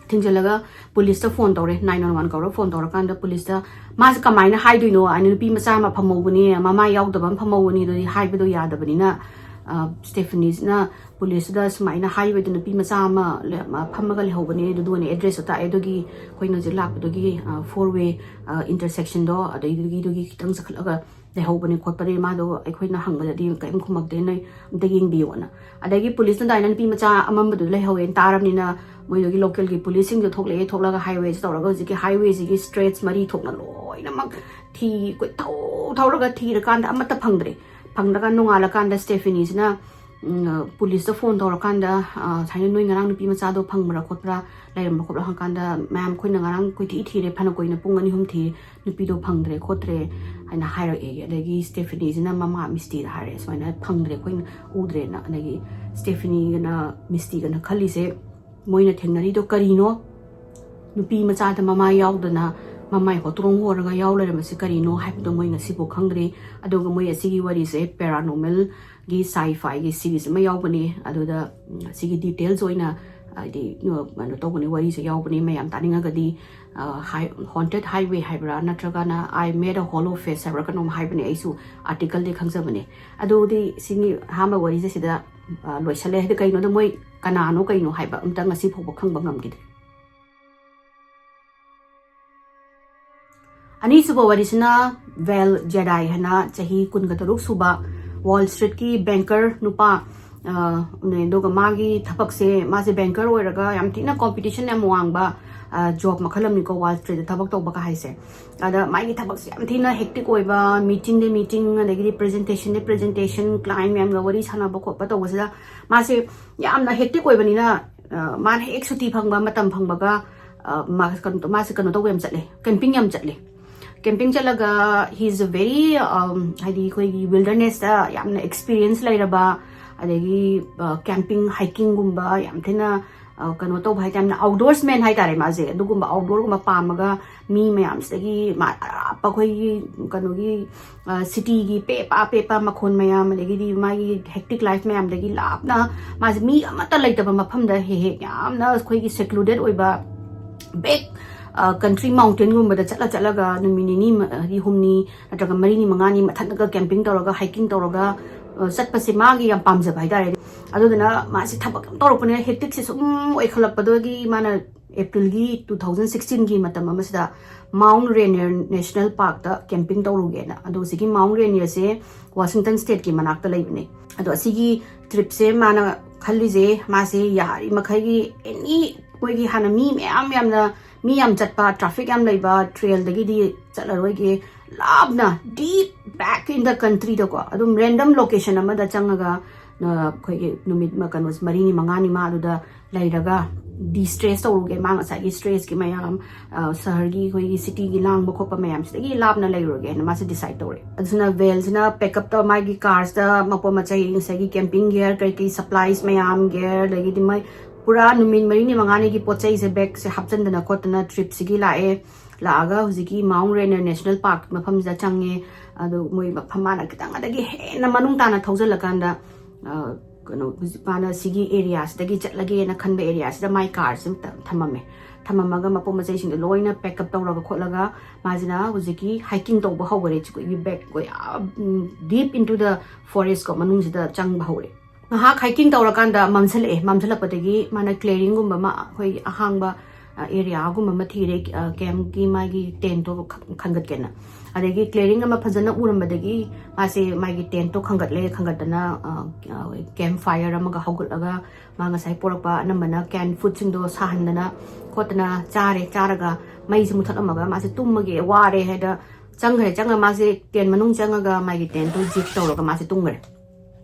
ꯊꯤꯡꯖꯤꯜꯂꯒ ꯄꯨꯂꯤꯁꯇ ꯐꯣꯟ ꯇꯧꯔꯦ, ꯅꯥꯏꯟ ꯋꯥꯟ ꯋꯥꯟ ꯀꯧꯔꯒ ꯐꯣꯟ ꯇꯧꯔꯀꯥꯟꯗ ꯄꯨꯂꯤꯁꯇ ꯃꯥꯁꯦ ꯀꯃꯥꯏꯅ ꯍꯥꯏꯗꯣꯏꯅꯣ? ꯑꯩꯅ ꯅꯨꯄꯤ ꯃꯆꯥ ꯑꯃ ꯐꯝꯍꯧꯕꯅꯦ, ꯃꯃꯥ ꯌꯥꯎꯗꯕ ꯑꯃ ꯐꯝꯍꯧꯕꯅꯤ, ꯑꯗꯨꯗꯤ ꯍꯥꯏꯕꯗꯣ ꯌꯥꯗꯕꯅꯤꯅ, ꯑ, ꯁ꯭ꯇꯦꯐꯤꯅꯤꯁꯅ ꯄꯨꯂꯤꯁꯇ ꯁꯨꯃꯥꯏꯅ ꯍꯥꯏꯕꯗ ꯅꯨꯄꯤ ꯃꯆꯥ ꯑꯃ ꯂꯩ-, ꯑꯃ ꯐꯝꯃꯒ ꯂꯩꯍꯧꯕꯅꯦ, ꯑꯗꯨꯗꯨꯒꯅꯦ ꯑꯦꯗ꯭ꯔꯦꯁꯇꯣ ꯇꯥꯛꯑꯦ, ꯑꯗꯨꯒꯤ ꯑꯩꯈꯣꯏꯅ ꯍꯧꯖꯤꯛ ꯂꯥꯛꯄꯗꯨꯒꯤ, ꯑ, ꯐꯣꯔ ꯋꯦ, ꯑ, ꯏꯟꯇꯔꯁꯦꯛꯁꯟꯗꯣ, ꯑꯗꯩꯗꯨꯒꯤꯗꯨꯒꯤ ꯈꯤꯇꯪ ꯆꯈꯠꯂꯒ ꯂꯩꯍꯧꯕꯅꯦ ꯈꯣꯠꯄꯅꯦ, ꯃꯥꯗꯣ ꯑꯩꯈꯣꯏꯅ ꯍꯪꯕꯗꯗꯤ ꯀꯔꯤꯝ ꯈꯨꯝꯃꯛꯇꯦ, ꯅꯣꯏ ꯑꯝꯇ ꯌꯦꯡꯕꯤꯌꯣꯅ꯫ ꯑꯗꯒꯤ ꯄꯨꯂꯤꯁꯅ ꯑꯗꯨꯃꯥꯏꯅ ꯅꯨꯄꯤ ꯃꯆꯥ ꯑꯃꯝꯕꯗꯨ ꯂꯩꯍꯧꯋꯦꯅ ꯇꯥꯔꯕꯅꯤꯅ, ꯃꯣꯏꯗꯨꯒꯤ ꯂꯣꯀꯦꯜꯒꯤ ꯄꯨꯂꯤꯁꯁꯤꯡꯗꯣ ꯊꯣꯛꯂꯛꯑꯦ, ꯊꯣꯛꯂꯒ ꯍꯥꯏꯋꯦꯁꯤ ꯇꯧꯔꯒ ꯍꯧꯖꯤꯛꯀꯤ ꯍꯥꯏꯋꯦꯁꯤꯒꯤ ꯁ꯭ꯇ꯭ꯔꯦꯠꯁ ꯃꯔꯤ ꯊꯣꯛꯅ ꯂꯣꯏꯅꯃꯛ ꯊꯤ, ꯀꯣꯏꯊꯧ ꯊꯧꯔꯒ ꯊꯤꯔꯀꯥꯟꯗ ꯑꯃꯠꯇ ꯐꯪꯗ꯭ꯔꯦ꯫ ꯐꯪꯗ꯭ꯔꯀꯥꯟꯗ ꯅꯣꯡꯉꯥꯜꯂꯀꯥꯟꯗ ꯁ꯭ꯇꯦꯐꯤꯅꯤꯁꯤꯅ, ꯎꯝ, ꯄꯨꯂꯤꯁꯇ ꯐꯣꯟ ꯇꯧꯔꯀꯥꯟꯗ, ꯑ, "ꯁꯨꯃꯥꯏꯅ ꯅꯣꯏ ꯉꯔꯥꯡ ꯅꯨꯄꯤ ꯃꯆꯥꯗꯣ ꯐꯪꯕ꯭ꯔꯥ ꯈꯣꯠꯄ꯭ꯔꯥ, ꯂꯩꯔꯝꯕ꯭ꯔꯥ ꯈꯣꯠꯄ꯭ꯔꯥ?" ꯍꯪꯀꯥꯟꯗ, "ꯃꯦꯝ, ꯑꯩꯈꯣꯏꯅ ꯉꯔꯥꯡ ꯀꯣꯏꯊꯤ ꯊꯤꯔꯦ, ꯐꯅ ꯀꯨꯏꯅ ꯄꯨꯡ ꯑꯅꯤ ꯑꯍꯨꯝ ꯊꯤꯔꯦ, ꯅꯨꯄꯤꯗꯣ ꯐꯪꯗ꯭ꯔꯦ ꯈꯣꯠꯇ꯭ꯔꯦ" ꯍꯥꯏꯅ ꯍꯥꯏꯔꯛꯑꯦ꯫ ꯑꯗꯒꯤ ꯁ꯭ꯇꯦꯐꯤꯅꯤꯁꯤꯅ ꯃꯃꯥ ꯃꯤꯁꯇꯤꯗ ꯍꯥꯏꯔꯦ, "ꯁꯨꯃꯥꯏꯅ ꯐꯪꯗ꯭ꯔꯦ, ꯑꯩꯈꯣꯏꯅ ꯎꯗ꯭ꯔꯦꯅ"꯫ ꯑꯗꯒꯤ ꯁ꯭ꯇꯦꯐꯤꯅꯤꯒꯅ ꯃꯤꯁꯇꯤꯒꯅ ꯈꯜꯂꯤꯁꯦ, ꯃꯣꯏꯅ ꯊꯦꯡꯅꯔꯤꯗꯣ ꯀꯔꯤꯅꯣ? ꯅꯨꯄꯤ ꯃꯆꯥꯗ ꯃꯃꯥ ꯌꯥꯎꯗꯅ ꯃꯃꯥꯏ ꯍꯣꯇ꯭ꯔꯣꯡ ꯍꯣꯔꯒ ꯌꯥꯎ ꯂꯩꯔꯝꯕꯁꯤ ꯀꯔꯤꯅꯣ ꯍꯥꯏꯕꯗꯣ ꯃꯣꯏ ꯉꯁꯤꯐꯥꯎ ꯈꯪꯗ꯭ꯔꯤ꯫ ꯑꯗꯨꯒ ꯃꯣꯏ ꯑꯁꯤꯒꯤ ꯋꯥꯔꯤꯁꯦ ꯄꯦꯔꯥꯅꯣꯃꯦꯜꯒꯤ ꯁꯥꯏ ꯐꯥꯏꯒꯤ ꯁꯤꯔꯤꯁ ꯑꯃ ꯌꯥꯎꯕꯅꯦ꯫ ꯑꯗꯨꯗ, ꯎꯝ, ꯑꯁꯤꯒꯤ ꯗꯤꯇꯦꯜꯁ ꯑꯣꯏꯅ, ꯍꯥꯏꯗꯤ, ꯀꯩꯅꯣ ꯇꯧꯕꯅꯦ, ꯋꯥꯔꯤꯁꯦ ꯌꯥꯎꯕꯅꯦ꯫ ꯃꯌꯥꯝ ꯇꯥꯅꯤꯡꯉꯒꯗꯤ, ꯑ, ꯍꯥꯏ-, Haunted Highway ꯍꯥꯏꯕ꯭ꯔꯥ, ꯅꯠꯇ꯭ꯔꯒꯅ I Made a Hollow Face ꯍꯥꯏꯕ꯭ꯔꯥ, ꯀꯩꯅꯣꯝ ꯍꯥꯏꯕꯅꯦ, ꯑꯩꯁꯨ ꯑꯥꯔꯇꯤꯀꯜꯗꯤ ꯈꯪꯖꯕꯅꯦ꯫ ꯑꯗꯨꯗꯤ ꯁꯤꯒꯤ ꯑꯍꯥꯟꯕ ꯋꯥꯔꯤꯁꯦ ꯁꯤꯗ, ꯑ, ꯂꯣꯏꯁꯜꯂꯦ꯫ ꯍꯥꯏꯗꯤ ꯀꯩꯅꯣꯗ ꯃꯣꯏ ꯀꯅꯥꯅꯣ ꯀꯩꯅꯣ ꯍꯥꯏꯕ ꯑꯝꯇ ꯉꯁꯤ ꯐꯥꯎꯕ ꯈꯪꯕ ꯉꯝꯈꯤꯗ꯭ꯔꯦ꯫ ꯑꯅꯤꯁꯨꯕ ꯋꯥꯔꯤꯁꯤꯅ ꯕꯦꯜ ꯖꯦꯗꯥꯏ ꯍꯥꯏꯅ ꯆꯍꯤ ꯀꯨꯟꯒ ꯇꯔꯨꯛ ꯁꯨꯕ ꯋꯥꯜ ꯁ꯭ꯇ꯭ꯔꯤꯠꯀꯤ ꯕꯦꯡꯀꯔ ꯅꯨꯄꯥ, ꯑ, ꯅꯦ꯫ ꯑꯗꯨꯒ ꯃꯥꯒꯤ ꯊꯕꯛꯁꯦ, ꯃꯥꯁꯦ ꯕꯦꯡꯀꯔ ꯑꯣꯏꯔꯒ ꯌꯥꯝ ꯊꯤꯅ ꯀꯣꯝꯄꯤꯇꯤꯁꯟ ꯌꯥꯝ ꯋꯥꯡꯕ, ꯑ, ꯖꯣꯕ ꯃꯈꯜ ꯑꯃꯅꯤꯀꯣ, ꯋꯥꯜ ꯁ꯭ꯇ꯭ꯔꯤꯠꯇ ꯊꯕꯛ ꯇꯧꯕꯒ ꯍꯥꯏꯁꯦ꯫ ꯑꯗ ꯃꯥꯒꯤ ꯊꯕꯛꯁꯦ ꯌꯥꯝ ꯊꯤꯅ ꯍꯦꯛꯇꯤꯛ ꯑꯣꯏꯕ, ꯃꯤꯇꯤꯡꯗ ꯃꯤꯇꯤꯡ, ꯑꯗꯒꯤꯗꯤ ꯄ꯭ꯔꯖꯦꯟꯇꯦꯁꯟꯗ ꯄ꯭ꯔꯖꯦꯟꯇꯦꯁꯟ, ꯀ꯭ꯂꯥꯏꯟ ꯃꯌꯥꯝꯒ ꯋꯥꯔꯤ ꯁꯥꯟꯅꯕ ꯈꯣꯠꯄ ꯇꯧꯕꯁꯤꯗ ꯃꯥꯁꯦ ꯌꯥꯝꯅ ꯍꯦꯛꯇꯤꯛ ꯑꯣꯏꯕꯅꯤꯅ, ꯑ, ꯃꯥꯅ ꯍꯦꯛ ꯁꯨꯇꯤ ꯐꯪꯕ ꯃꯇꯝ ꯐꯪꯕꯒ, ꯑ, ꯃꯥ-, ꯀꯩꯅꯣ, ꯃꯥꯁꯦ ꯀꯩꯅꯣ ꯇꯧꯕ ꯌꯥꯝ ꯆꯠꯂꯦ, ꯀꯦꯝꯄꯤꯡ ꯌꯥꯝ ꯆꯠꯂꯦ꯫ Camping ꯆꯠꯂꯒ he is a very, um, ꯍꯥꯏꯗꯤ ꯑꯩꯈꯣꯏꯒꯤ wilderness ꯇ ꯌꯥꯝꯅ experience ꯂꯩꯔꯕ, ꯑꯗꯒꯤ camping, hiking ꯒꯨꯝꯕ ꯌꯥꯝ ꯊꯤꯅ ꯀꯩꯅꯣ ꯇꯧꯕ ꯍꯥꯏꯇꯥꯔꯦ, ꯌꯥꯝꯅ outdoorsman ꯍꯥꯏꯇꯥꯔꯦ ꯃꯥꯁꯦ꯫ ꯑꯗꯨꯒꯨꯝꯕ outdoor ꯒꯨꯝꯕ ꯄꯥꯝꯃꯒ ꯃꯤ ꯃꯌꯥꯝꯁꯤꯗꯒꯤ ꯑꯔꯥꯞꯄ ꯑꯩꯈꯣꯏꯒꯤ ꯀꯩꯅꯣꯒꯤ city ꯒꯤ ꯄꯦꯄꯥ ꯄꯦꯄꯥ ꯃꯈꯣꯟ ꯃꯌꯥꯝ, ꯑꯗꯒꯤꯗꯤ ꯃꯥꯒꯤ hectic life ꯃꯌꯥꯝꯗꯒꯤ ꯂꯥꯞꯅ, ꯃꯥꯁꯦ ꯃꯤ ꯑꯃꯠꯇ ꯂꯩꯇꯕ ꯃꯐꯝꯗ ꯍꯦꯛ ꯍꯦꯛ ꯌꯥꯝꯅ ꯑꯩꯈꯣꯏꯒꯤ secluded ꯑꯣꯏꯕ back country mountain ꯒꯨꯝꯕꯗ ꯆꯠꯂ ꯆꯠꯂꯒ ꯅꯨꯃꯤꯠ ꯅꯤꯅꯤ ꯃꯔꯤ ꯍꯨꯝꯅꯤ ꯅꯠꯇ꯭ꯔꯒ ꯃꯔꯤꯅꯤ ꯃꯉꯥꯅꯤ ꯃꯊꯟꯇꯒ camping ꯇꯧꯔꯒ, hiking ꯇꯧꯔꯒ ꯆꯠꯄꯁꯦ ꯃꯥꯒꯤ ꯌꯥꯝ ꯄꯥꯝꯖꯕ ꯍꯥꯏꯇꯥꯔꯦ꯫ ꯑꯗꯨꯗꯨꯅ ꯃꯥꯁꯦ ꯊꯕꯛ ꯌꯥꯝ ꯇꯧꯔꯛꯄꯅꯤꯅ hectic ꯁꯦ ꯁꯨꯝ ꯑꯣꯏꯈꯠꯂꯛꯄꯗꯒꯤ ꯃꯥꯅ April ꯒꯤ two thousand sixteen ꯒꯤ ꯃꯇꯝ ꯑꯃꯁꯤꯗ Mount Rainier National Park ꯇ camping ꯇꯧꯔꯨꯒꯦꯅ꯫ ꯑꯗꯣ ꯍꯧꯖꯤꯛꯀꯤ Mount Rainier ꯁꯦ Washington State ꯀꯤ ꯃꯅꯥꯛꯇ ꯂꯩꯕꯅꯦ꯫ ꯑꯗꯣ ꯑꯁꯤꯒꯤ trip ꯁꯦ ꯃꯥꯅ ꯈꯜꯂꯤꯁꯦ, ꯃꯥꯁꯦ ꯌꯥꯔꯤ ꯃꯈꯩꯒꯤ any ꯃꯣꯏꯒꯤ ꯍꯥꯟꯅ ꯃꯤ ꯃꯌꯥꯝ ꯌꯥꯝꯅ, ꯃꯤ ꯌꯥꯝ ꯆꯠꯄ, traffic ꯌꯥꯝ ꯂꯩꯕ trail ꯗꯒꯤꯗꯤ ꯆꯠꯂꯔꯣꯏꯒꯦ, ꯂꯥꯞꯅ deep back in the country ꯗꯀꯣ, ꯑꯗꯨꯝ random location ꯑꯃꯗ ꯆꯪꯉꯒ ꯑꯩꯈꯣꯏꯒꯤ ꯅꯨꯃꯤꯠ ꯀꯩꯅꯣ ꯃꯔꯤꯅꯤ ꯃꯉꯥꯅꯤ ꯃꯥ ꯑꯗꯨꯗ ꯂꯩꯔꯒ de-stress ꯇꯧꯔꯨꯒꯦ, ꯃꯥ ꯉꯁꯥꯏꯒꯤ stress ꯀꯤ ꯃꯌꯥꯝ, ꯁꯍꯔꯒꯤ ꯑꯩꯈꯣꯏꯒꯤ city ꯒꯤ ꯂꯥꯡꯕ ꯈꯣꯠꯄ ꯃꯌꯥꯝꯁꯤꯗꯒꯤ ꯂꯥꯞꯅ ꯂꯩꯔꯨꯔꯒꯦꯅ ꯃꯥꯁꯦ decide ꯇꯧꯔꯦ꯫ ꯑꯗꯨꯅ van ꯁꯤꯅ pack up ꯇꯧ, ꯃꯥꯒꯤ car ꯁꯤꯗ ꯃꯄꯣꯠ ꯃꯆꯩ, ꯉꯁꯥꯏꯒꯤ camping gear, ꯀꯔꯤ ꯀꯔꯤ supplies ꯃꯌꯥꯝ, gear, ꯑꯗꯒꯤꯗꯤ ꯃꯣꯏ ꯄꯨꯔꯥ ꯅꯨꯃꯤꯠ ꯃꯔꯤꯅꯤ ꯃꯉꯥꯅꯤꯒꯤ ꯄꯣꯠ ꯆꯩꯁꯦ bag ꯁꯦ ꯍꯥꯞꯆꯤꯟꯗꯅ ꯈꯣꯠꯇꯅ trip ꯁꯤꯒꯤ ꯂꯥꯛꯑꯦ꯫ ꯂꯥꯛꯑꯒ ꯍꯧꯖꯤꯛꯀꯤ Mount Rainier National Park ꯃꯐꯝꯁꯤꯗ ꯆꯪꯉꯦ꯫ ꯑꯗꯣ ꯃꯣꯏ ꯃꯐꯝ ꯃꯥꯅ ꯈꯤꯇꯪ ꯑꯗꯒꯤ ꯍꯦꯟꯅ ꯃꯅꯨꯡ ꯇꯥꯅ ꯊꯧꯖꯤꯜꯂꯀꯥꯟꯗ ꯀꯩꯅꯣ ꯍꯧꯖꯤꯛ ꯃꯥꯅ ꯁꯤꯒꯤ area ꯁꯤꯗꯒꯤ ꯆꯠꯂꯒꯦꯅ ꯈꯟꯕ area ꯁꯤꯗ ꯃꯥꯏ car ꯁꯦ ꯊꯝꯃꯝꯃꯦ꯫ ꯊꯝꯃꯝꯃꯒ ꯃꯄꯣꯠ ꯃꯆꯩꯁꯤꯡꯗꯣ ꯂꯣꯏꯅ pack up ꯇꯧꯔꯒ ꯈꯣꯠꯂꯒ ꯃꯥꯁꯤꯅ ꯍꯧꯖꯤꯛꯀꯤ hiking ꯇꯧꯕ ꯍꯧꯈꯔꯦ꯫ ꯑꯩꯈꯣꯏꯒꯤ back ꯀꯣ ꯌꯥꯝ deep into the forest ꯀꯣ ꯃꯅꯨꯡꯁꯤꯗ ꯆꯪꯕ ꯍꯧꯔꯦ꯫ ꯉꯥꯏꯍꯥꯛ hiking ꯇꯧꯔꯀꯥꯟꯗ ꯃꯝꯁꯤꯜꯂꯛꯑꯦ꯫ ꯃꯝꯁꯤꯜꯂꯛꯄꯗꯒꯤ ꯃꯥꯅ clearing ꯒꯨꯝꯕ ꯑꯃ, ꯑꯩꯈꯣꯏ ꯑꯍꯥꯡꯕ area ꯒꯨꯝꯕ ꯑꯃ ꯊꯤꯔꯦ, camp ꯀꯤ ꯃꯥꯒꯤ tent ꯇꯣ ꯈꯟꯒꯠꯀꯦꯅ꯫ ꯑꯗꯒꯤ clearing ꯑꯃ ꯐꯖꯅ ꯎꯔꯝꯕꯗꯒꯤ ꯃꯥꯁꯦ ꯃꯥꯒꯤ tent ꯇꯣ ꯈꯟꯒꯠꯂꯦ꯫ ꯈꯟꯒꯠꯇꯅ camp fire ꯑꯃꯒ ꯍꯧꯒꯠꯂꯒ ꯃꯥ ꯉꯁꯥꯏ ꯄꯣꯔꯛꯄ ꯑꯅꯝꯕꯅ canned food ꯁꯤꯡꯗꯣ ꯁꯥꯍꯟꯗꯅ ꯈꯣꯠꯇꯅ ꯆꯥꯔꯦ꯫ ꯆꯥꯔꯒ ꯃꯩꯁꯦ ꯃꯨꯊꯠꯂꯝꯃꯒ ꯃꯥꯁꯦ ꯇꯨꯝꯃꯒꯦ, ꯋꯥꯔꯦ ꯍꯥꯏꯗ ꯆꯪꯈ꯭ꯔꯦ꯫ ꯆꯪꯉ ꯃꯥꯁꯦ tent ꯃꯅꯨꯡ ꯆꯪꯉꯒ ꯃꯥꯒꯤ tent ꯇꯣ zip ꯇꯧꯔꯒ ꯃꯥꯁꯦ ꯇꯨꯝꯈ꯭ꯔꯦ꯫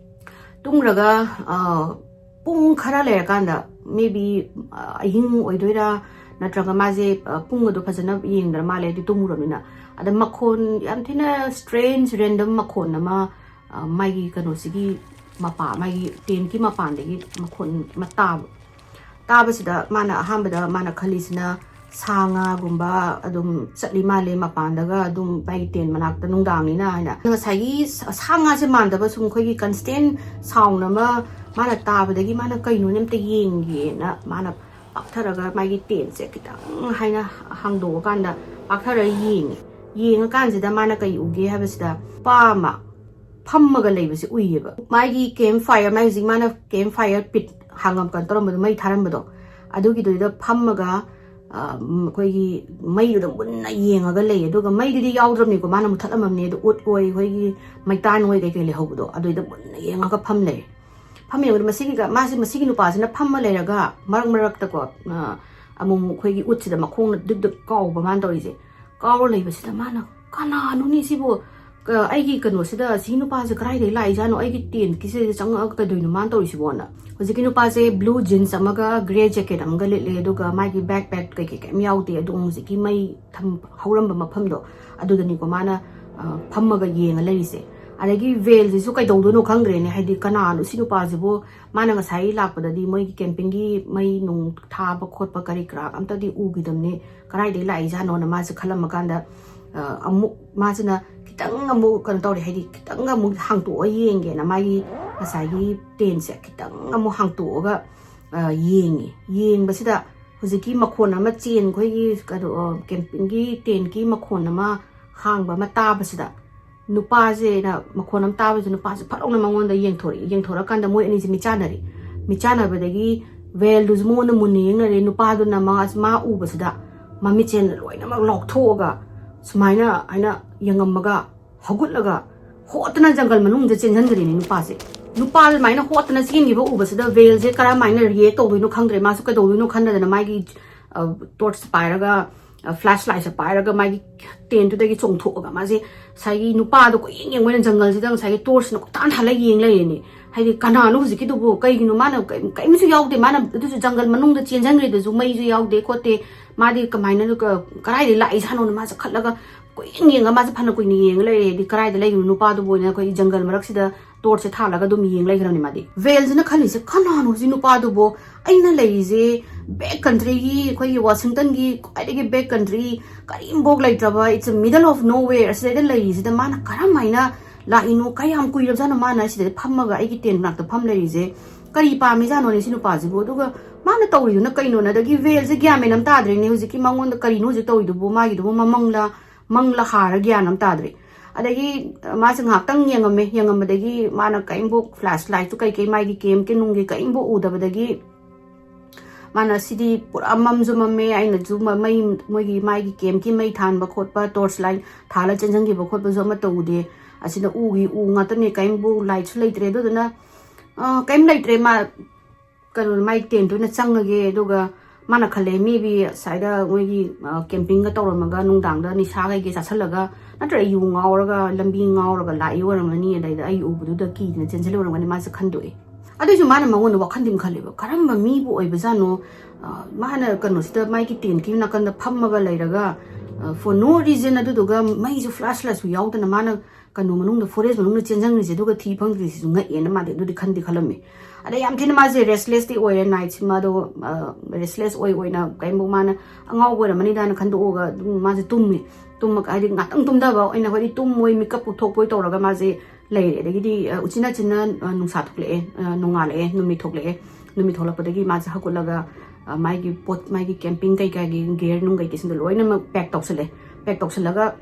ꯇꯨꯝꯈ꯭ꯔꯒ ꯄꯨꯡ ꯈꯔ ꯂꯩꯔꯀꯥꯟꯗ, maybe ꯑꯍꯤꯡ ꯑꯣꯏꯗꯣꯏꯔꯥ ꯅꯠꯇ꯭ꯔꯒ ꯃꯥꯁꯦ ꯄꯨꯡ ꯑꯗꯨ ꯐꯖꯅ ꯌꯦꯡꯗ꯭ꯔ ꯃꯥꯜꯂꯦ, ꯑꯗꯨ ꯇꯨꯝꯃꯨꯔꯕꯅꯤꯅ꯫ ꯑꯗ ꯃꯈꯣꯟ ꯌꯥꯝ ꯊꯤꯅ strange random ꯃꯈꯣꯟ ꯑꯃ ꯃꯥꯒꯤ ꯀꯩꯅꯣꯁꯤꯒꯤ ꯃꯄꯥ, ꯃꯥꯒꯤ tent ꯀꯤ ꯃꯄꯥꯟꯗꯒꯤ ꯃꯈꯣꯟ ꯑꯃ ꯇꯥꯕ꯫ ꯇꯥꯕꯁꯤꯗ ꯃꯥꯅ ꯑꯍꯥꯟꯕꯗ ꯃꯥꯅ ꯈꯜꯂꯤꯁꯤꯅ ꯁꯥ ꯉꯥꯒꯨꯝꯕ ꯑꯗꯨꯝ ꯆꯠꯂꯤ ꯃꯥꯜꯂꯦ ꯃꯄꯥꯟꯗꯒ, ꯑꯗꯨꯝ ꯃꯥꯒꯤ tent ꯃꯅꯥꯛꯇ ꯅꯨꯡꯗꯥꯡꯅꯤꯅ ꯍꯥꯏꯅ꯫ ꯉꯁꯥꯏꯒꯤ ꯁꯥ ꯉꯥꯁꯦ ꯃꯥꯟꯗꯕ ꯁꯨꯝ ꯑꯩꯈꯣꯏꯒꯤ constant sound ꯑꯃ ꯃꯥꯅ ꯇꯥꯕꯗꯒꯤ ꯃꯥꯅ ꯀꯩꯅꯣꯅꯦ ꯑꯝꯇ ꯌꯦꯡꯒꯦꯅ ꯃꯥꯅ ꯄꯥꯛꯊꯔꯒ ꯃꯥꯒꯤ tent ꯁꯦ ꯈꯤꯇꯪ ꯍꯥꯏꯅ ꯍꯥꯡꯗꯣꯛꯑꯀꯥꯟꯗ ꯄꯥꯛꯊꯔꯒ ꯌꯦꯡꯉꯦ꯫ ꯌꯦꯡꯉꯀꯥꯟꯁꯤꯗ ꯃꯥꯅ ꯀꯩ ꯎꯒꯦ ꯍꯥꯏꯕꯁꯤꯗ ꯅꯨꯄꯥ ꯑꯃ ꯐꯝꯃꯒ ꯂꯩꯕꯁꯦ ꯎꯏꯌꯦꯕ꯫ ꯃꯥꯒꯤ camp fire, ꯃꯥꯏ ꯍꯧꯖꯤꯛ ꯃꯥꯅ camp fire pit ꯍꯥꯡꯉꯝ ꯀꯩꯅꯣ ꯇꯧꯔꯝꯕꯗꯣ, ꯃꯩ ꯊꯥꯔꯝꯕꯗꯣ, ꯑꯗꯨꯒꯤꯗꯨꯗ ꯐꯝꯃꯒ ꯑꯩꯈꯣꯏꯒꯤ ꯃꯩꯗꯨꯗ ꯃꯨꯟꯅ ꯌꯦꯡꯉꯒ ꯂꯩ꯫ ꯑꯗꯨꯒ ꯃꯩꯗꯨꯗꯤ ꯌꯥꯎꯗ꯭ꯔꯕꯅꯤꯀꯣ, ꯃꯥꯅ ꯃꯨꯠꯊꯠꯂꯝꯃꯕꯅꯤ꯫ ꯑꯗꯨ ꯎꯠ ꯑꯣꯏ, ꯑꯩꯈꯣꯏꯒꯤ ꯃꯩꯇꯥꯟ ꯑꯣꯏ, ꯀꯩꯀꯩ ꯂꯩꯍꯧꯕꯗꯣ, ꯑꯗꯨꯏꯗ ꯃꯨꯟꯅ ꯌꯦꯡꯉꯒ ꯐꯝ ꯂꯩꯔꯦ꯫ ꯐꯝ ꯌꯦꯡꯕꯗ ꯃꯁꯤꯒꯤꯒ ꯃꯥꯁꯦ, ꯃꯁꯤꯒꯤ ꯅꯨꯄꯥꯁꯤꯅ ꯐꯝꯃ ꯂꯩꯔꯒ ꯃꯔꯛ ꯃꯔꯛꯇꯀꯣ ꯑꯃꯨꯛ ꯑꯃꯨꯛ ꯑꯩꯈꯣꯏꯒꯤ ꯎꯠꯁꯤꯗ ꯃꯈꯣꯡꯅ ꯗꯤꯛ ꯗꯤꯛ ꯀꯥꯎꯕ ꯃꯥꯅ ꯇꯧꯔꯤꯁꯦ꯫ ꯀꯥꯎꯔ ꯂꯩꯕꯁꯤꯗ ꯃꯥꯅ, "ꯀꯅꯥꯅꯣꯅꯦ ꯁꯤꯕꯨ? ꯑꯩꯒꯤ ꯀꯩꯅꯣꯁꯤꯗ ꯁꯤ ꯅꯨꯄꯥꯁꯦ ꯀꯗꯥꯏꯗꯒꯤ ꯂꯥꯛꯏꯖꯥꯠꯅꯣ? ꯑꯩꯒꯤ tent ꯀꯤꯁꯤꯗ ꯆꯪꯉꯛꯑꯒ ꯀꯩꯗꯧꯔꯤꯅꯣ ꯃꯥꯅ ꯇꯧꯔꯤꯁꯤꯕꯣꯅ?" ꯍꯧꯖꯤꯛꯀꯤ ꯅꯨꯄꯥꯁꯦ blue jeans ꯑꯃꯒ grey jacket ꯑꯃꯒ ꯂꯤꯠꯂꯦ, ꯑꯗꯨꯒ ꯃꯥꯒꯤ backpack ꯀꯩꯀꯩ ꯀꯩꯝ ꯌꯥꯎꯗꯦ꯫ ꯑꯗꯨꯒ ꯍꯧꯖꯤꯛꯀꯤ ꯃꯩ ꯊꯝ-, ꯍꯧꯔꯝꯕ ꯃꯐꯝꯗꯣ ꯑꯗꯨꯗꯅꯤꯀꯣ ꯃꯥꯅ ꯐꯝꯃꯒ ꯌꯦꯡꯉ ꯂꯩꯔꯤꯁꯦ꯫ ꯑꯗꯒꯤ veil ꯁꯤꯁꯨ ꯀꯩꯗꯧꯗꯣꯏꯅꯣ ꯈꯪꯗ꯭ꯔꯦꯅꯦ, ꯍꯥꯏꯗꯤ ꯀꯅꯥꯅꯣ ꯁꯤ ꯅꯨꯄꯥꯁꯤꯕꯨ? ꯃꯥꯅ ꯉꯁꯥꯏ ꯂꯥꯛꯄꯗꯗꯤ ꯃꯣꯏꯒꯤ camping ꯒꯤ ꯃꯩ ꯅꯨꯡ ꯊꯥꯕ ꯈꯣꯠꯄ ꯀꯔꯤ ꯀꯔꯥ ꯑꯝꯇꯗꯤ ꯎꯈꯤꯗꯕꯅꯤ, ꯀꯗꯥꯏꯗꯒꯤ ꯂꯥꯛꯏꯖꯥꯠꯅꯣꯅ ꯃꯥꯁꯦ ꯈꯜꯂꯝꯃꯀꯥꯟꯗ ꯑꯃꯨꯛ ꯃꯥꯁꯤꯅ ꯈꯤꯇꯪ ꯑꯃꯨꯛ ꯀꯩꯅꯣ ꯇꯧꯔꯦ, ꯍꯥꯏꯗꯤ ꯈꯤꯇꯪ ꯑꯃꯨꯛ ꯍꯥꯡꯇꯣꯛꯑ ꯌꯦꯡꯒꯦꯅ ꯃꯥꯒꯤ ꯉꯁꯥꯏꯒꯤ tent ꯁꯦ ꯈꯤꯇꯪ ꯑꯃꯨꯛ ꯍꯥꯡꯇꯣꯛꯑꯒ ꯌꯦꯡꯉꯦ꯫ ꯌꯦꯡꯕꯁꯤꯗ ꯍꯧꯖꯤꯛꯀꯤ ꯃꯈꯣꯟ ꯑꯃ ꯆꯦꯟ, ꯑꯩꯈꯣꯏꯒꯤ ꯀꯩꯅꯣ camping ꯒꯤ tent ꯀꯤ ꯃꯈꯣꯟ ꯑꯃ ꯍꯥꯡꯕ ꯑꯃ ꯇꯥꯕꯁꯤꯗ ꯅꯨꯄꯥꯁꯦꯅ ꯃꯈꯣꯟ ꯑꯃ ꯇꯥꯕꯁꯤꯗ ꯅꯨꯄꯥꯁꯦ ꯐꯠ ꯂꯥꯎꯅ ꯃꯉꯣꯟꯗ ꯌꯦꯡꯊꯣꯔꯛꯏ꯫ ꯌꯦꯡꯊꯣꯔꯛꯀꯥꯟꯗ ꯃꯣꯏ ꯑꯅꯤꯁꯦ ꯃꯤꯠꯆꯥꯟꯅꯔꯦ꯫ ꯃꯤꯠꯆꯥꯟꯅꯕꯗꯒꯤ veil ꯗꯨꯁꯨ ꯃꯉꯣꯟꯗ ꯃꯨꯟꯅ ꯌꯦꯡꯅꯔꯦ꯫ ꯅꯨꯄꯥꯗꯨꯅ ꯃꯥ, ꯃꯥ ꯎꯕꯁꯤꯗ ꯃꯃꯤꯠꯁꯦ ꯂꯣꯏꯅꯃꯛ ꯂꯥꯎꯊꯣꯛꯑꯒ ꯁꯨꯃꯥꯏꯅ ꯍꯥꯏꯅ ꯌꯦꯡꯉꯝꯃꯒ ꯍꯧꯒꯠꯂꯒ ꯍꯣꯠꯇꯅ ꯖꯪꯒꯜ ꯃꯅꯨꯡꯗ ꯆꯦꯟꯁꯤꯟꯈ꯭ꯔꯦꯅꯦ ꯅꯨꯄꯥꯁꯦ꯫ ꯅꯨꯄꯥ ꯑꯗꯨꯃꯥꯏꯅ ꯍꯣꯠꯇꯅ ꯆꯦꯟꯈꯤꯕ ꯎꯕꯁꯤꯗ veil ꯁꯦ ꯀꯔꯝꯍꯥꯏꯅ react ꯇꯧꯗꯣꯏꯅꯣ ꯈꯪꯗ꯭ꯔꯦ꯫ ꯃꯥꯁꯨ ꯀꯩꯗꯧꯗꯣꯏꯅꯣ ꯈꯟꯗꯗꯅ ꯃꯥꯒꯤ torch ꯄꯥꯏꯔꯒ ꯐ꯭ꯂꯥꯁ ꯂꯥꯏꯠꯁꯦ ꯄꯥꯏꯔꯒ ꯃꯥꯒꯤ ꯇꯦꯟꯠꯇꯨꯗꯒꯤ ꯆꯣꯡꯊꯣꯛꯑꯒ ꯃꯥꯁꯦ ꯉꯁꯥꯏꯒꯤ ꯅꯨꯄꯥꯗꯣ ꯀꯣꯏꯌꯦꯡ ꯌꯦꯡꯕ ꯑꯣꯏꯅ ꯖꯪꯒꯜꯁꯤꯗ ꯉꯁꯥꯏꯒꯤ ꯇꯣꯔꯆꯅ ꯀꯣꯏꯊꯥꯟ ꯊꯥꯜꯂ ꯌꯦꯡ ꯂꯩꯔꯦꯅꯦ꯫ ꯍꯥꯏꯗꯤ ꯀꯅꯥꯅꯣ ꯍꯧꯖꯤꯛꯀꯤꯗꯨꯕꯨ, ꯀꯩꯒꯤꯅꯣ ꯃꯥꯅ ꯀꯩꯝ- ꯀꯩꯝꯁꯨ ꯌꯥꯎꯗꯦ, ꯃꯥꯅ ꯑꯗꯨꯁꯨ ꯖꯪꯒꯜ ꯃꯅꯨꯡꯗ ꯆꯦꯟꯁꯤꯟꯈ꯭ꯔꯤꯗꯨꯁꯨ ꯃꯩꯁꯨ ꯌꯥꯎꯗꯦ ꯈꯣꯠꯇꯦ, ꯃꯥꯗꯤ ꯀꯃꯥꯏꯅ ꯀ- ꯀꯗꯥꯏꯗꯒꯤ ꯂꯥꯛꯏꯖꯥꯠꯅꯣꯅ ꯃꯥ ꯆꯈꯠꯂꯒ ꯀꯣꯏꯌꯦꯡ ꯌꯦꯡꯉ ꯃꯥꯁꯦ ꯐꯅ ꯀꯨꯏꯅ ꯌꯦꯡꯉ ꯂꯩꯔꯦ꯫ ꯍꯥꯏꯗꯤ ꯀꯗꯥꯏꯗ ꯂꯩꯔꯤꯅꯣ ꯅꯨꯄꯥꯗꯨꯕꯨ ꯑꯣꯏꯅ ꯑꯩꯈꯣꯏ ꯖꯪꯒꯜ ꯃꯔꯛꯁꯤꯗ ꯇꯣꯔꯆꯁꯦ ꯊꯥꯜꯂꯒ ꯑꯗꯨꯝ ꯌꯦꯡ ꯂꯩꯈ꯭ꯔꯕꯅꯤ ꯃꯥꯗꯤ꯫ ꯚꯦꯜꯁꯤꯅ ꯈꯜꯂꯤꯁꯦ, "ꯀꯅꯥꯅꯣ ꯍꯧꯖꯤꯛ ꯅꯨꯄꯥꯗꯨꯕꯨ? ꯑꯩꯅ ꯂꯩꯔꯤꯁꯦ ꯕꯦꯛ ꯀꯟꯇ꯭ꯔꯤꯒꯤ, ꯑꯩꯈꯣꯏꯒꯤ ꯋꯥꯁꯤꯡꯇꯟꯒꯤ ꯈ꯭ꯋꯥꯏꯗꯒꯤ ꯕꯦꯛ ꯀꯟꯇ꯭ꯔꯤ, ꯀꯔꯤꯝꯐꯥꯎ ꯂꯩꯇ꯭ꯔꯕ, it's a middle of nowhere, ꯑꯁꯤꯗꯩꯗ ꯂꯩꯔꯤꯁꯤꯗ ꯃꯥꯅ ꯀꯔꯝꯍꯥꯏꯅ ꯂꯥꯛꯏꯅꯣ? ꯀꯌꯥꯝ ꯀꯨꯏꯔꯕꯖꯥꯠꯅꯣ ꯃꯥꯅ ꯁꯤꯗ ꯐꯝꯃꯒ ꯑꯩꯒꯤ ꯇꯦꯟ ꯃꯅꯥꯛꯇ ꯐꯝ ꯂꯩꯔꯤꯁꯦ? ꯀꯔꯤ ꯄꯥꯝꯃꯤꯖꯥꯠꯅꯣꯅꯦ ꯁꯤ ꯅꯨꯄꯥꯁꯤꯕꯨ? ꯑꯗꯨꯒ ꯃꯥꯅ ꯇꯧꯔꯤꯗꯨꯅ ꯀꯩꯅꯣꯅ?" ꯑꯗꯒꯤ ꯚꯦꯜꯁꯦ ꯒ꯭ꯌꯥꯟ ꯃꯦꯟ ꯑꯃ ꯇꯥꯗ꯭ꯔꯦꯅꯦ ꯍꯧꯖꯤꯛꯀꯤ ꯃꯉꯣꯟꯗ꯫ ꯀꯔꯤꯅꯣ ꯍꯧꯖꯤꯛ ꯇꯧꯔꯤꯗꯨꯕꯨ? ꯃꯥꯒꯤꯗꯨꯕꯨ ꯃꯃꯪꯂ ꯃꯪꯂ ꯍꯥꯔ ꯒ꯭ꯌꯥꯟ ꯑꯃ ꯇꯥꯗ꯭ꯔꯦ꯫ ꯑꯗꯒꯤ ꯃꯥꯁꯦ ꯉꯥꯏꯍꯥꯛꯇꯪ ꯌꯦꯡꯉꯝꯃꯦ꯫ ꯌꯦꯡꯉꯝꯕꯗꯒꯤ ꯃꯥꯅ ꯀꯔꯤꯝꯐꯥꯎ, ꯐ꯭ꯂꯥꯁ ꯂꯥꯏꯠꯁꯨ ꯀꯩꯀꯩ, ꯃꯥꯒꯤ ꯀꯦꯝꯞꯀꯤ ꯅꯨꯡꯒꯤ ꯀꯔꯤꯝꯐꯥꯎ ꯎꯗꯕꯗꯒꯤ ꯃꯥꯅ, "ꯁꯤꯗꯤ ꯄꯨꯔꯥ ꯃꯝꯁꯨ ꯃꯝꯃꯦ, ꯑꯩꯅꯁꯨ ꯃ-, ꯃꯩ, ꯃꯣꯏꯒꯤ ꯃꯥꯒꯤ ꯀꯦꯝꯞꯀꯤ ꯃꯩ ꯊꯥꯟꯕ ꯈꯣꯠꯄ, ꯇꯣꯔꯆ ꯂꯥꯏꯠ ꯊꯥꯜꯂ ꯆꯦꯟꯁꯤꯟꯈꯤꯕ ꯈꯣꯠꯄꯁꯨ ꯑꯃꯠꯇ ꯎꯗꯦ꯫ ꯑꯁꯤꯗ ꯎꯒꯤ ꯎ ꯉꯥꯛꯇꯅꯦ, ꯀꯔꯤꯝꯐꯥꯎ ꯂꯥꯏꯠꯁꯨ ꯂꯩꯇ꯭ꯔꯦ꯫ ꯑꯗꯨꯗꯨꯅ, ꯑ, ꯀꯔꯤꯝ ꯂꯩꯇ꯭ꯔꯦ꯫ ꯃꯥ ꯀꯩꯅꯣ, ꯃꯥꯏ ꯇꯦꯟꯠꯇ ꯑꯣꯏꯅ ꯆꯪꯉꯒꯦ꯫ ꯑꯗꯨꯒ ꯃꯥꯅ ꯈꯜꯂꯦ, ꯃꯦꯕꯤ ꯁ꯭ꯋꯥꯏꯗ ꯃꯣꯏꯒꯤ, ꯑ, ꯀꯦꯝꯄꯤꯡꯒ ꯇꯧꯔꯝꯃꯒ ꯅꯨꯡꯗꯥꯡꯗ ꯅꯤꯁꯥ ꯀꯩꯀꯩ ꯆꯥꯁꯜꯂꯒ, ꯅꯠꯇ꯭ꯔꯒ ꯌꯨ ꯉꯥꯎꯔꯒ ꯂꯝꯕꯤ ꯉꯥꯎꯔꯒ ꯂꯥꯛꯏ ꯑꯣꯏꯔꯝꯃꯅꯤ, ꯑꯗꯩꯗ ꯑꯩ ꯎꯕꯗꯨꯗ ꯀꯤꯗꯅ ꯆꯦꯟꯁꯤꯜꯂꯤ ꯑꯣꯏꯔꯝꯒꯅꯤ, ꯃꯥꯁꯦ ꯈꯟꯗꯣꯛꯑꯦ꯫ ꯑꯗꯨꯏꯁꯨ ꯃꯥꯅ ꯃꯉꯣꯟꯗ ꯋꯥꯈꯜꯗꯤ ꯑꯃ ꯈꯜꯂꯦꯕ, "ꯀꯔꯝꯕ ꯃꯤꯕꯨ ꯑꯣꯏꯕꯖꯥꯠꯅꯣ? ꯑ, ꯃꯥꯅ ꯀꯩꯅꯣꯁꯤꯗ, ꯃꯥꯒꯤ ꯇꯦꯟꯠꯀꯤ ꯅꯥꯀꯟꯗ ꯐꯝꯃꯒ ꯂꯩꯔꯒ, ꯑ, for no reason, ꯑꯗꯨꯗꯨꯒ ꯃꯩꯁꯨ, ꯐ꯭ꯂꯥꯁ ꯂꯥꯏꯠꯁꯨ ꯌꯥꯎꯗꯅ ꯃꯥꯅ ꯀꯩꯅꯣ ꯃꯅꯨꯡꯗ, ꯐꯣꯔꯦꯁ ꯃꯅꯨꯡꯗ ꯆꯦꯟꯖꯟꯈ꯭ꯔꯤꯁꯦ, ꯑꯗꯨꯒ ꯊꯤ ꯐꯪꯗ꯭ꯔꯤꯁꯤꯁꯨ ꯉꯛꯑꯦꯅ ꯃꯥꯗꯤ ꯑꯗꯨꯗꯤ ꯈꯟꯗꯤ ꯈꯜꯂꯝꯃꯤ꯫ ꯑꯗꯩ ꯌꯥꯝ ꯊꯤꯅ ꯃꯥꯁꯦ ꯔꯦꯁꯂꯦꯁꯇꯤ ꯑꯣꯏꯔꯦ, ꯅꯥꯏꯠꯁꯤꯃ꯫ ꯑꯗꯣ, ꯑ, ꯔꯦꯁꯂꯦꯁ ꯑꯣꯏ ꯑꯣꯏꯅ ꯀꯩꯝꯕꯨ ꯃꯥꯅ ꯑꯉꯥꯎꯕ ꯑꯣꯏꯔꯝꯃꯅꯤꯗꯥꯅ ꯈꯟꯗꯣꯛꯑꯒ ꯑꯗꯨꯝ ꯃꯥꯁꯦ ꯇꯨꯝꯃꯤ꯫ ꯇꯨꯝꯃꯒ, ꯍꯥꯏꯗꯤ, ꯉꯥꯛꯇꯪ ꯇꯨꯝꯊꯕ ꯑꯣꯏꯅ, ꯍꯥꯏꯗꯤ, ꯇꯨꯝꯃꯣꯏ, ꯃꯤꯀꯞ ꯊꯣꯛꯄꯣꯏ ꯇꯧꯔꯒ ꯃꯥꯁꯦ ꯂꯩꯔꯦ꯫ ꯑꯗꯒꯤꯗꯤ, ꯑ, ꯎꯆꯤꯟ ꯅꯥꯆꯤꯟꯅ, ꯑ, ꯅꯨꯡꯁꯥ ꯊꯣꯛꯂꯛꯑꯦ, ꯑ, ꯅꯣꯡꯉꯥꯜꯂꯛꯑꯦ, ꯅꯨꯃꯤꯠ ꯊꯣꯛꯂꯛꯑꯦ꯫ ꯅꯨꯃꯤꯠ ꯊꯣꯛꯂꯛꯄꯗꯒꯤ ꯃꯥꯁꯦ ꯍꯧꯒꯠꯂꯒ, ꯑ, ꯃꯥꯒꯤ ꯄꯣꯠ, ꯃꯥꯒꯤ ꯀꯦꯝꯄꯤꯡ ꯀꯩꯀꯥꯒꯤ ꯒꯤꯌꯔ ꯅꯨꯡ ꯀꯩꯀꯩꯁꯤꯡꯗꯣ ꯂꯣꯏꯅꯃꯛ ꯄꯦꯛ ꯇꯧꯁꯜꯂꯦ꯫ ꯄꯦꯛ ꯇꯧꯁꯜꯂꯒ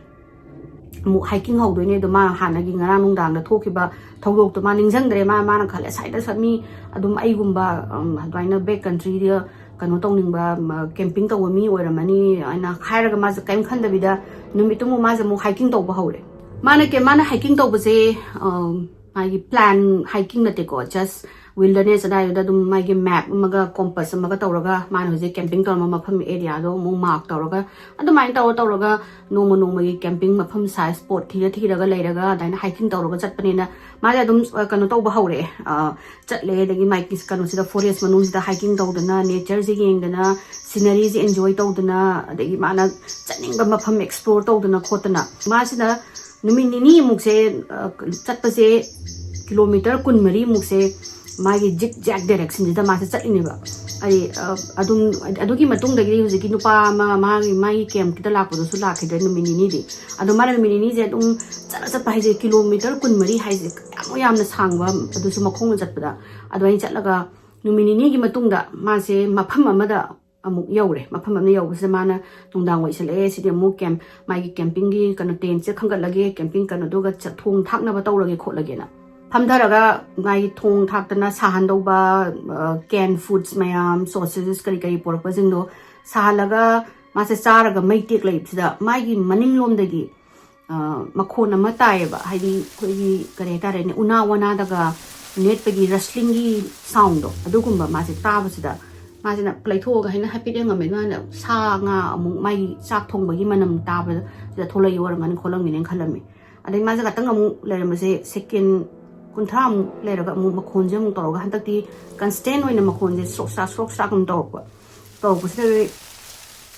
ꯑꯃꯨꯛ ꯍꯥꯏꯀꯤꯡ ꯍꯧꯗꯣꯏꯅꯦ꯫ ꯑꯗꯣ ꯃꯥ ꯍꯥꯟꯅꯒꯤ ꯉꯔꯥꯡ ꯅꯨꯡꯗꯥꯡꯗ ꯊꯣꯛꯈꯤꯕ ꯊꯧꯗꯣꯛꯇꯣ ꯃꯥ ꯅꯤꯡꯁꯤꯡꯗ꯭ꯔꯦ꯫ ꯃꯥ, ꯃꯥꯅ ꯈꯜꯂꯦ, "ꯁ꯭ꯋꯥꯏꯗ ꯁ-, ꯃꯤ ꯑꯗꯨꯝ ꯑꯩꯒꯨꯝꯕ, ꯎꯝ, ꯑꯗꯨꯃꯥꯏꯅ ꯕꯦꯛ ꯀꯟꯇ꯭ꯔꯤꯗ ꯀꯩꯅꯣ ꯇꯧꯅꯤꯡꯕ, ꯃ, ꯀꯦꯝꯄꯤꯡ ꯇꯧꯕ ꯃꯤ ꯑꯣꯏꯔꯝꯃꯅꯤ" ꯍꯥꯏꯅ ꯍꯥꯏꯔꯒ ꯃꯥꯁꯦ ꯀꯔꯤꯝ ꯈꯟꯗꯕꯤꯗ ꯅꯨꯃꯤꯠꯇꯨꯃꯨꯛ ꯃꯥꯁꯦ ꯑꯃꯨꯛ ꯍꯥꯏꯀꯤꯡ ꯇꯧꯕ ꯍꯧꯔꯦ꯫ ꯃꯥꯅ ꯀꯦ-, ꯃꯥꯅ ꯍꯥꯏꯀꯤꯡ ꯇꯧꯕꯁꯦ, ꯑꯝ, ꯃꯥꯒꯤ ꯄ꯭ꯂꯥꯟ ꯍꯥꯏꯀꯤꯡ ꯅꯠꯇꯦꯀꯣ, ꯖꯁ wilderness ꯑꯗꯥꯏꯗꯨꯗ ꯑꯗꯨꯝ ꯃꯥꯒꯤ map ꯑꯃꯒ compass ꯑꯃꯒ ꯇꯧꯔꯒ ꯃꯥꯅ ꯍꯧꯖꯤꯛ camping ꯇꯧꯔꯝꯕ ꯃꯐꯝ areaꯗꯣ ꯑꯃꯨꯛ mark ꯇꯧꯔꯒ ꯑꯗꯨꯃꯥꯏꯅ ꯇꯧꯔ ꯇꯧꯔꯒ ꯅꯣꯡꯃ ꯅꯣꯡꯃꯒꯤ camping ꯃꯐꯝ size, spot ꯊꯤꯔ ꯊꯤꯔꯒ ꯂꯩꯔꯒ ꯑꯗꯨꯃꯥꯏꯅ hiking ꯇꯧꯔꯒ ꯆꯠꯄꯅꯤꯅ ꯃꯥꯁꯦ ꯑꯗꯨꯝ ꯑ, ꯀꯩꯅꯣ ꯇꯧꯕ ꯍꯧꯔꯛꯑꯦ꯫ ꯑ, ꯆꯠꯂꯦ, ꯑꯗꯒꯤ ꯃꯥꯏ ꯀꯩꯅꯣꯁꯤꯗ forest ꯃꯅꯨꯡꯁꯤꯗ hiking ꯇꯧꯗꯅ natureꯁꯦ ꯌꯦꯡꯗꯅ sceneryꯁꯦ enjoy ꯇꯧꯗꯅ ꯑꯗꯒꯤ ꯃꯥꯅ ꯆꯠꯅꯤꯡꯕ ꯃꯐꯝ explore ꯇꯧꯗꯅ ꯈꯣꯠꯇꯅ ꯃꯥꯁꯤꯅ ꯅꯨꯃꯤꯠ ꯅꯤꯅꯤꯃꯨꯛꯁꯦ ꯑ, ꯆꯠꯄꯁꯦ ꯀꯤꯂꯣꯃꯤꯇꯔ ꯀꯨꯟꯃꯔꯤꯃꯨꯛꯁꯦ ꯃꯥꯒꯤ zigzag directionꯁꯤꯗ ꯃꯥꯁꯦ ꯆꯠꯂꯤꯅꯦꯕ꯫ ꯑꯩ ꯑ, ꯑꯗꯨꯝ ꯑꯗꯨꯒꯤ ꯃꯇꯨꯡꯗꯒꯤꯗꯤ ꯍꯧꯖꯤꯛꯀꯤ ꯅꯨꯄꯥ ꯑꯃ ꯃꯥꯒꯤ ꯃꯥꯒꯤ campꯀꯤꯗ ꯂꯥꯛꯄꯗꯨꯁꯨ ꯂꯥꯛꯈꯤꯗ꯭ꯔꯦ ꯅꯨꯃꯤꯠ ꯅꯤꯅꯤꯗꯤ꯫ ꯑꯗꯣ ꯃꯥꯅ ꯅꯨꯃꯤꯠ ꯅꯤꯅꯤꯁꯦ ꯑꯗꯨꯝ ꯆꯠꯂ ꯆꯠꯄ ꯍꯥꯏꯁꯦ ꯀꯤꯂꯣꯃꯤꯇꯔ ꯀꯨꯟꯃꯔꯤ ꯍꯥꯏꯁꯦ ꯌꯥꯝ ꯌꯥꯝꯅ ꯁꯥꯡꯕ ꯑꯗꯨꯁꯨ ꯃꯈꯣꯡꯅ ꯆꯠꯄꯗ꯫ ꯑꯗꯨꯃꯥꯏꯅ ꯆꯠꯂꯒ ꯅꯨꯃꯤꯠ ꯅꯤꯅꯤꯒꯤ ꯃꯇꯨꯡꯗ ꯃꯥꯁꯦ ꯃꯐꯝ ꯑꯃꯗ ꯑꯃꯨꯛ ꯌꯧꯔꯦ꯫ ꯃꯐꯝ ꯑꯃꯗ ꯌꯧꯕꯁꯤꯗ ꯃꯥꯅ ꯅꯨꯡꯗꯥꯡ ꯑꯣꯏꯁꯜꯂꯛꯑꯦ, ꯁꯤꯗꯤ ꯑꯃꯨꯛ camp ꯃꯥꯒꯤ campingꯒꯤ ꯀꯩꯅꯣ tentꯁꯦ ꯈꯟꯒꯠꯂꯒꯦ, camping ꯀꯩꯅꯣꯗꯨꯒ ꯆ- ꯊꯣꯡ ꯊꯥꯛꯅꯕ ꯇꯧꯔꯒꯦ ꯈꯣꯠꯂꯒꯦꯅ ꯐꯝꯊꯔꯒ ꯃꯥꯒꯤ ꯊꯣꯡ ꯊꯥꯛꯇꯅ ꯁꯥꯍꯟꯗꯧꯕ canned foods ꯃꯌꯥꯝ, sausages ꯀꯔꯤ ꯀꯔꯤ ꯄꯨꯔꯛꯄꯁꯤꯡꯗꯣ ꯁꯥꯍꯜꯂꯒ ꯃꯥꯁꯦ ꯆꯥꯔꯒ ꯃꯩ ꯇꯦꯛꯂꯛꯏꯕꯁꯤꯗ ꯃꯥꯒꯤ ꯃꯅꯤꯡꯂꯣꯝꯗꯒꯤ ꯑ, ꯃꯈꯣꯟ ꯑꯃ ꯇꯥꯏꯌꯦꯕ, ꯍꯥꯏꯗꯤ ꯑꯩꯈꯣꯏꯒꯤ ꯀꯔꯤ ꯍꯥꯏꯇꯥꯔꯦꯅꯦ, ꯎꯅꯥ ꯋꯥꯅꯥꯗꯒ ꯅꯦꯠꯄꯒꯤ rustlingꯒꯤ soundꯗꯣ, ꯑꯗꯨꯒꯨꯝꯕ ꯃꯥꯁꯦ ꯇꯥꯕꯁꯤꯗ ꯃꯥꯁꯤꯅ ꯂꯩꯊꯣꯛꯑꯒ ꯍꯥꯏꯅ ꯍꯥꯏꯐꯦꯠ ꯌꯦꯡꯉꯝꯃꯦ꯫ ꯃꯥꯅ ꯁꯥ ꯉꯥ ꯑꯃꯨꯛ ꯃꯥꯒꯤ ꯆꯥꯛ ꯊꯣꯡꯕꯒꯤ ꯃꯅꯝ ꯇꯥꯕꯗ ꯁꯤꯗ ꯊꯣꯛꯂꯛꯏ ꯑꯣꯏꯔꯝꯒꯅꯤ ꯈꯣꯠꯂꯝꯒꯅꯤꯅ ꯈꯜꯂꯝꯃꯤ꯫ ꯑꯗꯩ ꯃꯥꯁꯦ ꯉꯥꯛꯇꯪ ꯑꯃꯨꯛ ꯂꯩꯔꯝꯕꯁꯦ second ꯀꯨꯟꯊ꯭ꯔꯥꯃꯨꯛ ꯂꯩꯔꯒ ꯑꯃꯨꯛ ꯃꯈꯣꯟꯁꯦ ꯑꯃꯨꯛ ꯇꯧꯔꯒ ꯍꯟꯗꯛꯇꯤ constant ꯑꯣꯏꯅ ꯃꯈꯣꯟꯁꯦ ꯁ꯭ꯔꯣꯛ ꯁ꯭ꯔꯥꯛ ꯁ꯭ꯔꯣꯛ ꯁ꯭ꯔꯥꯛ ꯑꯗꯨꯝ ꯇꯧꯔꯛꯄ꯫ ꯇꯧꯔꯛꯄꯁꯤꯗ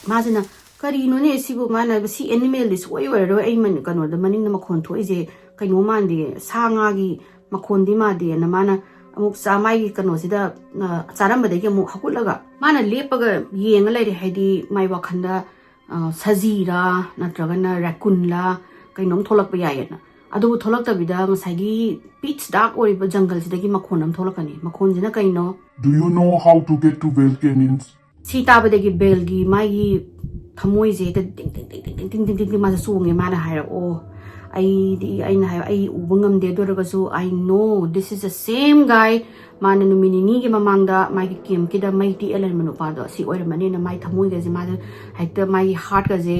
ꯃꯥꯁꯤꯅ, "ꯀꯔꯤꯅꯣꯅꯦ ꯁꯤꯕꯨ?" ꯃꯥꯅ, "ꯁꯤ animalꯗꯤ ꯁꯣꯏ ꯑꯣꯏꯔꯔꯣꯏ, ꯑꯩ ꯃꯅꯤ-, ꯀꯩꯅꯣꯗ ꯃꯅꯤꯡꯗ ꯃꯈꯣꯟ ꯊꯣꯛꯏꯁꯦ ꯀꯩꯅꯣ ꯃꯥꯟꯗꯦ, ꯁꯥ ꯉꯥꯒꯤ ꯃꯈꯣꯟꯗꯤ ꯃꯥꯟꯗꯦꯅ" ꯃꯥꯅ ꯑꯃꯨꯛ ꯆꯥ-, ꯃꯥꯒꯤ ꯀꯩꯅꯣꯁꯤꯗ, ꯑ, ꯆꯥꯔꯝꯕꯗꯒꯤ ꯑꯃꯨꯛ ꯍꯧꯒꯠꯂꯒ ꯃꯥꯅ ꯂꯦꯞꯄꯒ ꯌꯦꯡꯉ ꯂꯩꯔꯦ꯫ ꯍꯥꯏꯗꯤ ꯃꯥꯏ ꯋꯥꯈꯜꯗ, ꯑ, ꯁꯖꯤꯔꯥ ꯅꯠꯇ꯭ꯔꯒꯅ raccoonꯂꯥ ꯀꯩꯅꯣꯝ ꯊꯣꯛꯂꯛꯄ ꯌꯥꯏꯌꯦꯅ꯫ ꯑꯗꯨꯕꯨ ꯊꯣꯛꯂꯛꯇꯕꯤꯗ ꯉꯁꯥꯏꯒꯤ pitch dark ꯑꯣꯏꯔꯤꯕ ꯖꯪꯒꯜꯁꯤꯗꯒꯤ ꯃꯈꯣꯟ ꯑꯃ ꯊꯣꯛꯂꯛꯀꯅꯤ꯫ ꯃꯈꯣꯟꯁꯤꯅ ꯀꯩꯅꯣ? "Do you know how to get to Bale Canyons?" ꯁꯤ ꯇꯥꯕꯗꯒꯤ ꯕꯦꯜꯒꯤ ꯃꯥꯒꯤ ꯊꯃꯣꯏꯁꯦ ꯍꯦꯛꯇ ꯇꯤꯡ ꯇꯤꯡ ꯇꯤꯡ ꯇꯤꯡ ꯇꯤꯡ ꯇꯤꯡ ꯇꯤꯡ ꯇꯤꯡ ꯇꯤꯡ ꯃꯥꯁꯦ ꯆꯣꯡꯉꯦ꯫ ꯃꯥꯅ ꯍꯥꯏꯔꯛꯑꯣ, ꯑꯩꯗꯤ, ꯑꯩꯅ ꯍꯥꯏ, "ꯑꯩ ꯎꯕ ꯉꯝꯗꯦ, ꯑꯗꯨ ꯑꯣꯏꯔꯒꯁꯨ I know this is the same guy, ꯃꯥꯅ ꯅꯨꯃꯤꯠ ꯅꯤꯅꯤꯒꯤ ꯃꯃꯥꯡꯗ ꯃꯥꯒꯤ campꯀꯤꯗ ꯃꯩ ꯇꯤꯛꯑ ꯂꯩꯔꯝꯕ ꯅꯨꯄꯥꯗꯣ ꯁꯤ ꯑꯣꯏꯔꯝꯃꯅꯤꯅ" ꯃꯥꯏ ꯊꯃꯣꯏꯒꯁꯦ ꯃꯥꯁꯦ ꯍꯦꯛꯇ ꯃꯥꯒꯤ heartꯀꯁꯦ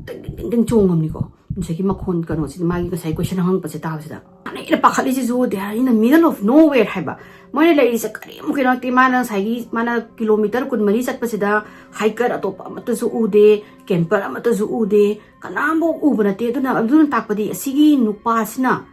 ꯇꯤꯡ ꯇꯤꯡ ꯇꯤꯡ ꯇꯤꯡ ꯆꯣꯡꯉꯝꯅꯤꯀꯣ꯫ ꯉꯁꯥꯏꯒꯤ ꯃꯈꯣꯟ ꯀꯩꯅꯣꯁꯤꯗ ꯃꯥꯒꯤ ꯉꯁꯥꯏ question ꯍꯪꯉꯛꯄꯁꯦ ꯇꯥꯕꯁꯤꯗ ꯃꯥꯅ ꯑꯩꯅ ꯄꯥꯈꯠꯂꯤꯁꯤꯁꯨ, they are in the middle of nowhere ꯍꯥꯏꯕ꯫ ꯃꯣꯏꯅ ꯂꯩꯔꯤꯁꯦ ꯀꯔꯤꯝ ꯀꯩꯅꯣ ꯅꯠꯇꯦ꯫ ꯃꯥꯅ ꯉꯁꯥꯏꯒꯤ, ꯃꯥꯅ ꯀꯤꯂꯣꯃꯤꯇꯔ ꯀꯨꯟꯃꯔꯤ ꯆꯠꯄꯁꯤꯗ hiker ꯑꯇꯣꯞꯄ ꯑꯃꯠꯇꯁꯨ ꯎꯗꯦ, camper ꯑꯃꯠꯇꯁꯨ ꯎꯗꯦ, ꯀꯅꯥꯝꯐꯥꯎ ꯎꯕ ꯅꯠꯇꯦ꯫ ꯑꯗꯨꯅ, ꯑꯗꯨꯅ ꯇꯥꯛꯄꯗꯤ ꯑꯁꯤꯒꯤ ꯅꯨꯄꯥꯁꯤꯅ,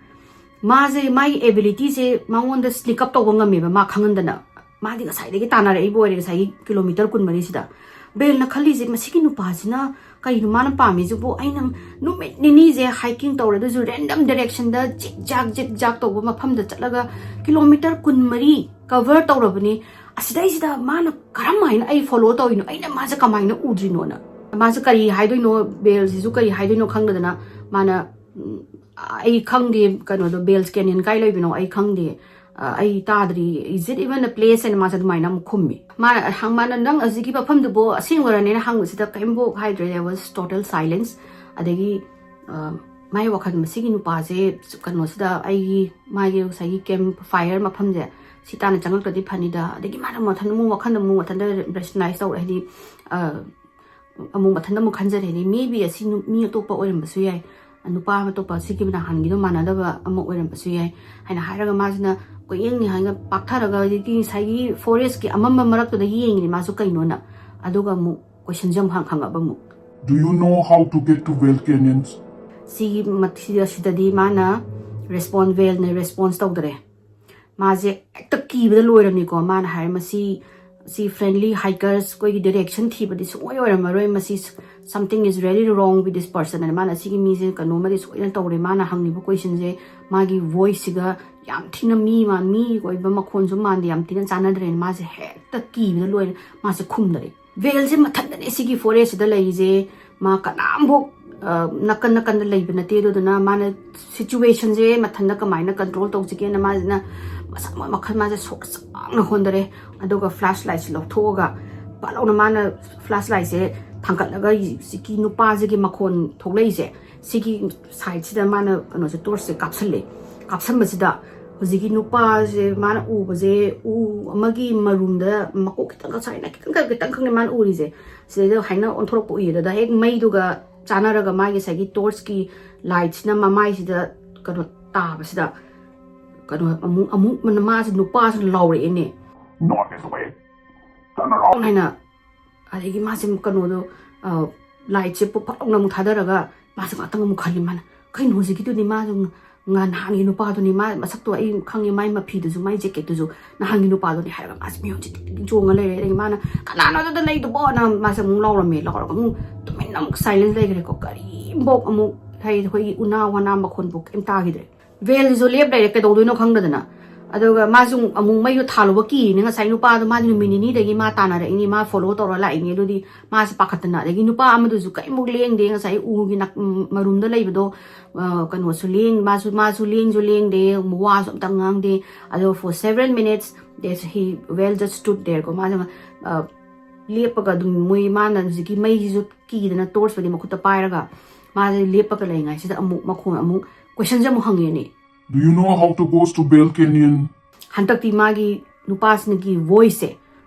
ꯃꯥꯁꯦ, ꯃꯥꯒꯤ abilityꯁꯦ ꯃꯉꯣꯟꯗ sneak up ꯇꯧꯕ ꯉꯝꯃꯦꯕ, ꯃꯥ ꯈꯪꯍꯟꯗꯅ꯫ ꯃꯥꯗꯤ ꯉꯁꯥꯏꯗꯒꯤ ꯇꯥꯟꯅꯔꯛꯏꯕ ꯑꯣꯏꯔꯦ, ꯉꯁꯥꯏꯒꯤ ꯀꯤꯂꯣꯃꯤꯇꯔ ꯀꯨꯟꯃꯔꯤꯁꯤꯗ꯫ ꯕꯦꯜꯅ ꯈꯜꯂꯤꯁꯦ, "ꯃꯁꯤꯒꯤ ꯅꯨꯄꯥꯁꯤꯅ ꯀꯩꯅꯣ ꯃꯥꯅ ꯄꯥꯝꯃꯤꯁꯤꯕꯨ? ꯑꯩꯅ ꯅꯨꯃꯤꯠ ꯅꯤꯅꯤꯁꯦ hiking ꯇꯧꯔꯦ, ꯑꯗꯨꯁꯨ random directionꯗ ꯖꯤꯛ ꯖꯥꯛ, ꯖꯤꯛ ꯖꯥꯛ ꯇꯧꯕ ꯃꯐꯝꯗ ꯆꯠꯂꯒ ꯀꯤꯂꯣꯃꯤꯇꯔ ꯀꯨꯟꯃꯔꯤ cover ꯇꯧꯔꯕꯅꯤ꯫ ꯑꯁꯤꯗꯩꯁꯤꯗ ꯃꯥꯅ ꯀꯔꯝ ꯍꯥꯏꯅ ꯑꯩ follow ꯇꯧꯔꯤꯅꯣ? ꯑꯩꯅ ꯃꯥꯁꯦ ꯀꯃꯥꯏꯅ ꯎꯗ꯭ꯔꯤꯅꯣꯅ?" ꯃꯥꯁꯦ ꯀꯔꯤ ꯍꯥꯏꯗꯣꯏꯅꯣ, ꯕꯦꯜꯁꯤꯁꯨ ꯀꯔꯤ ꯍꯥꯏꯗꯣꯏꯅꯣ ꯈꯪꯗꯗꯅ ꯃꯥꯅ, "ꯎꯝ, ꯑꯩ ꯈꯪꯗꯦ, ꯀꯩꯅꯣꯗꯣ, Bell's Canyon ꯀꯥꯏ ꯂꯩꯕꯅꯣ ꯑꯩ ꯈꯪꯗꯦ, ꯑ, ꯑꯩ ꯇꯥꯗ꯭ꯔꯤ, is it even a place?" ꯍꯥꯏꯅ ꯃꯥꯁꯦ ꯑꯗꯨꯃꯥꯏꯅ ꯑꯃꯨꯛ ꯈꯨꯝꯃꯤ꯫ ꯃꯥꯅ ꯍꯪ-, ꯃꯥꯅ, "ꯅꯪ ꯑꯁꯤꯒꯤ ꯃꯐꯝꯗꯨꯕꯨ ꯑꯁꯦꯡꯕꯔꯅꯦꯅ?" ꯍꯪꯕꯁꯤꯗ ꯀꯔꯤꯝꯐꯥꯎ ꯍꯥꯏꯗ꯭ꯔꯦ, there was total silence꯫ ꯑꯗꯒꯤ, ꯑ, ꯃꯥꯏ ꯋꯥꯈꯜ, "ꯃꯁꯤꯒꯤ ꯅꯨꯄꯥꯁꯦ ꯀꯩꯅꯣꯁꯤꯗ, ꯑꯩꯒꯤ, ꯃꯥꯒꯤ ꯉꯁꯥꯏꯒꯤ camp fire ꯃꯐꯝꯁꯦ ꯁꯤ ꯇꯥꯟꯅ ꯆꯪꯉꯛꯇ꯭ꯔꯗꯤ ꯐꯅꯤꯗ"꯫ ꯑꯗꯒꯤ ꯃꯥꯅ ꯃꯊꯟ ꯑꯃꯨꯛ ꯋꯥꯈꯜꯗ ꯑꯃꯨꯛ ꯃꯊꯟꯇ rationalize ꯇꯧꯔꯦ, ꯍꯥꯏꯗꯤ, ꯑ, ꯑꯃꯨꯛ ꯃꯊꯟꯇ ꯑꯃꯨꯛ ꯈꯟꯖꯔꯦ, ꯍꯥꯏꯗꯤ, "Maybe ꯑꯁꯤ ꯅꯨ-, ꯃꯤ ꯑꯇꯣꯞꯄ ꯑꯣꯏꯔꯝꯕꯁꯨ ꯌꯥꯏ, ꯅꯨꯄꯥ ꯑꯇꯣꯞꯄ, ꯁꯤꯒꯤ ꯅꯍꯥꯟꯒꯤꯗꯣ ꯃꯥꯟꯅꯗꯕ ꯑꯃ ꯑꯣꯏꯔꯝꯕꯁꯨ ꯌꯥꯏ" ꯍꯥꯏꯅ ꯍꯥꯏꯔꯒ ꯃꯥꯁꯤꯅ ꯀꯣꯏꯌꯦꯡ ꯌꯦꯡꯉꯒ ꯄꯥꯛꯊꯔꯒ, ꯍꯧꯖꯤꯛꯀꯤ ꯉꯁꯥꯏꯒꯤ forestꯀꯤ ꯑꯃꯝꯕ ꯃꯔꯛꯇꯨꯗ ꯌꯦꯡꯉꯤꯅꯦ ꯃꯥꯁꯨ ꯀꯩꯅꯣꯅ꯫ ꯑꯗꯨꯒ ꯑꯃꯨꯛ questionꯁꯦ ꯑꯃꯨꯛ ꯍꯪ-, ꯍꯪꯉꯛꯑꯕ ꯑꯃꯨꯛ꯫ "Do you know how to get to Bell Canyons?" ꯁꯤꯒꯤ ꯃꯊꯤꯗ, ꯁꯤꯗꯗꯤ ꯃꯥꯅ respond, ꯕꯦꯜꯅ response ꯇꯧꯗꯔꯦ꯫ ꯃꯥꯁꯦ ꯍꯦꯛꯇ ꯀꯤꯕꯗ ꯂꯣꯏꯔꯝꯃꯤꯀꯣ꯫ ꯃꯥꯅ ꯍꯥꯏꯔꯦ, "ꯃꯁꯤ, ꯁꯤ friendly hikers, ꯑꯩꯈꯣꯏꯒꯤ direction ꯊꯤꯕꯗꯤ ꯁꯨꯡꯑꯣꯏ ꯑꯣꯏꯔꯝꯃꯔꯣꯏ꯫ ꯃꯁꯤ, something is really wrong with this person" ꯍꯥꯏꯅ꯫ ꯃꯥꯅ, "ꯑꯁꯤꯒꯤ ꯃꯤꯁꯦ ꯀꯩꯅꯣꯝꯃꯗꯤ ꯁꯣꯏꯗꯅ ꯇꯧꯔꯦ"꯫ ꯃꯥꯅ ꯍꯪꯉꯤꯕ questionꯁꯦ, ꯃꯥꯒꯤ voiceꯁꯤꯒ ꯌꯥꯝ ꯊꯤꯅ ꯃꯤ ꯃꯥꯟ-, ꯃꯤ ꯑꯣꯏꯕ ꯃꯈꯣꯟꯁꯨ ꯃꯥꯟꯗꯦ, ꯌꯥꯝ ꯊꯤꯅ ꯆꯥꯟꯅꯗ꯭ꯔꯦꯅ ꯃꯥꯁꯦ ꯍꯦꯛꯇ ꯀꯤꯕꯗ ꯂꯣꯏꯔꯦ꯫ ꯃꯥꯁꯦ ꯈꯨꯝꯗꯔꯦ꯫ ꯕꯦꯜꯁꯦ ꯃꯊꯟꯇꯅꯦ ꯁꯤꯒꯤ forestꯁꯤꯗ ꯂꯩꯔꯤꯁꯦ꯫ ꯃꯥ ꯀꯅꯥꯝꯐꯥꯎ, ꯑ, ꯅꯥꯀꯟ ꯅꯥꯀꯟꯗ ꯂꯩꯕ ꯅꯠꯇꯦ꯫ ꯑꯗꯨꯗꯨꯅ ꯃꯥꯅ situationꯁꯦ ꯃꯊꯟꯇ ꯀꯃꯥꯏꯅ control ꯇꯧꯁꯤꯒꯦꯅ ꯃꯥꯁꯤꯅ ꯃꯁꯥ ꯃꯈꯜ ꯃꯥꯁꯦ ꯁꯣꯔ ꯁꯥꯡꯅ ꯍꯣꯟꯗꯔꯦ꯫ ꯑꯗꯨꯒ flashlightꯁꯦ ꯂꯧꯊꯣꯛꯑꯒ ꯄꯥꯛ ꯂꯥꯎꯅ ꯃꯥꯅ flashlightꯁꯦ ꯊꯥꯡꯒꯠꯂꯒ ꯍꯧꯖꯤꯛꯀꯤ ꯅꯨꯄꯥꯁꯤꯒꯤ ꯃꯈꯣꯟ ꯊꯣꯛꯂꯛꯏꯁꯦ, ꯁꯤꯒꯤ sideꯁꯤꯗ ꯃꯥꯅ ꯀꯩꯅꯣꯁꯦ, torchꯁꯦ ꯀꯥꯞꯁꯜꯂꯦ꯫ ꯀꯥꯞꯁꯟꯕꯁꯤꯗ ꯍꯧꯖꯤꯛꯀꯤ ꯅꯨꯄꯥꯁꯦ ꯃꯥꯅ ꯎꯕꯁꯦ, ꯎ ꯑꯃꯒꯤ ꯃꯔꯨꯝꯗ ꯃꯀꯣꯛ ꯈꯤꯇꯪꯈꯛ ꯁꯥꯏꯅ, ꯈꯤꯇꯪꯈꯛ, ꯈꯤꯇꯪꯈꯛꯅꯦ ꯃꯥꯅ ꯎꯔꯤꯁꯦ꯫ ꯁꯤꯗꯩꯗ ꯍꯥꯏꯅ ꯑꯣꯟꯊꯣꯔꯛꯄ ꯎꯏꯌꯦ꯫ ꯑꯗꯨꯗ ꯍꯦꯛ ꯃꯩꯗꯨꯒ ꯆꯥꯟꯅꯔꯒ ꯃꯥꯒꯤ ꯉꯁꯥꯏꯒꯤ torchꯀꯤ lightꯁꯤꯅ ꯃꯃꯥꯏꯁꯤꯗ ꯀꯩꯅꯣ ꯇꯥꯕꯁꯤꯗ ꯀꯩꯅꯣ ꯑꯃꯨꯛ ꯑꯃꯨꯛ ꯃꯥꯁꯦ ꯅꯨꯄꯥꯁꯤꯅ ꯂꯥꯎꯔꯛꯑꯦꯅꯦ꯫ "Not this way. Turn around." ꯍꯥꯏꯅ꯫ ꯑꯗꯒꯤ ꯃꯥꯁꯦ ꯀꯩꯅꯣꯗꯣ ꯂꯥꯏꯠꯁꯦ ꯐꯠ ꯂꯥꯎꯅ ꯑꯃꯨꯛ ꯊꯥꯗꯔꯒ ꯃꯥꯁꯦ ꯉꯥꯛꯇꯪ ꯑꯃꯨꯛ ꯈꯜꯂꯤ ꯃꯥꯅ, "ꯀꯩꯅꯣ ꯍꯧꯖꯤꯛꯀꯤꯗꯨꯗꯤ ꯃꯥꯁꯨ ꯉ- ꯅꯍꯥꯟꯒꯤ ꯅꯨꯄꯥꯗꯨꯅꯤ, ꯃꯥ ꯃꯁꯛꯇꯣ ꯑꯩ ꯈꯪꯉꯦ, ꯃꯥꯏ ꯃꯐꯤꯗꯨꯁꯨ ꯃꯥꯏ ꯖꯦꯀꯦꯠꯇꯨꯁꯨ ꯅꯍꯥꯟꯒꯤ ꯅꯨꯄꯥꯗꯨꯅꯤ" ꯍꯥꯏꯔꯒ ꯃꯥꯁꯦ ꯃꯤꯍꯨꯟꯁꯦ ꯇꯤꯡ ꯇꯤꯡ ꯆꯣꯡꯉ ꯂꯩꯔꯦ꯫ ꯑꯗꯒꯤ ꯃꯥꯅ, "ꯀꯅꯥꯅꯣ ꯑꯗꯨꯗ ꯂꯩꯗꯨꯕꯣꯅ?" ꯃꯥꯁꯦ ꯑꯃꯨꯛ ꯂꯥꯎꯔꯝꯃꯦ꯫ ꯂꯥꯎꯔꯒ ꯑꯃꯨꯛ ꯇꯨꯃꯤꯟꯅ ꯑꯃꯨꯛ ꯁꯥꯏꯂꯦꯟꯁ ꯂꯩꯈ꯭ꯔꯦꯀꯣ꯫ ꯀꯔꯤꯝꯐꯥꯎ ꯑꯃꯨꯛ ꯍꯥꯏꯗꯤ ꯑꯩꯈꯣꯏꯒꯤ ꯎꯅꯥ ꯋꯥꯅꯥ ꯃꯈꯣꯟꯐꯥꯎ ꯀꯩꯝ ꯇꯥꯈꯤꯗ꯭ꯔꯦ꯫ ꯚꯦꯜꯁꯤꯁꯨ ꯂꯦꯞ ꯂꯩꯔꯦ, ꯀꯩꯗꯧꯗꯣꯏꯅꯣ ꯈꯪꯗꯗꯅ꯫ ꯑꯗꯨꯒ ꯃꯥꯁꯨ ꯑꯃꯨꯛ ꯃꯩꯗꯣ ꯊꯥꯜꯂꯨꯕ ꯀꯤꯅꯦ꯫ ꯉꯁꯥꯏ ꯅꯨꯄꯥꯗꯣ ꯃꯥꯗꯤ ꯅꯨꯃꯤꯠ ꯅꯤꯅꯤꯗꯒꯤ ꯃꯥ ꯇꯥꯟꯅꯔꯛꯏꯅꯤ, ꯃꯥ ꯐꯣꯂꯣ ꯇꯧꯔ ꯂꯥꯛꯏꯅꯤ꯫ ꯑꯗꯨꯗꯤ ꯃꯥꯁꯦ ꯄꯥꯈꯠꯇꯅ꯫ ꯑꯗꯒꯤ ꯅꯨꯄꯥ ꯑꯃꯗꯨꯁꯨ ꯀꯔꯤꯃꯨꯛ ꯂꯦꯡꯗꯦ꯫ ꯉꯁꯥꯏ ꯎꯒꯤ ꯅꯥꯛ- ꯎꯝ, ꯃꯔꯨꯝꯗ ꯂꯩꯕꯗꯣ, ꯑ, ꯀꯩꯅꯣꯁꯨ ꯂꯦꯡ ꯃꯥꯁꯨ ꯃꯥꯁꯨ ꯂꯦꯡꯁꯨ ꯂꯦꯡꯗꯦ, ꯋꯥꯁꯨ ꯑꯝꯇ ꯉꯥꯡꯗꯦ꯫ ꯑꯗꯣ for several minutes, this he well just stood there ꯀꯣ꯫ ꯃꯥꯁꯦ ꯑ, ꯂꯦꯞꯄꯒ ꯑꯗꯨꯝ ꯃꯣꯏ ꯃꯥꯅ ꯍꯧꯖꯤꯛꯀꯤ ꯃꯩꯁꯤꯁꯨ ꯀꯤꯗꯅ ꯇꯣꯔꯆꯄꯨꯗꯤ ꯃꯈꯨꯠꯇ ꯄꯥꯏꯔꯒ ꯃꯥꯁꯦ ꯂꯦꯞꯄꯒ ꯂꯩꯉꯩꯁꯤꯗ ꯑꯃꯨꯛ ꯃꯈꯣꯟ ꯑꯃꯨꯛ ꯀꯣꯏꯁꯟꯁꯦ ꯑꯃꯨꯛ ꯍꯪꯉꯦꯅꯦ꯫ "Do you know how to go to Bell Canyon?" ꯍꯟꯗꯛꯇꯤ ꯃꯥꯒꯤ ꯅꯨꯄꯥꯁꯤꯅꯒꯤ ꯚꯣꯏꯁꯁꯦ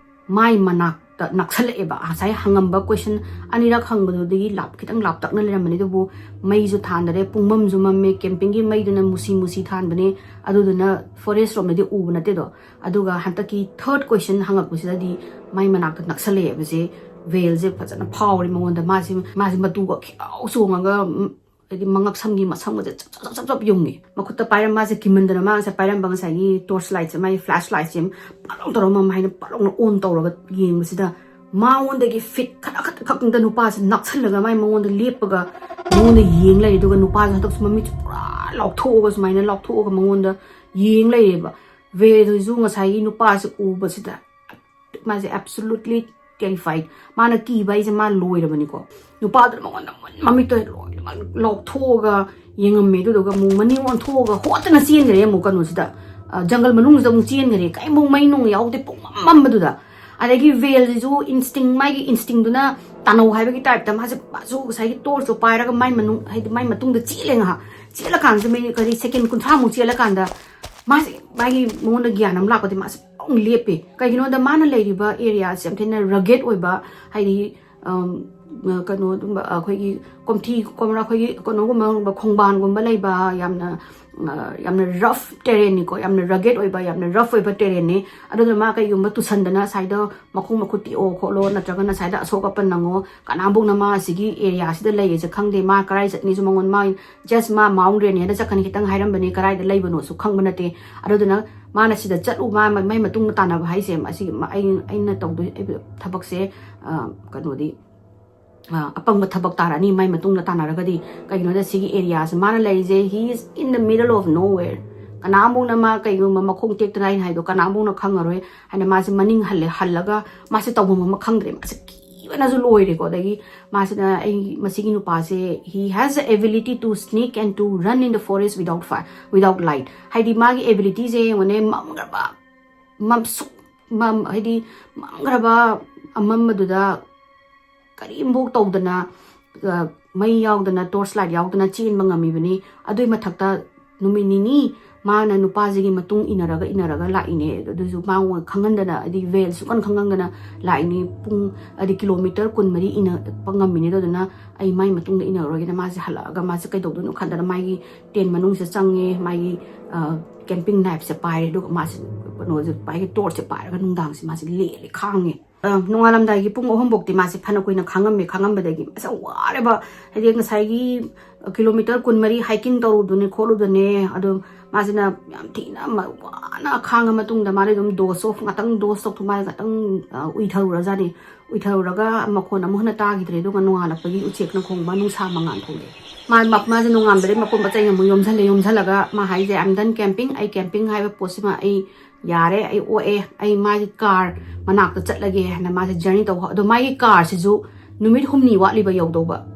ꯃꯥꯏ ꯃꯅꯥꯛꯇ ꯅꯛꯁꯜꯂꯛꯑꯦꯕ꯫ ꯉꯁꯥꯏ ꯍꯪꯉꯝꯕ ꯀꯣꯏꯁꯟ ꯑꯅꯤꯔꯛ ꯍꯪꯕꯗꯨꯗꯒꯤ ꯂꯥꯞ ꯈꯤꯇꯪ ꯂꯥꯞꯇꯛꯅ ꯂꯩꯔꯝꯕꯅꯤ꯫ ꯑꯗꯨꯕꯨ ꯃꯩꯁꯨ ꯊꯥꯟꯗꯔꯦ, ꯄꯨꯡꯃꯝꯁꯨ ꯃꯝꯃꯦ, ꯀꯦꯝꯄꯤꯡꯒꯤ ꯃꯩꯗꯨꯅ ꯃꯨꯁꯤ ꯃꯨꯁꯤ ꯊꯥꯟꯕꯅꯦ꯫ ꯑꯗꯨꯗꯨꯅ ꯐꯣꯔꯦꯁ ꯔꯣꯝꯗꯗꯤ ꯎꯕ ꯅꯠꯇꯦꯗꯣ꯫ ꯑꯗꯨꯒ ꯍꯟꯗꯛꯀꯤ ꯊꯔꯠ ꯀꯣꯏꯁꯟ ꯍꯪꯉꯛꯄꯁꯤꯗꯗꯤ ꯃꯥꯏ ꯃꯅꯥꯛꯇ ꯅꯛꯁꯜꯂꯛꯑꯦꯕꯁꯦ꯫ ꯚꯦꯜꯁꯦ ꯐꯖꯅ ꯐꯥꯎꯔꯦ ꯃꯉꯣꯟꯗ꯫ ꯃꯥꯁꯦ ꯃꯥꯁꯦ ꯃꯇꯨꯒ ꯈꯤꯌꯥꯎ ꯆꯣꯡꯉꯒ, ꯎꯝ, ꯍꯥꯏꯗꯤ ꯃꯉꯛ ꯁꯝꯒꯤ ꯃꯁꯝꯒꯁꯦ ꯆꯞ ꯆꯞ ꯆꯞ ꯆꯞ ꯌꯨꯡꯉꯤ꯫ ꯃꯈꯨꯠꯇ ꯄꯥꯏꯔꯝ ꯃꯥꯁꯦ ꯀꯤꯃꯟꯗꯅ ꯃꯥ ꯉꯁꯥꯏ ꯄꯥꯏꯔꯝꯕ ꯉꯁꯥꯏꯒꯤ ꯇꯣꯔꯆ ꯂꯥꯏꯠꯁꯦ, ꯃꯥꯒꯤ ꯐ꯭ꯂꯥꯁ ꯂꯥꯏꯠꯁꯦ ꯄꯠ ꯂꯥꯎ ꯇꯧꯔꯒ ꯃꯃꯥꯏꯅ ꯄꯠ ꯂꯥꯎꯅ ꯑꯣꯟ ꯇꯧꯔꯒ ꯌꯦꯡꯕꯁꯤꯗ ꯃꯉꯣꯟꯗꯒꯤ ꯐꯤꯠ ꯈꯔ ꯈꯛꯇꯪꯗ ꯅꯨꯄꯥꯁꯦ ꯅꯛꯁꯜꯂꯒ ꯃꯥꯏ ꯃꯉꯣꯟꯗ ꯂꯦꯞꯄꯒ ꯃꯉꯣꯟꯗ ꯌꯦꯡ ꯂꯩꯔꯦ꯫ ꯑꯗꯨꯒ ꯅꯨꯄꯥꯁꯦ ꯍꯟꯗꯛꯁꯨ ꯃꯃꯤꯠꯁꯦ ꯄꯨꯔꯥ ꯂꯥꯎꯊꯣꯛꯑꯒ ꯁꯨꯃꯥꯏꯅ ꯂꯥꯎꯊꯣꯛꯑꯒ ꯃꯉꯣꯟꯗ ꯌꯦꯡ ꯂꯩꯔꯦꯕ꯫ ꯚꯦꯜꯁꯤꯁꯨ ꯉꯁꯥꯏꯒꯤ ꯅꯨꯄꯥꯁꯦ ꯎꯕꯁꯤꯗ ꯃꯥꯁꯦ absolutely terrified꯫ ꯃꯥꯅ ꯀꯤꯕ ꯍꯥꯏꯁꯦ ꯃꯥ ꯂꯣꯏꯔꯕꯅꯤꯀꯣ꯫ ꯅꯨꯄꯥꯗꯨꯅ ꯃꯉꯣꯟꯗ ꯃꯨꯟ ꯃꯃꯤꯠꯇꯣ ꯂꯣꯏꯅꯃꯛ ꯂꯥꯎꯊꯣꯛꯑꯒ ꯌꯦꯡꯉꯝꯃꯦ꯫ ꯑꯗꯨꯗꯨꯒ ꯑꯃꯨꯛ ꯃꯅꯤꯡ ꯑꯣꯟꯊꯣꯛꯑꯒ ꯍꯣꯠꯇꯅ ꯆꯦꯟꯈ꯭ꯔꯦ ꯑꯃꯨꯛ ꯀꯩꯅꯣꯁꯤꯗ, ꯑ, ꯖꯪꯒꯜ ꯃꯅꯨꯡꯁꯤꯗ ꯑꯃꯨꯛ ꯆꯦꯟꯈ꯭ꯔꯦ꯫ ꯀꯔꯤꯝꯐꯥꯎ ꯃꯩ ꯅꯨꯡ ꯌꯥꯎꯗꯦ, ꯄꯨꯡꯃꯝ ꯃꯝꯕꯗꯨꯗ꯫ ꯑꯗꯒꯤ ꯚꯦꯜꯁꯤꯁꯨ ꯏꯟꯁꯇꯤꯡ, ꯃꯥꯒꯤ ꯏꯟꯁꯇꯤꯡꯗꯨꯅ ꯇꯥꯟꯅꯧ ꯍꯥꯏꯕꯒꯤ ꯇꯥꯏꯞꯇ ꯃꯥꯁꯦ ꯃꯥꯁꯨ ꯉꯁꯥꯏꯒꯤ ꯇꯣꯔꯆꯇꯣ ꯄꯥꯏꯔꯒ ꯃꯥꯏ ꯃꯅꯨꯡ, ꯍꯥꯏꯗꯤ ꯃꯥꯏ ꯃꯇꯨꯡꯗ ꯆꯦꯜꯂꯦ ꯉꯥꯏꯍꯥꯛ꯫ ꯆꯦꯜꯂꯀꯥꯟꯁꯤꯗ ꯃꯤꯅꯤꯠ ꯀꯔꯤ ꯁꯦꯀꯦꯟ ꯀꯨꯟꯊ꯭ꯔꯥꯃꯨꯛ ꯆꯦꯜꯂꯀꯥꯟꯗ ꯃꯥꯁꯦ, ꯃꯥꯒꯤ ꯃꯉꯣꯟꯗ ꯒ꯭ꯌꯥꯟ ꯑꯃ ꯂꯥꯛꯄꯗꯤ ꯃꯥꯁꯦ ꯄꯨꯡ ꯂꯦꯞꯄꯦ꯫ ꯀꯩꯒꯤꯅꯣꯗ ꯃꯥꯅ ꯂꯩꯔꯤꯕ ꯑꯦꯔꯤꯌꯥꯁꯦ ꯌꯥꯝ ꯊꯤꯅ ꯔꯒꯦꯠ ꯑꯣꯏꯕ, ꯍꯥꯏꯗꯤ, ꯑꯝ, ꯀꯩꯅꯣꯒꯨꯝꯕ, ꯑꯩꯈꯣꯏꯒꯤ ꯀꯣꯝꯊꯤ ꯀꯣꯝꯔꯥ, ꯑꯩꯈꯣꯏꯒꯤ ꯀꯩꯅꯣꯒꯨꯝꯕ, ꯈꯣꯡꯕꯥꯟꯒꯨꯝꯕ ꯂꯩꯕ, ꯌꯥꯝꯅ ꯌꯥꯝꯅ ꯔꯐ ꯇꯦꯔꯦꯟꯅꯤꯀꯣ, ꯌꯥꯝꯅ ꯔꯒꯦꯠ ꯑꯣꯏꯕ, ꯌꯥꯝꯅ ꯔꯐ ꯑꯣꯏꯕ ꯇꯦꯔꯦꯟꯅꯤ꯫ ꯑꯗꯨꯅ ꯃꯥ ꯀꯩꯒꯨꯝꯕ ꯇꯨꯁꯟꯗꯅ ꯁ꯭ꯋꯥꯏꯗ ꯃꯈꯣꯡ ꯃꯈꯨꯠ ꯇꯦꯛꯑꯣ ꯈꯣꯠꯂꯣ, ꯅꯠꯇ꯭ꯔꯒꯅ ꯁ꯭ꯋꯥꯏꯗ ꯑꯁꯣꯛ ꯑꯄꯟ ꯅꯪꯉꯣ, ꯀꯅꯥꯝꯕꯨꯛꯅ ꯃꯥ ꯑꯁꯤꯒꯤ ꯑꯦꯔꯤꯌꯥꯁꯤꯗ ꯂꯩꯔꯤꯁꯦ ꯈꯪꯗꯦ꯫ ꯃꯥ ꯀꯔꯥꯏ ꯆꯠꯅꯤꯁꯨ ꯃꯉꯣꯟ, ꯃꯥ ꯖꯁ ꯃꯥ ꯃꯥꯎꯟ ꯔꯦꯅꯤꯌꯥꯗ ꯆꯠꯀꯅꯤ ꯈꯤꯇꯪ ꯍꯥꯏꯔꯝꯕꯅꯤ, ꯀꯔꯥꯏꯗ ꯂꯩꯕꯅꯣꯁꯨ ꯈꯪꯕ ꯅꯠꯇꯦ꯫ ꯑꯗꯨꯗꯨꯅ ꯃꯥꯅ ꯁꯤꯗ ꯆꯠꯂꯨ, ꯃꯥ ꯃꯥꯏ ꯃꯇꯨꯡꯗ ꯇꯥꯟꯅꯕ ꯍꯥꯏꯁꯦ, ꯑꯁꯤꯒꯤ ꯑꯩ, ꯑꯩꯅ ꯇꯧꯗꯣꯏ ꯊꯕꯛꯁꯦ, ꯀꯩꯅꯣꯗꯤ, ꯑꯄꯪꯕ ꯊꯕꯛ ꯇꯥꯔꯛꯑꯅꯤ ꯃꯥꯏ ꯃꯇꯨꯡꯗ ꯇꯥꯟꯅꯔꯒꯗꯤ꯫ ꯀꯩꯒꯤꯅꯣꯗ ꯁꯤꯒꯤ ꯑꯦꯔꯤꯌꯥꯁꯦ ꯃꯥꯅ ꯂꯩꯔꯤꯁꯦ, he is in the middle of nowhere꯫ ꯀꯅꯥꯝꯕꯨꯛꯅ ꯃꯥ ꯀꯩꯒꯨꯝꯕ ꯃꯈꯣꯡ ꯇꯦꯛꯇꯅ, ꯑꯩꯅ ꯍꯥꯏꯗꯣ, ꯀꯅꯥꯝꯕꯨꯛꯅ ꯈꯪꯉꯔꯣꯏ ꯍꯥꯏꯅ ꯃꯥꯁꯦ ꯃꯅꯤꯡ ꯍꯜꯂꯦ꯫ ꯍꯜꯂꯒ ꯃꯥꯁꯦ ꯇꯧꯐꯝ ꯑꯃ ꯈꯪꯗ꯭ꯔꯦ, ꯃꯥꯁꯦ ꯀꯤꯕꯅꯁꯨ ꯂꯣꯏꯔꯦꯀꯣ꯫ ꯑꯗꯒꯤ ꯃꯥꯁꯤꯅ, ꯑꯩ, ꯃꯁꯤꯒꯤ ꯅꯨꯄꯥꯁꯦ, he has the ability to sneak and to run in the forest without fire, without light꯫ ꯍꯥꯏꯗꯤ ꯃꯥꯒꯤ ꯑꯦꯕꯤꯂꯤꯇꯤꯁꯦ ꯌꯦꯡꯉꯨꯅꯦ, ꯃꯝꯈ꯭ꯔꯕ, ꯃꯝꯁꯨꯛ, ꯃꯝ-, ꯍꯥꯏꯗꯤ ꯃꯝꯈ꯭ꯔꯕ ꯑꯃꯝꯕꯗꯨꯗ ꯀꯔꯤꯝꯐꯧ ꯇꯧꯗꯅ, ꯑ, ꯃꯩ ꯌꯥꯎꯗꯅ, ꯇꯣꯔꯆ ꯂꯥꯏꯠ ꯌꯥꯎꯗꯅ ꯆꯦꯟꯕ ꯉꯝꯃꯤꯕꯅꯤ꯫ ꯑꯗꯨꯏ ꯃꯊꯛꯇ ꯅꯨꯃꯤꯠ ꯅꯤꯅꯤ ꯃꯥꯅ ꯅꯨꯄꯥꯁꯤꯒꯤ ꯃꯇꯨꯡ ꯏꯟꯅꯔꯒ, ꯏꯟꯅꯔꯒ ꯂꯥꯛꯏꯅꯦ꯫ ꯑꯗꯨꯁꯨ ꯃꯉꯣꯟꯗ ꯈꯪꯍꯟꯗꯅ, ꯍꯥꯏꯗꯤ ꯚꯦꯜ ꯁꯨꯛꯈꯟ ꯈꯪꯍꯟꯗꯅ ꯂꯥꯛꯏꯅꯦ꯫ ꯄꯨꯡ, ꯍꯥꯏꯗꯤ ꯀꯤꯂꯣꯃꯤꯇꯔ ꯀꯨꯟꯃꯔꯤ ꯏꯟꯅꯔꯛꯄ ꯉꯝꯃꯤꯅꯦ꯫ ꯑꯗꯨꯗꯨꯅ ꯑꯩ ꯃꯥꯏ ꯃꯇꯨꯡꯗ ꯏꯟꯅꯔꯔꯣꯏꯒꯦꯅ ꯃꯥꯁꯦ ꯍꯜꯂꯛꯑꯒ ꯃꯥꯁꯦ ꯀꯩꯗꯧꯗꯣꯏꯅꯣ ꯈꯟꯗꯅ ꯃꯥꯒꯤ ꯇꯦꯟ ꯃꯅꯨꯡꯁꯤꯗ ꯆꯪꯉꯦ, ꯃꯥꯒꯤ, ꯑ, ꯀꯦꯝꯄꯤꯡ ꯅꯥꯏꯐꯁꯦ ꯄꯥꯏꯔꯦ, ꯑꯗꯨꯒ ꯃꯥꯁꯦ ꯀꯩꯅꯣꯁꯦ, ꯃꯥꯒꯤ ꯇꯣꯔꯆꯁꯦ ꯄꯥꯏꯔꯒ ꯅꯨꯡꯗꯥꯡꯁꯦ ꯃꯥꯁꯦ ꯂꯦꯜꯂꯦ, ꯈꯥꯡꯉꯦ꯫ ꯑ, ꯅꯣꯡꯉꯥꯜꯂꯝꯗꯥꯏꯒꯤ ꯄꯨꯡ ꯑꯍꯨꯝ ꯐꯥꯎꯗꯤ ꯃꯥꯁꯦ ꯐꯅ ꯀꯨꯏꯅ ꯈꯥꯡꯉꯝꯃꯦ꯫ ꯈꯥꯡꯉꯝꯕꯗꯒꯤ ꯃꯥꯁꯦ ꯋꯥꯔꯦꯕ, ꯍꯥꯏꯗꯤ ꯉꯁꯥꯏꯒꯤ ꯀꯤꯂꯣꯃꯤꯇꯔ ꯀꯨꯟꯃꯔꯤ ꯍꯥꯏꯀꯤꯡ ꯇꯧꯔꯨꯕꯗꯨꯅꯦ ꯈꯣꯠꯂꯨꯕꯅꯦ꯫ ꯑꯗꯣ ꯃꯥꯁꯤꯅ ꯌꯥꯝ ꯊꯤꯅ ꯃ-, ꯋꯥꯅ ꯈꯥꯡꯉ ꯃꯇꯨꯡꯗ ꯃꯥꯗꯤ ꯑꯗꯨꯝ ꯗꯣꯁ ꯑꯣꯐ, ꯉꯥꯛꯇꯪ ꯗꯣꯁ ꯇꯧꯊꯣꯛ, ꯃꯥꯁꯦ ꯉꯥꯛꯇꯪ, ꯑ, ꯎꯏꯊꯔꯨꯔꯖꯥꯠꯅꯤ꯫ ꯎꯏꯊꯔꯨꯔꯒ ꯃꯈꯣꯟ ꯑꯃꯨꯛ ꯍꯟꯅ ꯇꯥꯈꯤꯗ꯭ꯔꯦ꯫ ꯑꯗꯨꯒ ꯅꯣꯡꯉꯥꯜꯂꯛꯄꯒꯤ ꯎꯆꯦꯛꯅ ꯈꯣꯡꯕ, ꯅꯨꯡꯁꯥ ꯃꯉꯥꯜ ꯊꯣꯛꯂꯛꯑꯦ꯫ ꯃꯥ, ꯃ-, ꯃꯥꯁꯦ ꯅꯣꯡꯉꯥꯟꯕꯗꯩ ꯃꯄꯣꯠ ꯃꯆꯩ ꯑꯃꯨꯛ ꯌꯣꯝꯁꯜꯂꯦ, ꯌꯣꯝꯁꯜꯂꯒ ꯃꯥ ꯍꯥꯏꯁꯦ, "I'm done camping, ꯑꯩ ꯀꯦꯝꯄꯤꯡ ꯍꯥꯏꯕ ꯄꯣꯠꯁꯤꯃ ꯑꯩ ꯌꯥꯔꯦ, ꯑꯩ ꯑꯣꯛꯑꯦ, ꯑꯩ ꯃꯥꯒꯤ ꯀꯥꯔ ꯃꯅꯥꯛꯇ ꯆꯠꯂꯒꯦ" ꯍꯥꯏꯅ ꯃꯥꯁꯦ ꯖꯔꯅꯤ ꯇꯧꯕ꯫ ꯑꯗꯣ ꯃꯥꯒꯤ ꯀꯥꯔꯁꯤꯁꯨ ꯅꯨꯃꯤꯠ ꯍꯨꯝꯅꯤ ꯋꯥꯠꯂꯤꯕ ꯌꯧꯗꯧꯕ꯫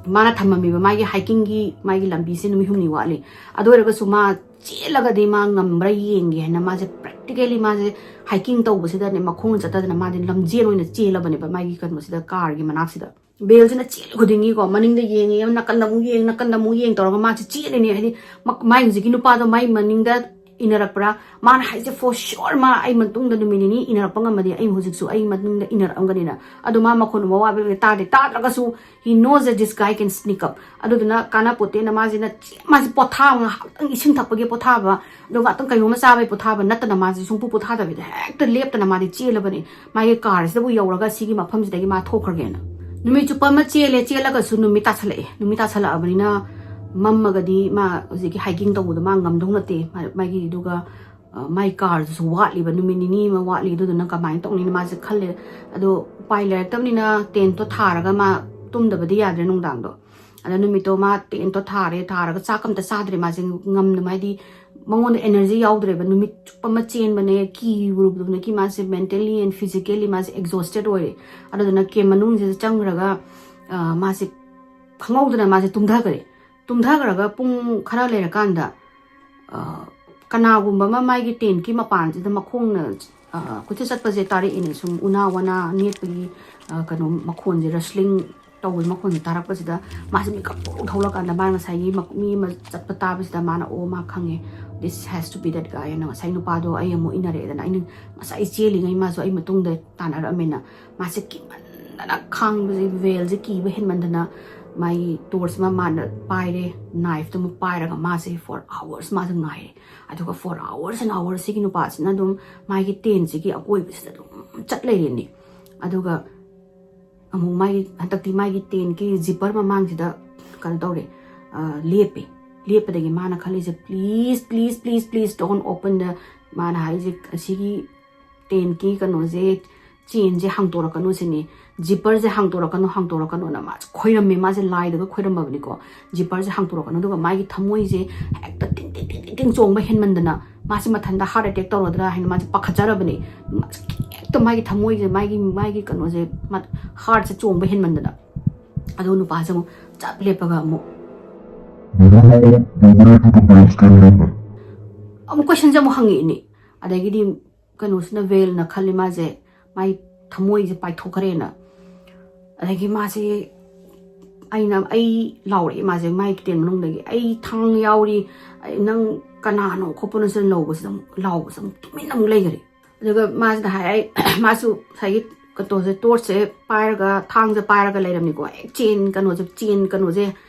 ꯃꯥꯅ ꯊꯝꯃꯝꯃꯤꯕ ꯃꯥꯒꯤ ꯍꯥꯏꯀꯤꯡꯒꯤ ꯃꯥꯒꯤ ꯂꯝꯕꯤꯁꯦ ꯅꯨꯃꯤꯠ ꯍꯨꯝꯅꯤ ꯋꯥꯠꯂꯤ꯫ ꯑꯗꯨ ꯑꯣꯏꯔꯒꯁꯨ ꯃꯥ ꯆꯦꯜꯂꯒꯗꯤ ꯃꯥ ꯉꯝꯕ꯭ꯔꯥ ꯌꯦꯡꯒꯦ ꯍꯥꯏꯅ ꯃꯥꯁꯦ ꯄ꯭ꯔꯦꯛꯇꯤꯀꯦꯂꯤ ꯃꯥꯁꯦ ꯍꯥꯏꯀꯤꯡ ꯇꯧꯕꯁꯤꯗꯅꯦ, ꯃꯈꯣꯡꯅ ꯆꯠꯇꯗꯅ ꯃꯥꯗꯤ ꯂꯝꯖꯦꯜ ꯑꯣꯏꯅ ꯆꯦꯜꯂꯕꯅꯦꯕ ꯃꯥꯒꯤ ꯀꯩꯅꯣꯁꯤꯗ, ꯀꯥꯔꯒꯤ ꯃꯅꯥꯛꯁꯤꯗ꯫ ꯚꯦꯜꯁꯤꯅ ꯆꯦꯜꯂꯤ ꯈꯨꯗꯤꯡꯒꯤꯀꯣ, ꯃꯅꯤꯡꯗ ꯌꯦꯡꯉꯦ, ꯅꯥꯀꯟꯗ ꯑꯃꯨꯛ ꯌꯦꯡ, ꯅꯥꯀꯟꯗ ꯑꯃꯨꯛ ꯌꯦꯡ ꯇꯧꯔꯒ ꯃꯥꯁꯦ ꯆꯦꯜꯂꯤꯅꯦ꯫ ꯍꯥꯏꯗꯤ ꯃ-, ꯃꯥꯏ ꯍꯧꯖꯤꯛꯀꯤ ꯅꯨꯄꯥꯗꯣ ꯃꯥꯏ ꯃꯅꯤꯡꯗ ꯏꯟꯅꯔꯛꯄ꯭ꯔꯥ? ꯃꯥꯅ ꯍꯥꯏꯁꯦ, "For sure, ꯃꯥ ꯑꯩ ꯃꯇꯨꯡꯗ ꯅꯨꯃꯤꯠ ꯅꯤꯅꯤ ꯏꯟꯅꯔꯛꯄ ꯉꯝꯃꯗꯤ ꯑꯩ ꯍꯧꯖꯤꯛꯁꯨ ꯑꯩ ꯃꯇꯨꯡꯗ ꯏꯟꯅꯔꯛꯑꯝꯒꯅꯤꯅ"꯫ ꯑꯗꯣ ꯃꯥ ꯃꯈꯣꯟ ꯑꯃ ꯋꯥꯕ ꯇꯥꯗꯦ꯫ ꯇꯥꯗ꯭ꯔꯒꯁꯨ he knows that this guy can sneak up꯫ ꯑꯗꯨꯗꯨꯅ ꯀꯥꯟꯅꯄꯣꯠꯇꯦꯅ ꯃꯥꯁꯤꯅ ꯆꯦ-, ꯃꯥꯁꯤ ꯄꯣꯊꯥꯕ, ꯉꯥꯏꯍꯥꯛꯇꯪ ꯏꯁꯤꯡ ꯊꯛꯄꯒꯤ ꯄꯣꯊꯥꯕ, ꯑꯗꯨꯒ ꯉꯥꯏꯍꯥꯛꯇꯪ ꯀꯩꯅꯣꯝꯃ ꯆꯥꯕꯒꯤ ꯄꯣꯊꯥꯕ ꯅꯠꯇꯅ ꯃꯥꯁꯤ ꯁꯨꯡꯄꯨ ꯄꯣꯊꯥꯗꯕꯤꯗ ꯍꯦꯛꯇ ꯂꯦꯞꯇꯅ ꯃꯥꯗꯤ ꯆꯦꯜꯂꯕꯅꯤ꯫ ꯃꯥꯒꯤ ꯀꯥꯔꯁꯤꯗꯕꯨ ꯌꯧꯔꯒ ꯁꯤꯒꯤ ꯃꯐꯝꯁꯤꯗꯒꯤ ꯃꯥ ꯊꯣꯛꯈ꯭ꯔꯒꯦꯅ꯫ ꯅꯨꯃꯤꯠ ꯆꯨꯞꯄ ꯑꯃ ꯆꯦꯜꯂꯦ, ꯆꯦꯜꯂꯒꯁꯨ ꯅꯨꯃꯤꯠ ꯇꯥꯁꯜꯂꯛꯑꯦ꯫ ꯅꯨꯃꯤꯠ ꯇꯥꯁꯜꯂꯛꯑꯕꯅꯤꯅ ꯃꯝꯃꯒꯗꯤ ꯃꯥ ꯍꯧꯖꯤꯛꯀꯤ hiking ꯇꯧꯕꯗꯣ ꯃꯥ ꯉꯝꯗꯧ ꯅꯠꯇꯦ꯫ ꯃꯥ-, ꯃꯥꯒꯤ ꯑꯗꯨꯒ, ꯑ, ꯃꯥꯒꯤ ꯀꯥꯔꯗꯨꯁꯨ ꯋꯥꯠꯂꯤꯕ, ꯅꯨꯃꯤꯠ ꯅꯤꯅꯤ ꯑꯃ ꯋꯥꯠꯂꯤ꯫ ꯑꯗꯨꯗꯨꯅ ꯀꯃꯥꯏꯅ ꯇꯧꯅꯤꯅ ꯃꯥꯁꯦ ꯈꯜꯂꯦ꯫ ꯑꯗꯣ ꯎꯄꯥꯏ ꯂꯩꯔꯛꯇꯕꯅꯤꯅ tent ꯇꯣ ꯊꯥꯔꯒ ꯃꯥ ꯇꯨꯝꯗꯕꯗꯤ ꯌꯥꯗ꯭ꯔꯦ ꯅꯨꯡꯗꯥꯡꯗꯣ꯫ ꯑꯗ ꯅꯨꯃꯤꯠꯇꯣ ꯃꯥ tent ꯇꯣ ꯊꯥꯔꯦ, ꯊꯥꯔꯒ ꯆꯥꯛ ꯑꯝꯇ ꯆꯥꯗ꯭ꯔꯦ ꯃꯥꯁꯦ ꯉꯝꯗꯅ, ꯍꯥꯏꯗꯤ ꯃꯉꯣꯟꯗ energy ꯌꯥꯎꯗ꯭ꯔꯦꯕ꯫ ꯅꯨꯃꯤꯠ ꯆꯨꯞꯄ ꯑꯃ ꯆꯦꯟꯕꯅꯦ, ꯀꯤꯔꯨꯕꯗꯒꯤ ꯃꯥꯁꯦ mentally and physically ꯃꯥꯁꯦ exhausted ꯑꯣꯏꯔꯦ꯫ ꯑꯗꯨꯗꯨꯅ camp ꯃꯅꯨꯡꯁꯤꯗ ꯆꯪꯈ꯭ꯔꯒ, ꯑ, ꯃꯥꯁꯦ ꯈꯪꯍꯧꯗꯅ ꯃꯥꯁꯦ ꯇꯨꯝꯊꯈ꯭ꯔꯦ꯫ ꯇꯨꯝꯊꯈ꯭ꯔꯒ ꯄꯨꯡ ꯈꯔ ꯂꯩꯔꯀꯥꯟꯗ, ꯑ, ꯀꯅꯥꯒꯨꯝꯕ ꯑꯃ ꯃꯥꯒꯤ tent ꯀꯤ ꯃꯄꯥꯟꯁꯤꯗ ꯃꯈꯣꯡꯅ, ꯑ, ꯀꯣꯏꯆꯠ ꯆꯠꯄꯁꯦ ꯇꯥꯔꯛꯏꯅꯦ꯫ ꯁꯨꯝ ꯎꯅꯥ ꯋꯥꯅꯥ ꯅꯦꯠꯄꯒꯤ, ꯑ, ꯀꯩꯅꯣ ꯃꯈꯣꯟꯁꯦ, rustling ꯇꯧꯕꯒꯤ ꯃꯈꯣꯟꯁꯦ ꯇꯥꯔꯛꯄꯁꯤꯗ ꯃꯥꯁꯦ ꯃꯤꯀꯞ ꯄꯣꯛ ꯊꯣꯛꯂꯛꯀꯥꯟꯗ ꯃꯥꯅ ꯉꯁꯥꯏꯒꯤ ꯃ-, ꯃꯤ ꯑꯃ ꯆꯠꯄ ꯇꯥꯕꯁꯤꯗ ꯃꯥꯅ, "ꯑꯣ, ꯃꯥ ꯈꯪꯉꯦ, this has to be that guy" ꯍꯥꯏꯅ꯫ ꯉꯁꯥꯏ ꯅꯨꯄꯥꯗꯣ ꯑꯩ ꯑꯃꯨꯛ ꯏꯟꯅꯔꯛꯑꯦꯗꯅ, ꯑꯩꯅ ꯉꯁꯥꯏ ꯆꯦꯜꯂꯤꯉꯩ ꯃꯥꯁꯨ ꯑꯩ ꯃꯇꯨꯡꯗ ꯇꯥꯟꯅꯔꯛꯑꯃꯦꯅ ꯃꯥꯁꯦ ꯀꯤꯃꯟꯗꯅ ꯈꯥꯡꯕꯁꯦ, ꯚꯦꯜꯁꯦ ꯀꯤꯕ ꯍꯦꯟꯃꯟꯗꯅ ꯃꯥꯒꯤ torch ꯑꯃ ꯃꯥꯅ ꯄꯥꯏꯔꯦ, knife ꯇꯨ ꯑꯃ ꯄꯥꯏꯔꯒ ꯃꯥꯁꯦ for hours ꯃꯥꯁꯦ ꯉꯥꯏꯔꯦ꯫ ꯑꯗꯨꯒ for hours and hours ꯁꯤꯒꯤ ꯅꯨꯄꯥꯁꯤꯅ ꯑꯗꯨꯝ ꯃꯥꯒꯤ tent ꯁꯤꯒꯤ ꯑꯀꯣꯏꯕꯁꯤꯗ ꯑꯗꯨꯝ ꯆꯠ ꯂꯩꯔꯦꯅꯦ꯫ ꯑꯗꯨꯒ ꯑꯃꯨꯛ ꯃꯥꯒꯤ, ꯍꯟꯗꯛꯇꯤ ꯃꯥꯒꯤ tent ꯀꯤ zipper ꯃꯃꯥꯡꯁꯤꯗ ꯀꯩꯅꯣ ꯇꯧꯔꯦ, ꯑ, ꯂꯦꯞꯄꯦ꯫ ꯂꯦꯞꯄꯗꯒꯤ ꯃꯥꯅ ꯈꯜꯂꯤꯁꯦ, "Please, please, please, please don't open the", ꯃꯥꯅ ꯍꯥꯏꯔꯤꯁꯦ, "ꯑꯁꯤꯒꯤ tent ꯀꯤ ꯀꯩꯅꯣꯁꯦ, chain ꯁꯦ ꯍꯥꯡꯇꯣꯔꯛꯀꯅꯨ" ꯁꯤꯅꯤ꯫ "Zipper ꯁꯦ ꯍꯥꯡꯇꯣꯔꯛꯀꯅꯨ, ꯍꯥꯡꯇꯣꯔꯛꯀꯅꯨꯅ" ꯃꯥꯁꯦ ꯈꯣꯏꯔꯝꯃꯦ꯫ ꯃꯥꯁꯦ ꯂꯥꯏꯗꯒ ꯈꯣꯏꯔꯝꯃꯕꯅꯤꯀꯣ꯫ "Zipper ꯁꯦ ꯍꯥꯡꯇꯣꯔꯛꯀꯅꯨ", ꯑꯗꯨꯒ ꯃꯥꯒꯤ ꯊꯃꯣꯏꯁꯦ ꯍꯦꯛꯇ ꯇꯤꯡ ꯇꯤꯡ ꯇꯤꯡ ꯇꯤꯡ ꯇꯤꯡ ꯆꯣꯡꯕ ꯍꯦꯟꯃꯟꯗꯅ ꯃꯥꯁꯦ ꯃꯊꯟꯇ heart attack ꯇꯧꯔꯗ꯭ꯔꯥ ꯍꯥꯏꯅ ꯃꯥꯁꯦ ꯄꯥꯈꯠꯆꯔꯕꯅꯦ꯫ ꯃꯥꯁꯦ ꯍꯦꯛꯇ ꯃꯥꯒꯤ ꯊꯃꯣꯏꯁꯦ, ꯃꯥꯒꯤ, ꯃꯥꯒꯤ ꯀꯩꯅꯣꯁꯦ, ꯃꯥ-, heart ꯁꯦ ꯆꯣꯡꯕ ꯍꯦꯟꯃꯟꯗꯅ꯫ ꯑꯗꯨ ꯅꯨꯄꯥꯁꯦ ꯑꯃꯨꯛ ꯆꯞ ꯂꯦꯞꯄꯒ ꯑꯃꯨꯛ ꯑꯃꯨꯛ question ꯁꯦ ꯑꯃꯨꯛ ꯍꯪꯉꯛꯏꯅꯦ꯫ ꯑꯗꯒꯤꯗꯤ ꯀꯩꯅꯣꯁꯤꯅ, ꯚꯦꯜꯅ ꯈꯜꯂꯤ ꯃꯥꯁꯦ, ꯃꯥꯏ ꯊꯃꯣꯏꯁꯦ ꯄꯥꯏꯊꯣꯛꯈ꯭ꯔꯦꯅ꯫ ꯑꯗꯒꯤ ꯃꯥꯁꯦ ꯑꯩꯅ ꯑꯩ ꯂꯥꯎꯔꯛꯑꯦ ꯃꯥꯁꯦ ꯃꯥꯒꯤ ꯇꯦꯟ ꯃꯅꯨꯡꯗꯒꯤ, "ꯑꯩ ꯊꯥꯡ ꯌꯥꯎꯔꯤ, ꯑꯩ ꯅꯪ ꯀꯅꯥꯅꯣ ꯈꯣꯠꯄꯅꯣ?" ꯁꯤꯅ ꯂꯧꯕꯁꯤꯗ ꯑꯃꯨꯛ, ꯂꯥꯎꯕꯁꯤꯗ ꯑꯃꯨꯛ ꯇꯨꯃꯤꯟꯅ ꯑꯃꯨꯛ ꯂꯩꯈꯔꯦ꯫ ꯑꯗꯨꯒ ꯃꯥꯁꯤꯗ ꯍꯥꯏ, ꯑꯩ ꯃꯥꯁꯨ ꯉꯁꯥꯏꯒꯤ ꯀꯩꯅꯣꯁꯦ, ꯇꯣꯔꯆꯁꯦ ꯄꯥꯏꯔꯒ, ꯊꯥꯡꯁꯦ ꯄꯥꯏꯔꯒ ꯂꯩꯔꯝꯅꯤꯀꯣ꯫ ꯍꯦꯛ ꯆꯦꯟ ꯀꯩꯅꯣꯁꯦ, ꯆꯦꯟ ꯀꯩꯅꯣꯁꯦ,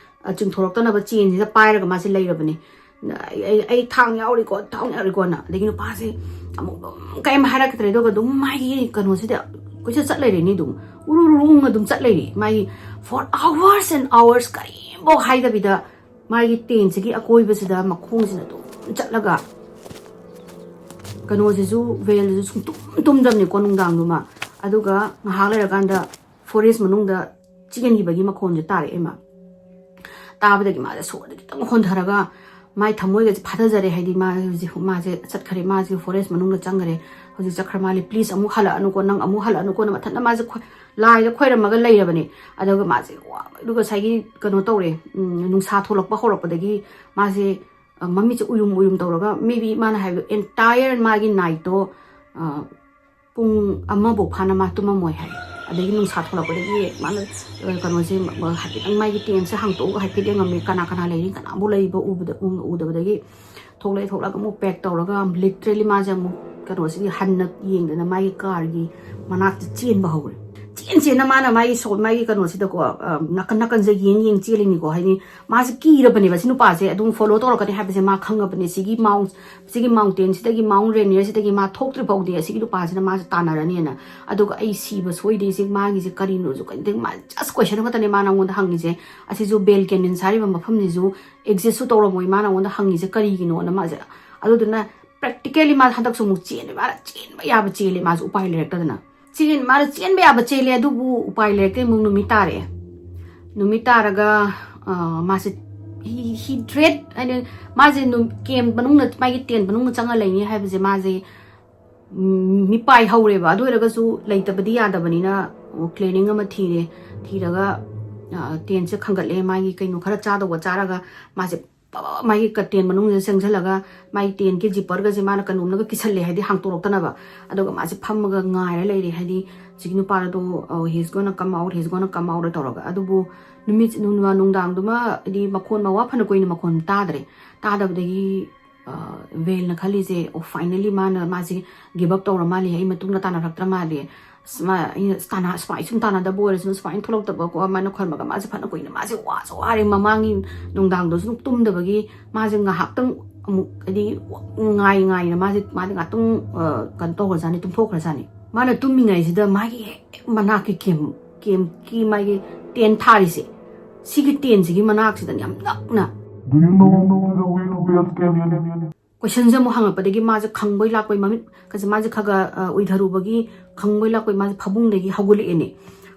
ꯑ, ꯆꯤꯡꯊꯣꯔꯛꯇꯅꯕ ꯆꯦꯟꯁꯤꯗ ꯄꯥꯏꯔꯒ ꯃꯥꯁꯦ ꯂꯩꯔꯕꯅꯤ꯫ "ꯑꯩ, ꯑꯩ ꯊꯥꯡ ꯌꯥꯎꯔꯤꯀꯣ, ꯊꯥꯡ ꯌꯥꯎꯔꯤꯀꯣꯅ", ꯑꯗꯒꯤ ꯅꯨꯄꯥꯁꯦ ꯑꯃꯨꯛ ꯑꯗꯨꯝ ꯀꯩꯝ ꯍꯥꯏꯔꯛꯇ꯭ꯔꯦ꯫ ꯑꯗꯨꯒ ꯑꯗꯨꯝ ꯃꯥꯒꯤ ꯀꯩꯅꯣꯁꯤꯗ ꯀꯣꯏꯆꯠ ꯆꯠ ꯂꯩꯔꯦꯅꯦ꯫ ꯑꯗꯨꯝ ꯎꯔꯨ ꯎꯔꯨ ꯎꯪ ꯑꯗꯨꯝ ꯆꯠ ꯂꯩꯔꯦ ꯃꯥꯒꯤ, for hours and hours ꯀꯔꯤꯝꯐꯥꯎ ꯍꯥꯏꯗꯕꯤꯗ ꯃꯥꯒꯤ ꯇꯦꯟꯁꯤꯒꯤ ꯑꯀꯣꯏꯕꯁꯤꯗ ꯃꯈꯣꯡꯁꯤꯅ ꯑꯗꯨꯝ ꯆꯠꯂꯒ, ꯀꯩꯅꯣꯁꯤꯁꯨ, ꯕꯦꯜꯁꯤꯁꯨ ꯁꯨꯡꯇꯨꯝ ꯇꯨꯝꯗꯕꯅꯤꯀꯣ ꯅꯨꯡꯗꯥꯡꯗꯨꯃ꯫ ꯑꯗꯨꯒ ꯉꯥꯏꯍꯥꯛ ꯂꯩꯔꯀꯥꯟꯗ ꯐꯣꯔꯦꯁ ꯃꯅꯨꯡꯗ ꯆꯦꯟꯈꯤꯕꯒꯤ ꯃꯈꯣꯟꯁꯦ ꯇꯥꯔꯛꯑꯦ ꯃꯥ꯫ ꯇꯥꯕꯗꯒꯤ ꯃꯥꯁꯦ ꯁꯣꯔꯗ ꯈꯤꯇꯪ ꯍꯣꯟꯊꯔꯒ, ꯃꯥꯏ ꯊꯃꯣꯏꯒꯁꯦ ꯐꯥꯊꯖꯔꯦ꯫ ꯍꯥꯏꯗꯤ ꯃꯥ ꯍꯧꯖꯤꯛ, ꯃꯥꯁꯦ ꯆꯠꯈ꯭ꯔꯦ, ꯃꯥꯁꯦ ꯐꯣꯔꯦꯁ ꯃꯅꯨꯡꯗ ꯆꯪꯈ꯭ꯔꯦ, ꯍꯧꯖꯤꯛ ꯆꯠꯈ꯭ꯔ ꯃꯥꯜꯂꯦ, "ꯄ꯭ꯂꯤꯖ ꯑꯃꯨꯛ ꯍꯜꯂꯛꯑꯅꯨꯀꯣ, ꯅꯪ ꯑꯃꯨꯛ ꯍꯜꯂꯛꯑꯅꯨꯀꯣꯅ" ꯃꯊꯟꯇ ꯃꯥꯁꯦ ꯈꯣꯏ-, ꯂꯥꯏꯗ ꯈꯣꯏꯔꯝꯃꯒ ꯂꯩꯔꯕꯅꯦ꯫ ꯑꯗꯨꯒ ꯃꯥꯁꯦ ꯋꯥ-, ꯑꯗꯨꯒ ꯉꯁꯥꯏꯒꯤ ꯀꯩꯅꯣ ꯇꯧꯔꯦ, ꯎꯝ, ꯅꯨꯡꯁꯥ ꯊꯣꯛꯂꯛꯄ ꯍꯧꯔꯛꯄꯗꯒꯤ ꯃꯥꯁꯦ, ꯑ, ꯃꯃꯤꯠꯁꯦ ꯎꯏꯔꯨꯝ ꯎꯏꯔꯨꯝ ꯇꯧꯔꯒ, maybe ꯃꯥꯅ ꯍꯥꯏꯕꯗꯣ entire ꯃꯥꯒꯤ nightꯇꯣ, ꯑ, ꯄꯨꯡ ꯑꯃꯐꯥꯎ ꯐꯥꯅ ꯃꯥ ꯇꯨꯝꯃꯝꯃꯣꯏ ꯍꯥꯏ꯫ ꯑꯗꯒꯤ ꯅꯨꯡꯁꯥ ꯊꯣꯛꯂꯛꯄꯗꯒꯤ ꯃꯥꯅ, ꯑ, ꯀꯩꯅꯣꯁꯦ, ꯃ-, ꯃ-, ꯍꯥꯏꯐꯦꯠꯇꯪ ꯃꯥꯒꯤ ꯇꯦꯟꯁꯦ ꯍꯥꯡꯇꯣꯛꯑꯒ ꯍꯥꯏꯐꯦꯠ ꯌꯦꯡꯉꯝꯃꯦ, ꯀꯅꯥ ꯀꯅꯥ ꯂꯩꯔꯤ, ꯀꯅꯥꯕꯨ ꯂꯩꯕ ꯎꯕꯗ, ꯎ-, ꯎꯗꯕꯗꯒꯤ ꯊꯣꯛꯂꯛꯑꯦ꯫ ꯊꯣꯛꯂꯛꯑꯒ ꯑꯃꯨꯛ ꯄꯦꯛ ꯇꯧꯔꯒ literally ꯃꯥꯁꯦ ꯑꯃꯨꯛ ꯀꯩꯅꯣꯁꯤꯒꯤ ꯍꯟꯅ ꯌꯦꯡꯗꯅ ꯃꯥꯒꯤ ꯀꯥꯔꯒꯤ ꯃꯅꯥꯛꯇ ꯆꯦꯟꯕ ꯍꯧꯔꯦ꯫ ꯆꯦꯟ ꯆꯦꯟꯅ ꯃꯥꯅ ꯃꯥꯒꯤ ꯁꯣ-, ꯃꯥꯒꯤ ꯀꯩꯅꯣꯁꯤꯗꯀꯣ, ꯑ, ꯅꯥꯀꯟ ꯅꯥꯀꯟꯁꯦ ꯌꯦꯡ ꯌꯦꯡ ꯆꯦꯜꯂꯤꯅꯤꯀꯣ꯫ ꯍꯥꯏꯗꯤ ꯃꯥꯁꯦ ꯀꯤꯔꯕꯅꯦꯕ, ꯁꯤ ꯅꯨꯄꯥꯁꯦ ꯑꯗꯨꯝ ꯐꯣꯂꯣ ꯇꯧꯔꯛꯀꯅꯤ ꯍꯥꯏꯕꯁꯦ ꯃꯥ ꯈꯪꯉꯕꯅꯦ꯫ ꯁꯤꯒꯤ ꯃꯥꯎꯟ-, ꯁꯤꯒꯤ ꯃꯥꯎꯟꯇꯦꯟꯁꯤꯗꯒꯤ, ꯃꯥꯎꯟ ꯔꯦꯅꯤꯌꯔꯁꯤꯗꯒꯤ ꯃꯥ ꯊꯣꯛꯇ꯭ꯔꯤ ꯐꯥꯎꯗꯤ ꯑꯁꯤꯒꯤ ꯅꯨꯄꯥꯁꯤꯅ ꯃꯥꯁꯦ ꯇꯥꯟꯅꯔꯅꯤꯅ꯫ ꯑꯗꯨꯒ "ꯑꯩ ꯁꯤꯕ ꯁꯣꯏꯗꯦ, ꯁꯤ ꯃꯥꯒꯤꯁꯦ ꯀꯔꯤꯅꯣꯁꯨ ꯈꯪꯗꯦ", ꯃꯥ just question ꯈꯛꯇꯅꯦ ꯃꯥ ꯅꯉꯣꯟꯗ ꯍꯪꯉꯤꯁꯦ꯫ ꯑꯁꯤꯁꯨ ꯕꯦꯜ ꯀꯦꯅꯤꯟꯁ ꯍꯥꯏꯔꯤꯕ ꯃꯐꯝꯁꯤꯁꯨ exist ꯁꯨ ꯇꯧꯔꯝꯃꯣꯏ ꯃꯥ ꯅꯉꯣꯟꯗ ꯍꯪꯉꯤꯁꯦ ꯀꯔꯤꯒꯤꯅꯣꯅ ꯃꯥꯁꯦ꯫ ꯑꯗꯨꯗꯨꯅ practically ꯃꯥ ꯍꯟꯗꯛꯁꯨ ꯑꯃꯨꯛ ꯆꯦꯜꯂꯦ, ꯃꯥꯅ ꯆꯦꯟꯕ ꯌꯥꯕ ꯆꯦꯜꯂꯦ, ꯃꯥꯁꯨ ꯎꯄꯥꯏ ꯂꯩꯔꯛꯇꯗꯅ꯫ ꯆꯦꯟ-, ꯃꯥꯅ ꯆꯦꯟꯕ ꯌꯥꯕ ꯆꯦꯜꯂꯦ, ꯑꯗꯨꯕꯨ ꯎꯄꯥꯏ ꯂꯩꯔꯛꯇꯦ꯫ ꯑꯃꯨꯛ ꯅꯨꯃꯤꯠ ꯇꯥꯔꯛꯑꯦ꯫ ꯅꯨꯃꯤꯠ ꯇꯥꯔꯒ, ꯑ, ꯃꯥꯁꯦ, he, he dread, ꯍꯥꯏꯗꯤ ꯃꯥꯁꯦ ꯅꯨ-, ꯀꯦꯝ ꯃꯅꯨꯡꯗ, ꯃꯥꯒꯤ ꯇꯦꯟ ꯃꯅꯨꯡꯗ ꯆꯪꯉ ꯂꯩꯅꯤ ꯍꯥꯏꯕꯁꯦ ꯃꯥꯁꯦ, ꯎꯝ, ꯃꯤꯄꯥꯏ ꯍꯧꯔꯦꯕ꯫ ꯑꯗꯨ ꯑꯣꯏꯔꯒꯁꯨ ꯂꯩꯇꯕꯗꯤ ꯌꯥꯗꯕꯅꯤꯅ, ꯑꯣ, clearing ꯑꯃ ꯊꯤꯔꯦ꯫ ꯊꯤꯔꯒ, ꯑ, ꯇꯦꯟꯁꯦ ꯈꯟꯒꯠꯂꯦ꯫ ꯃꯥꯒꯤ ꯀꯩꯅꯣ ꯈꯔ ꯆꯥꯗꯧꯕ ꯆꯥꯔꯒ ꯃꯥꯁꯦ ꯄ-, ꯃꯥꯒꯤ ꯀ-, ꯇꯦꯟ ꯃꯅꯨꯡꯁꯤꯗ ꯆꯪꯁꯤꯜꯂꯒ ꯃꯥꯒꯤ ꯇꯦꯟꯒꯤ ꯖꯤꯞꯄꯔꯒꯁꯦ ꯃꯥꯅ ꯀꯩꯅꯣꯝꯅꯒ ꯀꯤꯁꯜꯂꯦ, ꯍꯥꯏꯗꯤ ꯍꯥꯡꯇꯣꯔꯛꯇꯅꯕ꯫ ꯑꯗꯨꯒ ꯃꯥꯁꯦ ꯐꯝꯃꯒ ꯉꯥꯏꯔ ꯂꯩꯔꯦ, ꯍꯥꯏꯗꯤ ꯍꯧꯖꯤꯛꯀꯤ ꯅꯨꯄꯥꯗꯣ, ꯑ, "He's gonna come out, he's gonna come out" ꯇꯧꯔꯒ꯫ ꯑꯗꯨꯕꯨ ꯅꯨꯃꯤꯠ ꯅꯨꯡꯗꯥꯡꯗꯨꯃ ꯍꯥꯏꯗꯤ ꯃꯈꯣꯟ ꯃꯋꯥ ꯐꯅ ꯀꯨꯏꯅ ꯃꯈꯣꯟ ꯇꯥꯗ꯭ꯔꯦ꯫ ꯇꯥꯗꯕꯗꯒꯤ ꯋꯦꯜꯅ ꯈꯜꯂꯤꯁꯦ, ꯑꯣ, ꯐꯥꯏꯅꯦꯂꯤ ꯃꯥꯅ ꯃꯥꯁꯦ ꯒꯤꯞ ꯑꯞ ꯇꯧꯔ ꯃꯥꯜꯂꯦ, ꯑꯩ ꯃꯇꯨꯡꯗ ꯇꯥꯟꯅꯔꯛꯇ꯭ꯔ ꯃꯥꯜꯂꯦ꯫ ꯑꯁ, ꯃꯥ, ꯑꯩꯅ ꯇꯥꯟꯅ-, ꯁꯨꯃꯥꯏ ꯁꯨꯝ ꯇꯥꯟꯅꯗꯕ ꯑꯣꯏꯔꯁꯨ ꯁꯨꯃꯥꯏꯅ ꯊꯣꯛꯂꯛꯇꯕꯀꯣ, ꯑꯗꯨꯃꯥꯏꯅ ꯈꯟꯕꯒ ꯃꯥꯁꯦ ꯐꯅ ꯀꯨꯏꯅ ꯃꯥꯁꯦ ꯋꯥꯁꯨ ꯋꯥꯔꯦ꯫ ꯃꯃꯥꯡꯒꯤ ꯅꯨꯡꯗꯥꯡꯗꯣ ꯁꯨꯝ ꯇꯨꯝꯗꯕꯒꯤ ꯃꯥꯁꯦ ꯉꯥꯏꯍꯥꯛꯇꯪ ꯑꯃꯨꯛ ꯍꯥꯏꯗꯤ ꯉꯥꯏ ꯉꯥꯏꯅ ꯃꯥꯁꯦ, ꯃꯥꯁꯦ ꯉꯥꯛꯇꯪ, ꯑ, ꯀꯩꯅꯣ ꯇꯧꯈ꯭ꯔꯖꯥꯠꯅꯤ, ꯇꯨꯝꯊꯣꯛꯈ꯭ꯔꯖꯥꯠꯅꯤ꯫ ꯃꯥꯅ ꯇꯨꯝꯃꯤꯉꯩꯁꯤꯗ ꯃꯥꯒꯤ ꯍꯦꯛ ꯃꯅꯥꯛꯀꯤ ꯀꯦꯝ-, ꯀꯦꯝꯀꯤ ꯃꯥꯒꯤ ꯇꯦꯟ ꯊꯥꯔꯤꯁꯦ, ꯁꯤꯒꯤ ꯇꯦꯟꯁꯤꯒꯤ ꯃꯅꯥꯛꯁꯤꯗ ꯌꯥꯝ ꯅꯛꯅ ꯀꯣꯏꯁꯟꯁꯦ ꯑꯃꯨꯛ ꯍꯪꯉꯛꯄꯗꯒꯤ ꯃꯥꯁꯦ ꯈꯪꯕꯣꯏ ꯂꯥꯛꯄꯣꯏ, ꯃꯃꯤꯠ ꯀꯁꯦ ꯃꯥꯁꯦ ꯈꯔ ꯈꯔ, ꯑ, ꯎꯏꯊꯔꯨꯕꯒꯤ ꯈꯪꯕꯣꯏ ꯂꯥꯛꯄꯣꯏ ꯃꯥꯁꯦ ꯐꯃꯨꯡꯗꯒꯤ ꯍꯧꯒꯠꯂꯛꯑꯦꯅꯦ꯫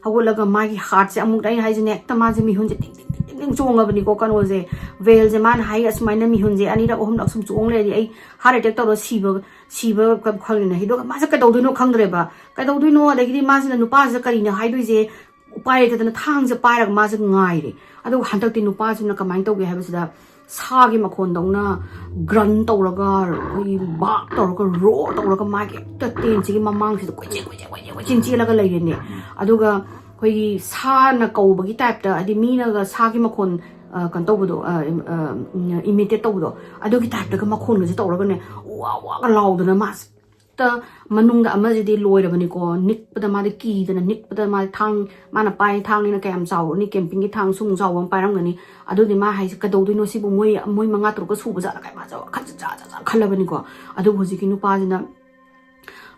ꯍꯧꯒꯠꯂꯒ ꯃꯥꯒꯤ ꯍꯥꯔꯠꯁꯦ ꯑꯃꯨꯛ, ꯑꯩ ꯍꯥꯏꯁꯤꯅꯦ, ꯍꯦꯛꯇ ꯃꯥꯁꯦ ꯃꯤꯍꯨꯟꯁꯦ ꯇꯤꯡ ꯇꯤꯡ ꯇꯤꯡ ꯇꯤꯡ ꯇꯤꯡ ꯆꯣꯡꯉꯕꯅꯤꯀꯣ꯫ ꯀꯩꯅꯣꯁꯦ, ꯋꯦꯜꯁꯦ ꯃꯥꯅ ꯍꯥꯏ ꯑꯁꯨꯃꯥꯏꯅ ꯃꯤꯍꯨꯟꯁꯦ ꯑꯅꯤꯔꯛ ꯑꯍꯨꯝꯂꯛ ꯁꯨꯝ ꯆꯣꯡ ꯂꯩꯔꯗꯤ ꯑꯩ ꯍꯥꯔꯠ ꯑꯦꯇꯦꯛ ꯇꯧꯔ ꯁꯤꯕ, ꯁꯤꯕ ꯈꯪꯉꯦꯅꯦ꯫ ꯑꯗꯨꯒ ꯃꯥꯁꯦ ꯀꯩꯗꯧꯗꯣꯏꯅꯣ ꯈꯪꯗ꯭ꯔꯦꯕ꯫ ꯀꯩꯗꯧꯗꯣꯏꯅꯣ, ꯑꯗꯒꯤꯗꯤ ꯃꯥꯁꯤꯅ ꯅꯨꯄꯥꯁꯤꯗ ꯀꯔꯤꯅꯣ ꯍꯥꯏꯗꯣꯏꯁꯦ, ꯎꯄꯥꯏ ꯂꯩꯇꯗꯅ ꯊꯥꯡꯁꯦ ꯄꯥꯏꯔꯒ ꯃꯥꯁꯦ ꯉꯥꯏꯔꯦ꯫ ꯑꯗꯨꯒ ꯍꯟꯗꯛꯇꯤ ꯅꯨꯄꯥꯁꯤꯅ ꯀꯃꯥꯏꯅ ꯇꯧꯒꯦ ꯍꯥꯏꯕꯁꯤꯗ, ꯁꯥꯒꯤ ꯃꯈꯣꯟꯗꯧꯅ ꯒ꯭ꯔꯟ ꯇꯧꯔꯒ, ꯑꯩꯈꯣꯏꯒꯤ ꯕꯥꯛ ꯇꯧꯔꯒ, ꯔꯣ ꯇꯧꯔꯒ ꯃꯥꯒꯤ ꯍꯦꯛꯇ ꯇꯦꯟꯁꯤꯒꯤ ꯃꯃꯥꯡꯁꯤꯗ ꯀꯣꯏꯆꯦꯟ ꯀꯣꯏꯆꯦꯟ ꯀꯣꯏꯆꯦꯟ ꯀꯣꯏꯆꯦꯟ ꯆꯦꯜꯂꯒ ꯂꯩꯔꯦꯅꯦ꯫ ꯑꯗꯨꯒ ꯑꯩꯈꯣꯏꯒꯤ ꯁꯥꯅ ꯀꯧꯕꯒꯤ ꯇꯥꯏꯞꯇ, ꯍꯥꯏꯗꯤ ꯃꯤꯅꯒ ꯁꯥꯒꯤ ꯃꯈꯣꯟ, ꯑ, ꯀꯩꯅꯣ ꯇꯧꯕꯗꯣ, ꯑ, ꯏꯝ-, ꯑ, ꯎꯝ, ꯏꯃꯤꯇꯦꯠ ꯇꯧꯕꯗꯣ, ꯑꯗꯨꯒꯤ ꯇꯥꯏꯞꯇꯒ ꯃꯈꯣꯟꯒꯁꯦ ꯇꯧꯔꯒꯅꯦ, ꯋꯥ ꯋꯥꯒ ꯂꯥꯎꯗꯅ ꯃꯥꯁꯦ ꯍꯦꯛꯇ ꯃꯅꯨꯡꯗ ꯑꯃꯁꯤꯗꯤ ꯂꯣꯏꯔꯕꯅꯤꯀꯣ, ꯅꯤꯛꯄꯗ ꯃꯥꯗꯤ ꯀꯤꯗꯅ, ꯅꯤꯛꯄꯗ ꯃꯥꯗꯤ ꯊꯥꯡ, ꯃꯥꯅ ꯄꯥꯏ ꯊꯥꯡꯅꯤꯅ ꯀꯌꯥꯝ ꯆꯥꯎꯔꯨꯅꯤ, ꯀꯦꯝꯄꯤꯡꯒꯤ ꯊꯥꯡ ꯁꯨꯝ ꯆꯥꯎꯕ ꯑꯃ ꯄꯥꯏꯔꯝꯒꯅꯤ꯫ ꯑꯗꯨꯗꯤ ꯃꯥ ꯍꯥꯏꯁꯦ, "ꯀꯩꯗꯧꯗꯣꯏꯅꯣ ꯁꯤꯕꯨ, ꯃꯣꯏ, ꯃꯣꯏ ꯃꯉꯥ ꯇꯔꯨꯛꯀ ꯁꯨꯕ ꯖꯥꯠꯂ?" ꯀꯥꯏ ꯃꯥꯁꯦ ꯋꯥꯈꯜꯁꯦ ꯖꯥꯠ ꯖꯥꯠ ꯖꯥꯠ ꯈꯜꯂꯕꯅꯤꯀꯣ꯫ ꯑꯗꯨꯕꯨ ꯍꯧꯖꯤꯛꯀꯤ ꯅꯨꯄꯥꯁꯤꯅ,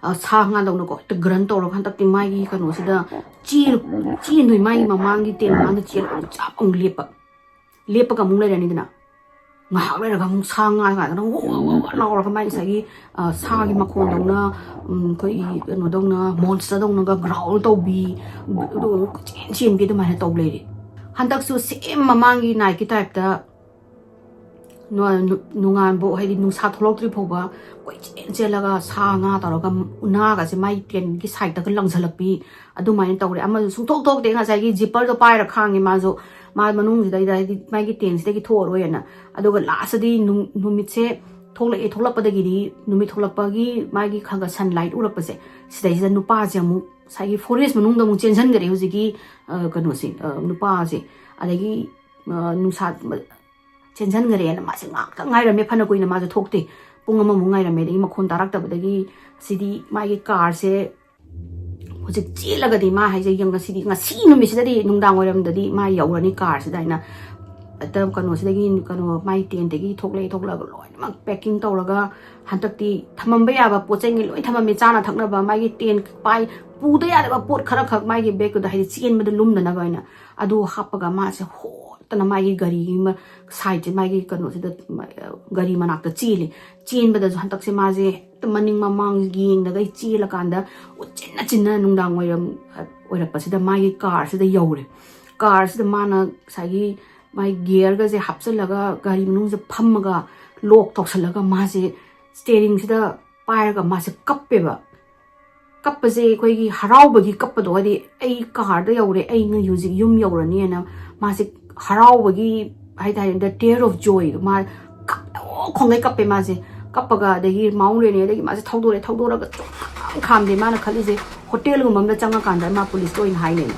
ꯑ, ꯁꯥ ꯉꯥꯗꯧꯅꯀꯣ ꯍꯦꯛꯇ ꯒ꯭ꯔꯟ ꯇꯧꯔꯒ ꯍꯟꯗꯛꯇꯤ ꯃꯥꯒꯤ ꯀꯩꯅꯣꯁꯤꯗ ꯆꯦꯟ-, ꯆꯦꯟꯗꯣꯏ, ꯃꯥꯒꯤ ꯃꯃꯥꯡꯒꯤ ꯇꯦꯟ ꯃꯃꯥꯡꯗ ꯆꯦꯜꯂꯒ ꯆꯥꯞ ꯑꯃꯨꯛ ꯂꯦꯞꯄ꯫ ꯂꯦꯞꯄꯒ ꯑꯃꯨꯛ ꯂꯩꯔꯅꯤꯗꯅ꯫ ꯉꯥꯏꯍꯥꯛ ꯂꯩꯔꯒ ꯑꯃꯨꯛ ꯁꯥ ꯉꯥ ꯀꯥꯏꯗꯅ ꯋꯥ ꯋꯥ ꯋꯥ ꯋꯥ ꯂꯥꯎꯔꯒ ꯃꯥꯏ ꯉꯁꯥꯏꯒꯤ, ꯑ, ꯁꯥꯒꯤ ꯃꯈꯣꯟꯗꯧꯅ, ꯎꯝ, ꯑꯩꯈꯣꯏꯒꯤ ꯀꯩꯅꯣꯗꯧꯅ, ꯃꯣꯟꯁꯇꯔꯗꯧꯅꯒ ꯒ꯭ꯔꯥꯎꯜ ꯇꯧꯕꯤ, ꯑꯗꯨꯒ ꯀꯣꯏꯆꯦꯟ ꯆꯦꯟꯕꯤ ꯑꯗꯨꯃꯥꯏꯅ ꯇꯧ ꯂꯩꯔꯦ꯫ ꯍꯟꯗꯛꯁꯨ ꯁꯦꯝ ꯃꯃꯥꯡꯒꯤ ꯅꯥꯏꯠꯀꯤ ꯇꯥꯏꯞꯇ ꯅꯣ-, ꯅꯨ-, ꯅꯣꯡꯉꯥꯟꯕ, ꯍꯥꯏꯗꯤ ꯅꯨꯡꯁꯥ ꯊꯣꯛꯂꯛꯇ꯭ꯔꯤ ꯐꯥꯎꯕ ꯀꯣꯏꯆꯦꯟ ꯆꯦꯜꯂꯒ ꯁꯥ ꯉꯥ ꯇꯧꯔꯒ ꯎꯅꯥꯒꯁꯦ ꯃꯥꯏ ꯇꯦꯟꯒꯤ ꯁꯥꯏꯗꯇꯒ ꯂꯪꯁꯤꯜꯂꯛꯄꯤ ꯑꯗꯨꯃꯥꯏꯅ ꯇꯧꯔꯦ꯫ ꯑꯃꯁꯨ ꯁꯨꯡꯊꯣꯛ ꯊꯣꯛꯇꯦ, ꯉꯁꯥꯏꯒꯤ ꯖꯤꯞꯄꯔꯗꯣ ꯄꯥꯏꯔ ꯈꯥꯡꯉꯦ ꯃꯥꯁꯨ, ꯃꯥ ꯃꯅꯨꯡꯁꯤꯗꯩꯗ, ꯍꯥꯏꯗꯤ ꯃꯥꯒꯤ ꯇꯦꯟꯁꯤꯗꯒꯤ ꯊꯣꯛꯑꯔꯣꯏꯅ꯫ ꯑꯗꯨꯒ ꯂꯥꯁꯇꯗꯤ ꯅꯨꯡ-, ꯅꯨꯃꯤꯠꯁꯦ ꯊꯣꯛꯂꯛꯑꯦ, ꯊꯣꯛꯂꯛꯄꯗꯒꯤꯗꯤ, ꯅꯨꯃꯤꯠ ꯊꯣꯛꯂꯛꯄꯒꯤ ꯃꯥꯒꯤ ꯈꯔ ꯈꯔ ꯁꯟꯂꯥꯏꯠ ꯎꯔꯛꯄꯁꯦ, ꯁꯤꯗꯩꯁꯤꯗ ꯅꯨꯄꯥꯁꯦ ꯑꯃꯨꯛ ꯉꯁꯥꯏꯒꯤ ꯐꯣꯔꯦꯁ ꯃꯅꯨꯡꯗ ꯑꯃꯨꯛ ꯆꯦꯟꯁꯤꯟꯈꯔꯦ ꯍꯧꯖꯤꯛꯀꯤ ꯑ, ꯀꯩꯅꯣꯁꯦ, ꯑ, ꯅꯨꯄꯥꯁꯦ꯫ ꯑꯗꯒꯤ ꯑ, ꯅꯨꯡꯁꯥ ꯆꯦꯟꯁꯤꯟꯈꯔꯦꯅ ꯃꯥꯁꯦ ꯉꯥꯏꯍꯥꯛꯇꯪ ꯉꯥꯏꯔꯝꯃꯦ, ꯐꯅ ꯀꯨꯏꯅ ꯃꯥꯁꯦ ꯊꯣꯛꯇꯦ꯫ ꯄꯨꯡ ꯑꯃꯃꯨꯛ ꯉꯥꯏꯔꯝꯃꯦ, ꯑꯗꯒꯤ ꯃꯈꯣꯟ ꯇꯥꯔꯛꯇꯕꯗꯒꯤ ꯁꯤꯗꯤ ꯃꯥꯒꯤ ꯀꯥꯔꯁꯦ ꯍꯧꯖꯤꯛ ꯆꯦꯜꯂꯒꯗꯤ ꯃꯥ ꯍꯥꯏꯁꯦ ꯌꯦꯡ-, ꯉꯁꯤꯗꯤ, ꯉꯁꯤ ꯅꯨꯃꯤꯠꯁꯤꯗꯗꯤ ꯅꯨꯡꯗꯥꯡ ꯋꯥꯏꯔꯝꯗꯗꯤ ꯃꯥ ꯌꯧꯔꯅꯤ ꯀꯥꯔꯁꯤꯗ ꯍꯥꯏꯅ ꯍꯦꯛꯇ ꯀꯩꯅꯣꯁꯤꯗꯒꯤ, ꯀꯩꯅꯣ, ꯃꯥꯏ ꯇꯦꯟꯠꯇꯒꯤ ꯊꯣꯛꯂꯛꯑꯦ, ꯊꯣꯛꯂꯛꯑꯒ ꯂꯣꯏꯅꯃꯛ ꯄꯦꯀꯤꯡ ꯇꯧꯔꯒ ꯍꯟꯗꯛꯇꯤ ꯊꯝꯃꯝꯕ ꯌꯥꯕ ꯄꯣꯠ ꯆꯩꯉꯩ ꯂꯣꯏ ꯊꯝꯃꯝꯃꯦ, ꯆꯥꯅ ꯊꯛꯅꯕ, ꯃꯥꯒꯤ ꯇꯦꯟꯠ ꯄꯥꯏ, ꯄꯨꯗ ꯌꯥꯗꯕ ꯄꯣꯠ ꯈꯔ ꯈꯛ ꯃꯥꯒꯤ ꯕꯦꯒꯇꯨꯗ, ꯍꯥꯏꯗꯤ ꯆꯦꯟꯕꯗ ꯂꯨꯝꯗꯅꯕ ꯍꯥꯏꯅ ꯑꯗꯨ ꯍꯥꯞꯄꯒ ꯃꯥꯁꯦ ꯍꯣꯠꯇꯅ ꯃꯥꯒꯤ ꯒꯥꯔꯤꯒꯤ ꯃ-, ꯁꯥꯏꯠꯁꯦ, ꯃꯥꯒꯤ ꯀꯩꯅꯣꯁꯤꯗ, ꯃ-, ꯒꯥꯔꯤ ꯃꯅꯥꯛꯇ ꯆꯦꯜꯂꯤ꯫ ꯆꯦꯟꯕꯗꯁꯨ ꯍꯟꯗꯛꯁꯦ ꯃꯥꯁꯦ ꯍꯦꯛꯇ ꯃꯅꯤꯡ ꯃꯃꯥꯡ ꯌꯦꯡꯗꯒꯩ ꯆꯦꯜꯂꯀꯥꯟꯗ ꯎꯆꯤꯟꯅ ꯆꯤꯟꯅ ꯅꯨꯡꯗꯥꯡ ꯋꯥꯏꯔꯝ ꯑꯣꯏꯔꯛꯄꯁꯤꯗ ꯃꯥꯒꯤ ꯀꯥꯔꯁꯤꯗ ꯌꯧꯔꯦ꯫ ꯀꯥꯔꯁꯤꯗ ꯃꯥꯅ ꯉꯁꯥꯏꯒꯤ ꯃꯥꯒꯤ ꯒꯤꯌꯔꯒꯁꯦ ꯍꯥꯞꯆꯤꯜꯂꯒ ꯒꯥꯔꯤ ꯃꯅꯨꯡꯁꯦ ꯐꯝꯃꯒ ꯂꯣꯛ ꯇꯧꯁꯜꯂꯒ ꯃꯥꯁꯦ ꯁ꯭ꯇꯦꯔꯤꯡꯁꯤꯗ ꯄꯥꯏꯔꯒ ꯃꯥꯁꯦ ꯀꯞꯄꯦꯕ꯫ ꯀꯞꯄꯁꯦ ꯑꯩꯈꯣꯏꯒꯤ ꯍꯔꯥꯎꯕꯒꯤ ꯀꯞꯄꯗꯣ, ꯍꯥꯏꯗꯤ ꯑꯩ ꯀꯥꯔꯗ ꯌꯧꯔꯦ, ꯑꯩ ꯅꯣꯏ ꯍꯧꯖꯤꯛ ꯌꯨꯝ ꯌꯧꯔꯅꯤꯅ ꯃꯥꯁꯦ ꯍꯔꯥꯎꯕꯒꯤ ꯍꯥꯏꯇꯥꯔꯦ, the tear of joy, ꯃꯥ ꯀꯞ-, ꯑꯣ, ꯈꯣꯡꯒꯩ ꯀꯞꯄꯦ ꯃꯥꯁꯦ꯫ ꯀꯞꯄꯒ ꯑꯗꯒꯤ ꯃꯥꯎꯟ ꯔꯦꯅꯤꯌꯔꯗꯒꯤ ꯃꯥꯁꯦ ꯊꯧꯗꯣꯔꯛꯑꯦ, ꯊꯧꯗꯣꯔꯒ ꯁꯨꯡꯈꯥꯝ ꯈꯥꯝꯗꯦ꯫ ꯃꯥꯅ ꯈꯜꯂꯤꯁꯦ ꯍꯣꯇꯦꯜꯒꯨꯝꯕ ꯑꯃꯗ ꯆꯪꯉꯀꯥꯟꯗ ꯃꯥ ꯄꯨꯂꯤꯁꯇ ꯑꯣꯏꯅ ꯍꯥꯏꯅꯦꯅ꯫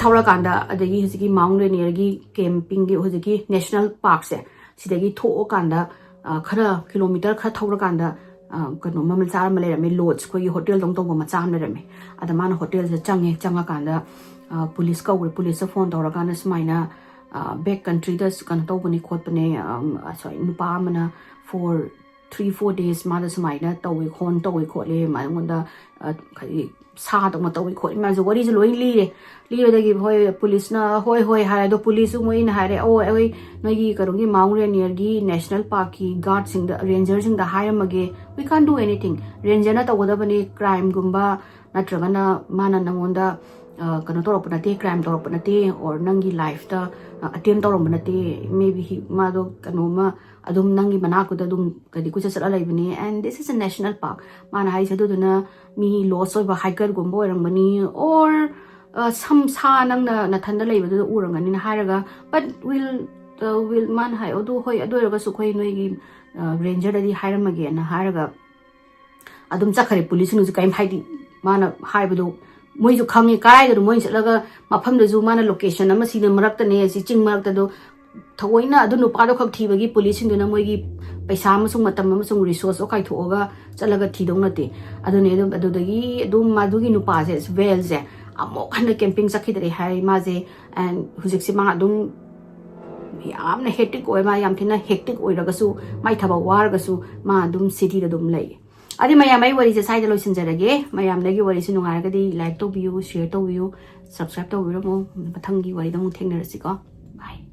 ꯊꯧꯔꯀꯥꯟꯗ ꯑꯗꯒꯤ ꯍꯧꯖꯤꯛꯀꯤ ꯃꯥꯎꯟ ꯔꯦꯅꯤꯌꯔꯒꯤ ꯀꯦꯝꯄꯤꯡꯒꯤ ꯍꯧꯖꯤꯛꯀꯤ ꯅꯦꯁꯅꯦꯜ ꯄꯥꯔꯛꯁꯦ, ꯁꯤꯗꯒꯤ ꯊꯣꯛꯑꯀꯥꯟꯗ, ꯑ, ꯈꯔ ꯀꯤꯂꯣꯃꯤꯇꯔ ꯈꯔ ꯊꯧꯔꯀꯥꯟꯗ, ꯑ, ꯀꯩꯅꯣ, ꯃꯃꯜ ꯆꯥꯔ ꯑꯃ ꯂꯩꯔꯝꯃꯦ, ꯂꯣꯗꯖ, ꯑꯩꯈꯣꯏꯒꯤ ꯍꯣꯇꯦꯜꯗꯧꯅ ꯇꯧꯕ ꯃꯆꯥ ꯑꯃ ꯂꯩꯔꯝꯃꯦ꯫ ꯑꯗ ꯃꯥꯅ ꯍꯣꯇꯦꯜꯁꯤꯗ ꯆꯪꯉꯦ, ꯆꯪꯉꯀꯥꯟꯗ, ꯑ, ꯄꯨꯂꯤꯁ ꯀꯧꯔꯦ, ꯄꯨꯂꯤꯁꯇ ꯐꯣꯟ ꯇꯧꯔꯀꯥꯟꯗ ꯁꯨꯃꯥꯏꯅ, ꯑ, ꯕꯦꯛ ꯀꯟꯇ꯭ꯔꯤꯗ ꯀꯩꯅꯣ ꯇꯧꯕꯅꯤ ꯈꯣꯠꯄꯅꯦ, ꯑꯝ, ꯑ, ꯁꯣꯔꯤ, ꯅꯨꯄꯥ ꯑꯃꯅ ꯐꯣꯔ ꯊ꯭ꯔꯤ ꯐꯣꯔ ꯗꯦꯖ ꯃꯥꯗ ꯁꯨꯃꯥꯏꯅ ꯇꯧꯏ, ꯈꯣꯟ ꯇꯧꯏ ꯈꯣꯠꯂꯤ, ꯃꯉꯣꯟꯗ, ꯑ, ꯍꯥꯏꯗꯤ ꯁꯥꯗꯧꯅ ꯇꯧꯏ ꯈꯣꯠꯂꯤ, ꯃꯥꯁꯦ ꯋꯥꯔꯤꯁꯦ ꯂꯣꯏ ꯂꯤꯔꯦ꯫ ꯂꯤꯕꯗꯒꯤ ꯍꯣꯏ, ꯄꯨꯂꯤꯁꯅ ꯍꯣꯏ ꯍꯣꯏ ꯍꯥꯏꯔꯦ꯫ ꯑꯗꯣ ꯄꯨꯂꯤꯁꯁꯨ ꯃꯣꯏꯅ ꯍꯥꯏꯔꯦ, "ꯑꯣ, ꯑꯩꯈꯣꯏ ꯅꯣꯏꯒꯤ ꯀꯩꯅꯣꯒꯤ ꯃꯥꯎꯟ ꯔꯦꯅꯤꯌꯔꯒꯤ ꯅꯦꯁꯅꯦꯜ ꯄꯥꯔꯛꯀꯤ ꯒꯥꯔꯗꯁꯤꯡꯗ, ꯔꯦꯟꯖꯔꯁꯤꯡꯗ ꯍꯥꯏꯔꯝꯃꯒꯦ, we can't do anything, ꯔꯦꯟꯖꯔꯅ ꯇꯧꯒꯗꯕꯅꯤ, ꯀ꯭ꯔꯥꯏꯝꯒꯨꯝꯕ ꯅꯠꯇ꯭ꯔꯒꯅ ꯃꯥꯅ ꯅꯪꯉꯣꯟꯗ, ꯑ, ꯀꯩꯅꯣ ꯇꯧꯔꯛꯄ ꯅꯠꯇꯦ, ꯀ꯭ꯔꯥꯏꯝ ꯇꯧꯔꯛꯄ ꯅꯠꯇꯦ, or ꯅꯪꯒꯤ ꯂꯥꯏꯐꯇ, ꯑ, ꯑꯇꯦꯝ ꯇꯧꯔꯝꯕ ꯅꯠꯇꯦ, maybe he, ꯃꯥꯗꯣ ꯀꯩꯅꯣꯝꯃ ꯑꯗꯨꯝ ꯅꯪꯒꯤ ꯃꯅꯥꯛꯇꯨꯗ ꯑꯗꯨꯝ ꯀꯗꯤ ꯀꯣꯏꯆꯠ ꯆꯠꯂ ꯂꯩꯕꯅꯤ, and this is a national park." ꯃꯥꯅ ꯍꯥꯏꯁꯦ ꯑꯗꯨꯗꯨꯅ ꯃꯤ ꯂꯣꯁ ꯑꯣꯏꯕ ꯍꯥꯏꯀꯔꯒꯨꯝꯕ ꯑꯣꯏꯔꯝꯒꯅꯤ, or, ꯑ, ꯁꯝ ꯁꯥ ꯅꯪꯅ ꯅꯊꯟꯗ ꯂꯩꯕꯗꯨꯗ ꯎꯔꯝꯒꯅꯤꯅ ꯍꯥꯏꯔꯒ, "But we'll, uh, we'll," ꯃꯥꯅ ꯍꯥꯏ, "ꯑꯗꯨ ꯍꯣꯏ, ꯑꯗꯨ ꯑꯣꯏꯔꯒꯁꯨ ꯑꯩꯈꯣꯏ ꯅꯣꯏꯒꯤ, ꯑ, ꯔꯦꯟꯖꯔꯗꯗꯤ ꯍꯥꯏꯔꯝꯃꯒꯦꯅ" ꯍꯥꯏꯔꯒ ꯑꯗꯨꯝ ꯆꯠꯈ꯭ꯔꯦ꯫ ꯄꯨꯂꯤꯁꯁꯤꯡꯅꯁꯨ ꯀꯔꯤꯝ, ꯍꯥꯏꯗꯤ, ꯃꯥꯅ ꯍꯥꯏꯕꯗꯣ ꯃꯣꯏꯁꯨ ꯈꯪꯉꯤ, ꯀꯥꯏꯗꯅꯣ ꯃꯣꯏꯅ ꯆꯠꯂꯒ ꯃꯐꯝꯗꯨꯁꯨ ꯃꯥꯅ location ꯑꯃ ꯁꯤꯗ ꯃꯔꯛꯇꯅꯦ, ꯁꯤ ꯆꯤꯡ ꯃꯔꯛꯇꯗꯣ ꯊꯑꯣꯏꯅ ꯑꯗꯨ ꯅꯨꯄꯥꯗꯣ ꯈꯛ ꯊꯤꯕꯒꯤ ꯄꯨꯂꯤꯁꯁꯤꯡꯗꯨꯅ ꯃꯣꯏꯒꯤ ꯄꯩꯁꯥ ꯑꯃꯁꯨꯡ ꯃꯇꯝ ꯑꯃꯁꯨꯡ resource ꯀꯥꯏꯊꯣꯛꯑꯒ ꯆꯠꯂꯒ ꯊꯤꯗꯧ ꯅꯠꯇꯦ꯫ ꯑꯗꯨꯅꯦ ꯑꯗꯨꯝ ꯑꯗꯨꯗꯒꯤ ꯑꯗꯨꯝ ꯃꯗꯨꯒꯤ ꯅꯨꯄꯥꯁꯦ, ꯕꯦꯜꯁꯦ, ꯑꯃꯨꯛ ꯍꯟꯅ camping ꯆꯠꯈꯤꯗ꯭ꯔꯦ ꯍꯥꯏ ꯃꯥꯁꯦ꯫ And ꯍꯧꯖꯤꯛꯁꯦ ꯃꯥ ꯑꯗꯨꯝ ꯌꯥꯝꯅ hectic ꯑꯣꯏ, ꯃꯥ ꯌꯥꯝ ꯊꯤꯅ hectic ꯑꯣꯏꯔꯒꯁꯨ, ꯃꯥꯏ ꯊꯕꯛ ꯋꯥꯔꯒꯁꯨ ꯃꯥ ꯑꯗꯨꯝ cityꯗ ꯑꯗꯨꯝ ꯂꯩ꯫ ꯑꯗꯨꯗꯤ ꯃꯌꯥꯝ, ꯑꯩ ꯋꯥꯔꯤꯁꯦ ꯁ꯭ꯋꯥꯏꯗ ꯂꯣꯏꯁꯤꯟꯖꯔꯒꯦ꯫ ꯃꯌꯥꯝꯅ ꯑꯩꯒꯤ ꯋꯥꯔꯤꯁꯦ ꯅꯨꯡꯉꯥꯏꯔꯒꯗꯤ like ꯇꯧꯕꯤꯌꯨ, share ꯇꯧꯕꯤꯌꯨ, subscribe ꯇꯧꯕꯤꯔꯝꯃꯣ꯫ ꯃꯊꯪꯒꯤ ꯋꯥꯔꯤꯗ ꯑꯃꯨꯛ ꯊꯦꯡꯅꯔꯁꯤꯀꯣ꯫ Bye꯫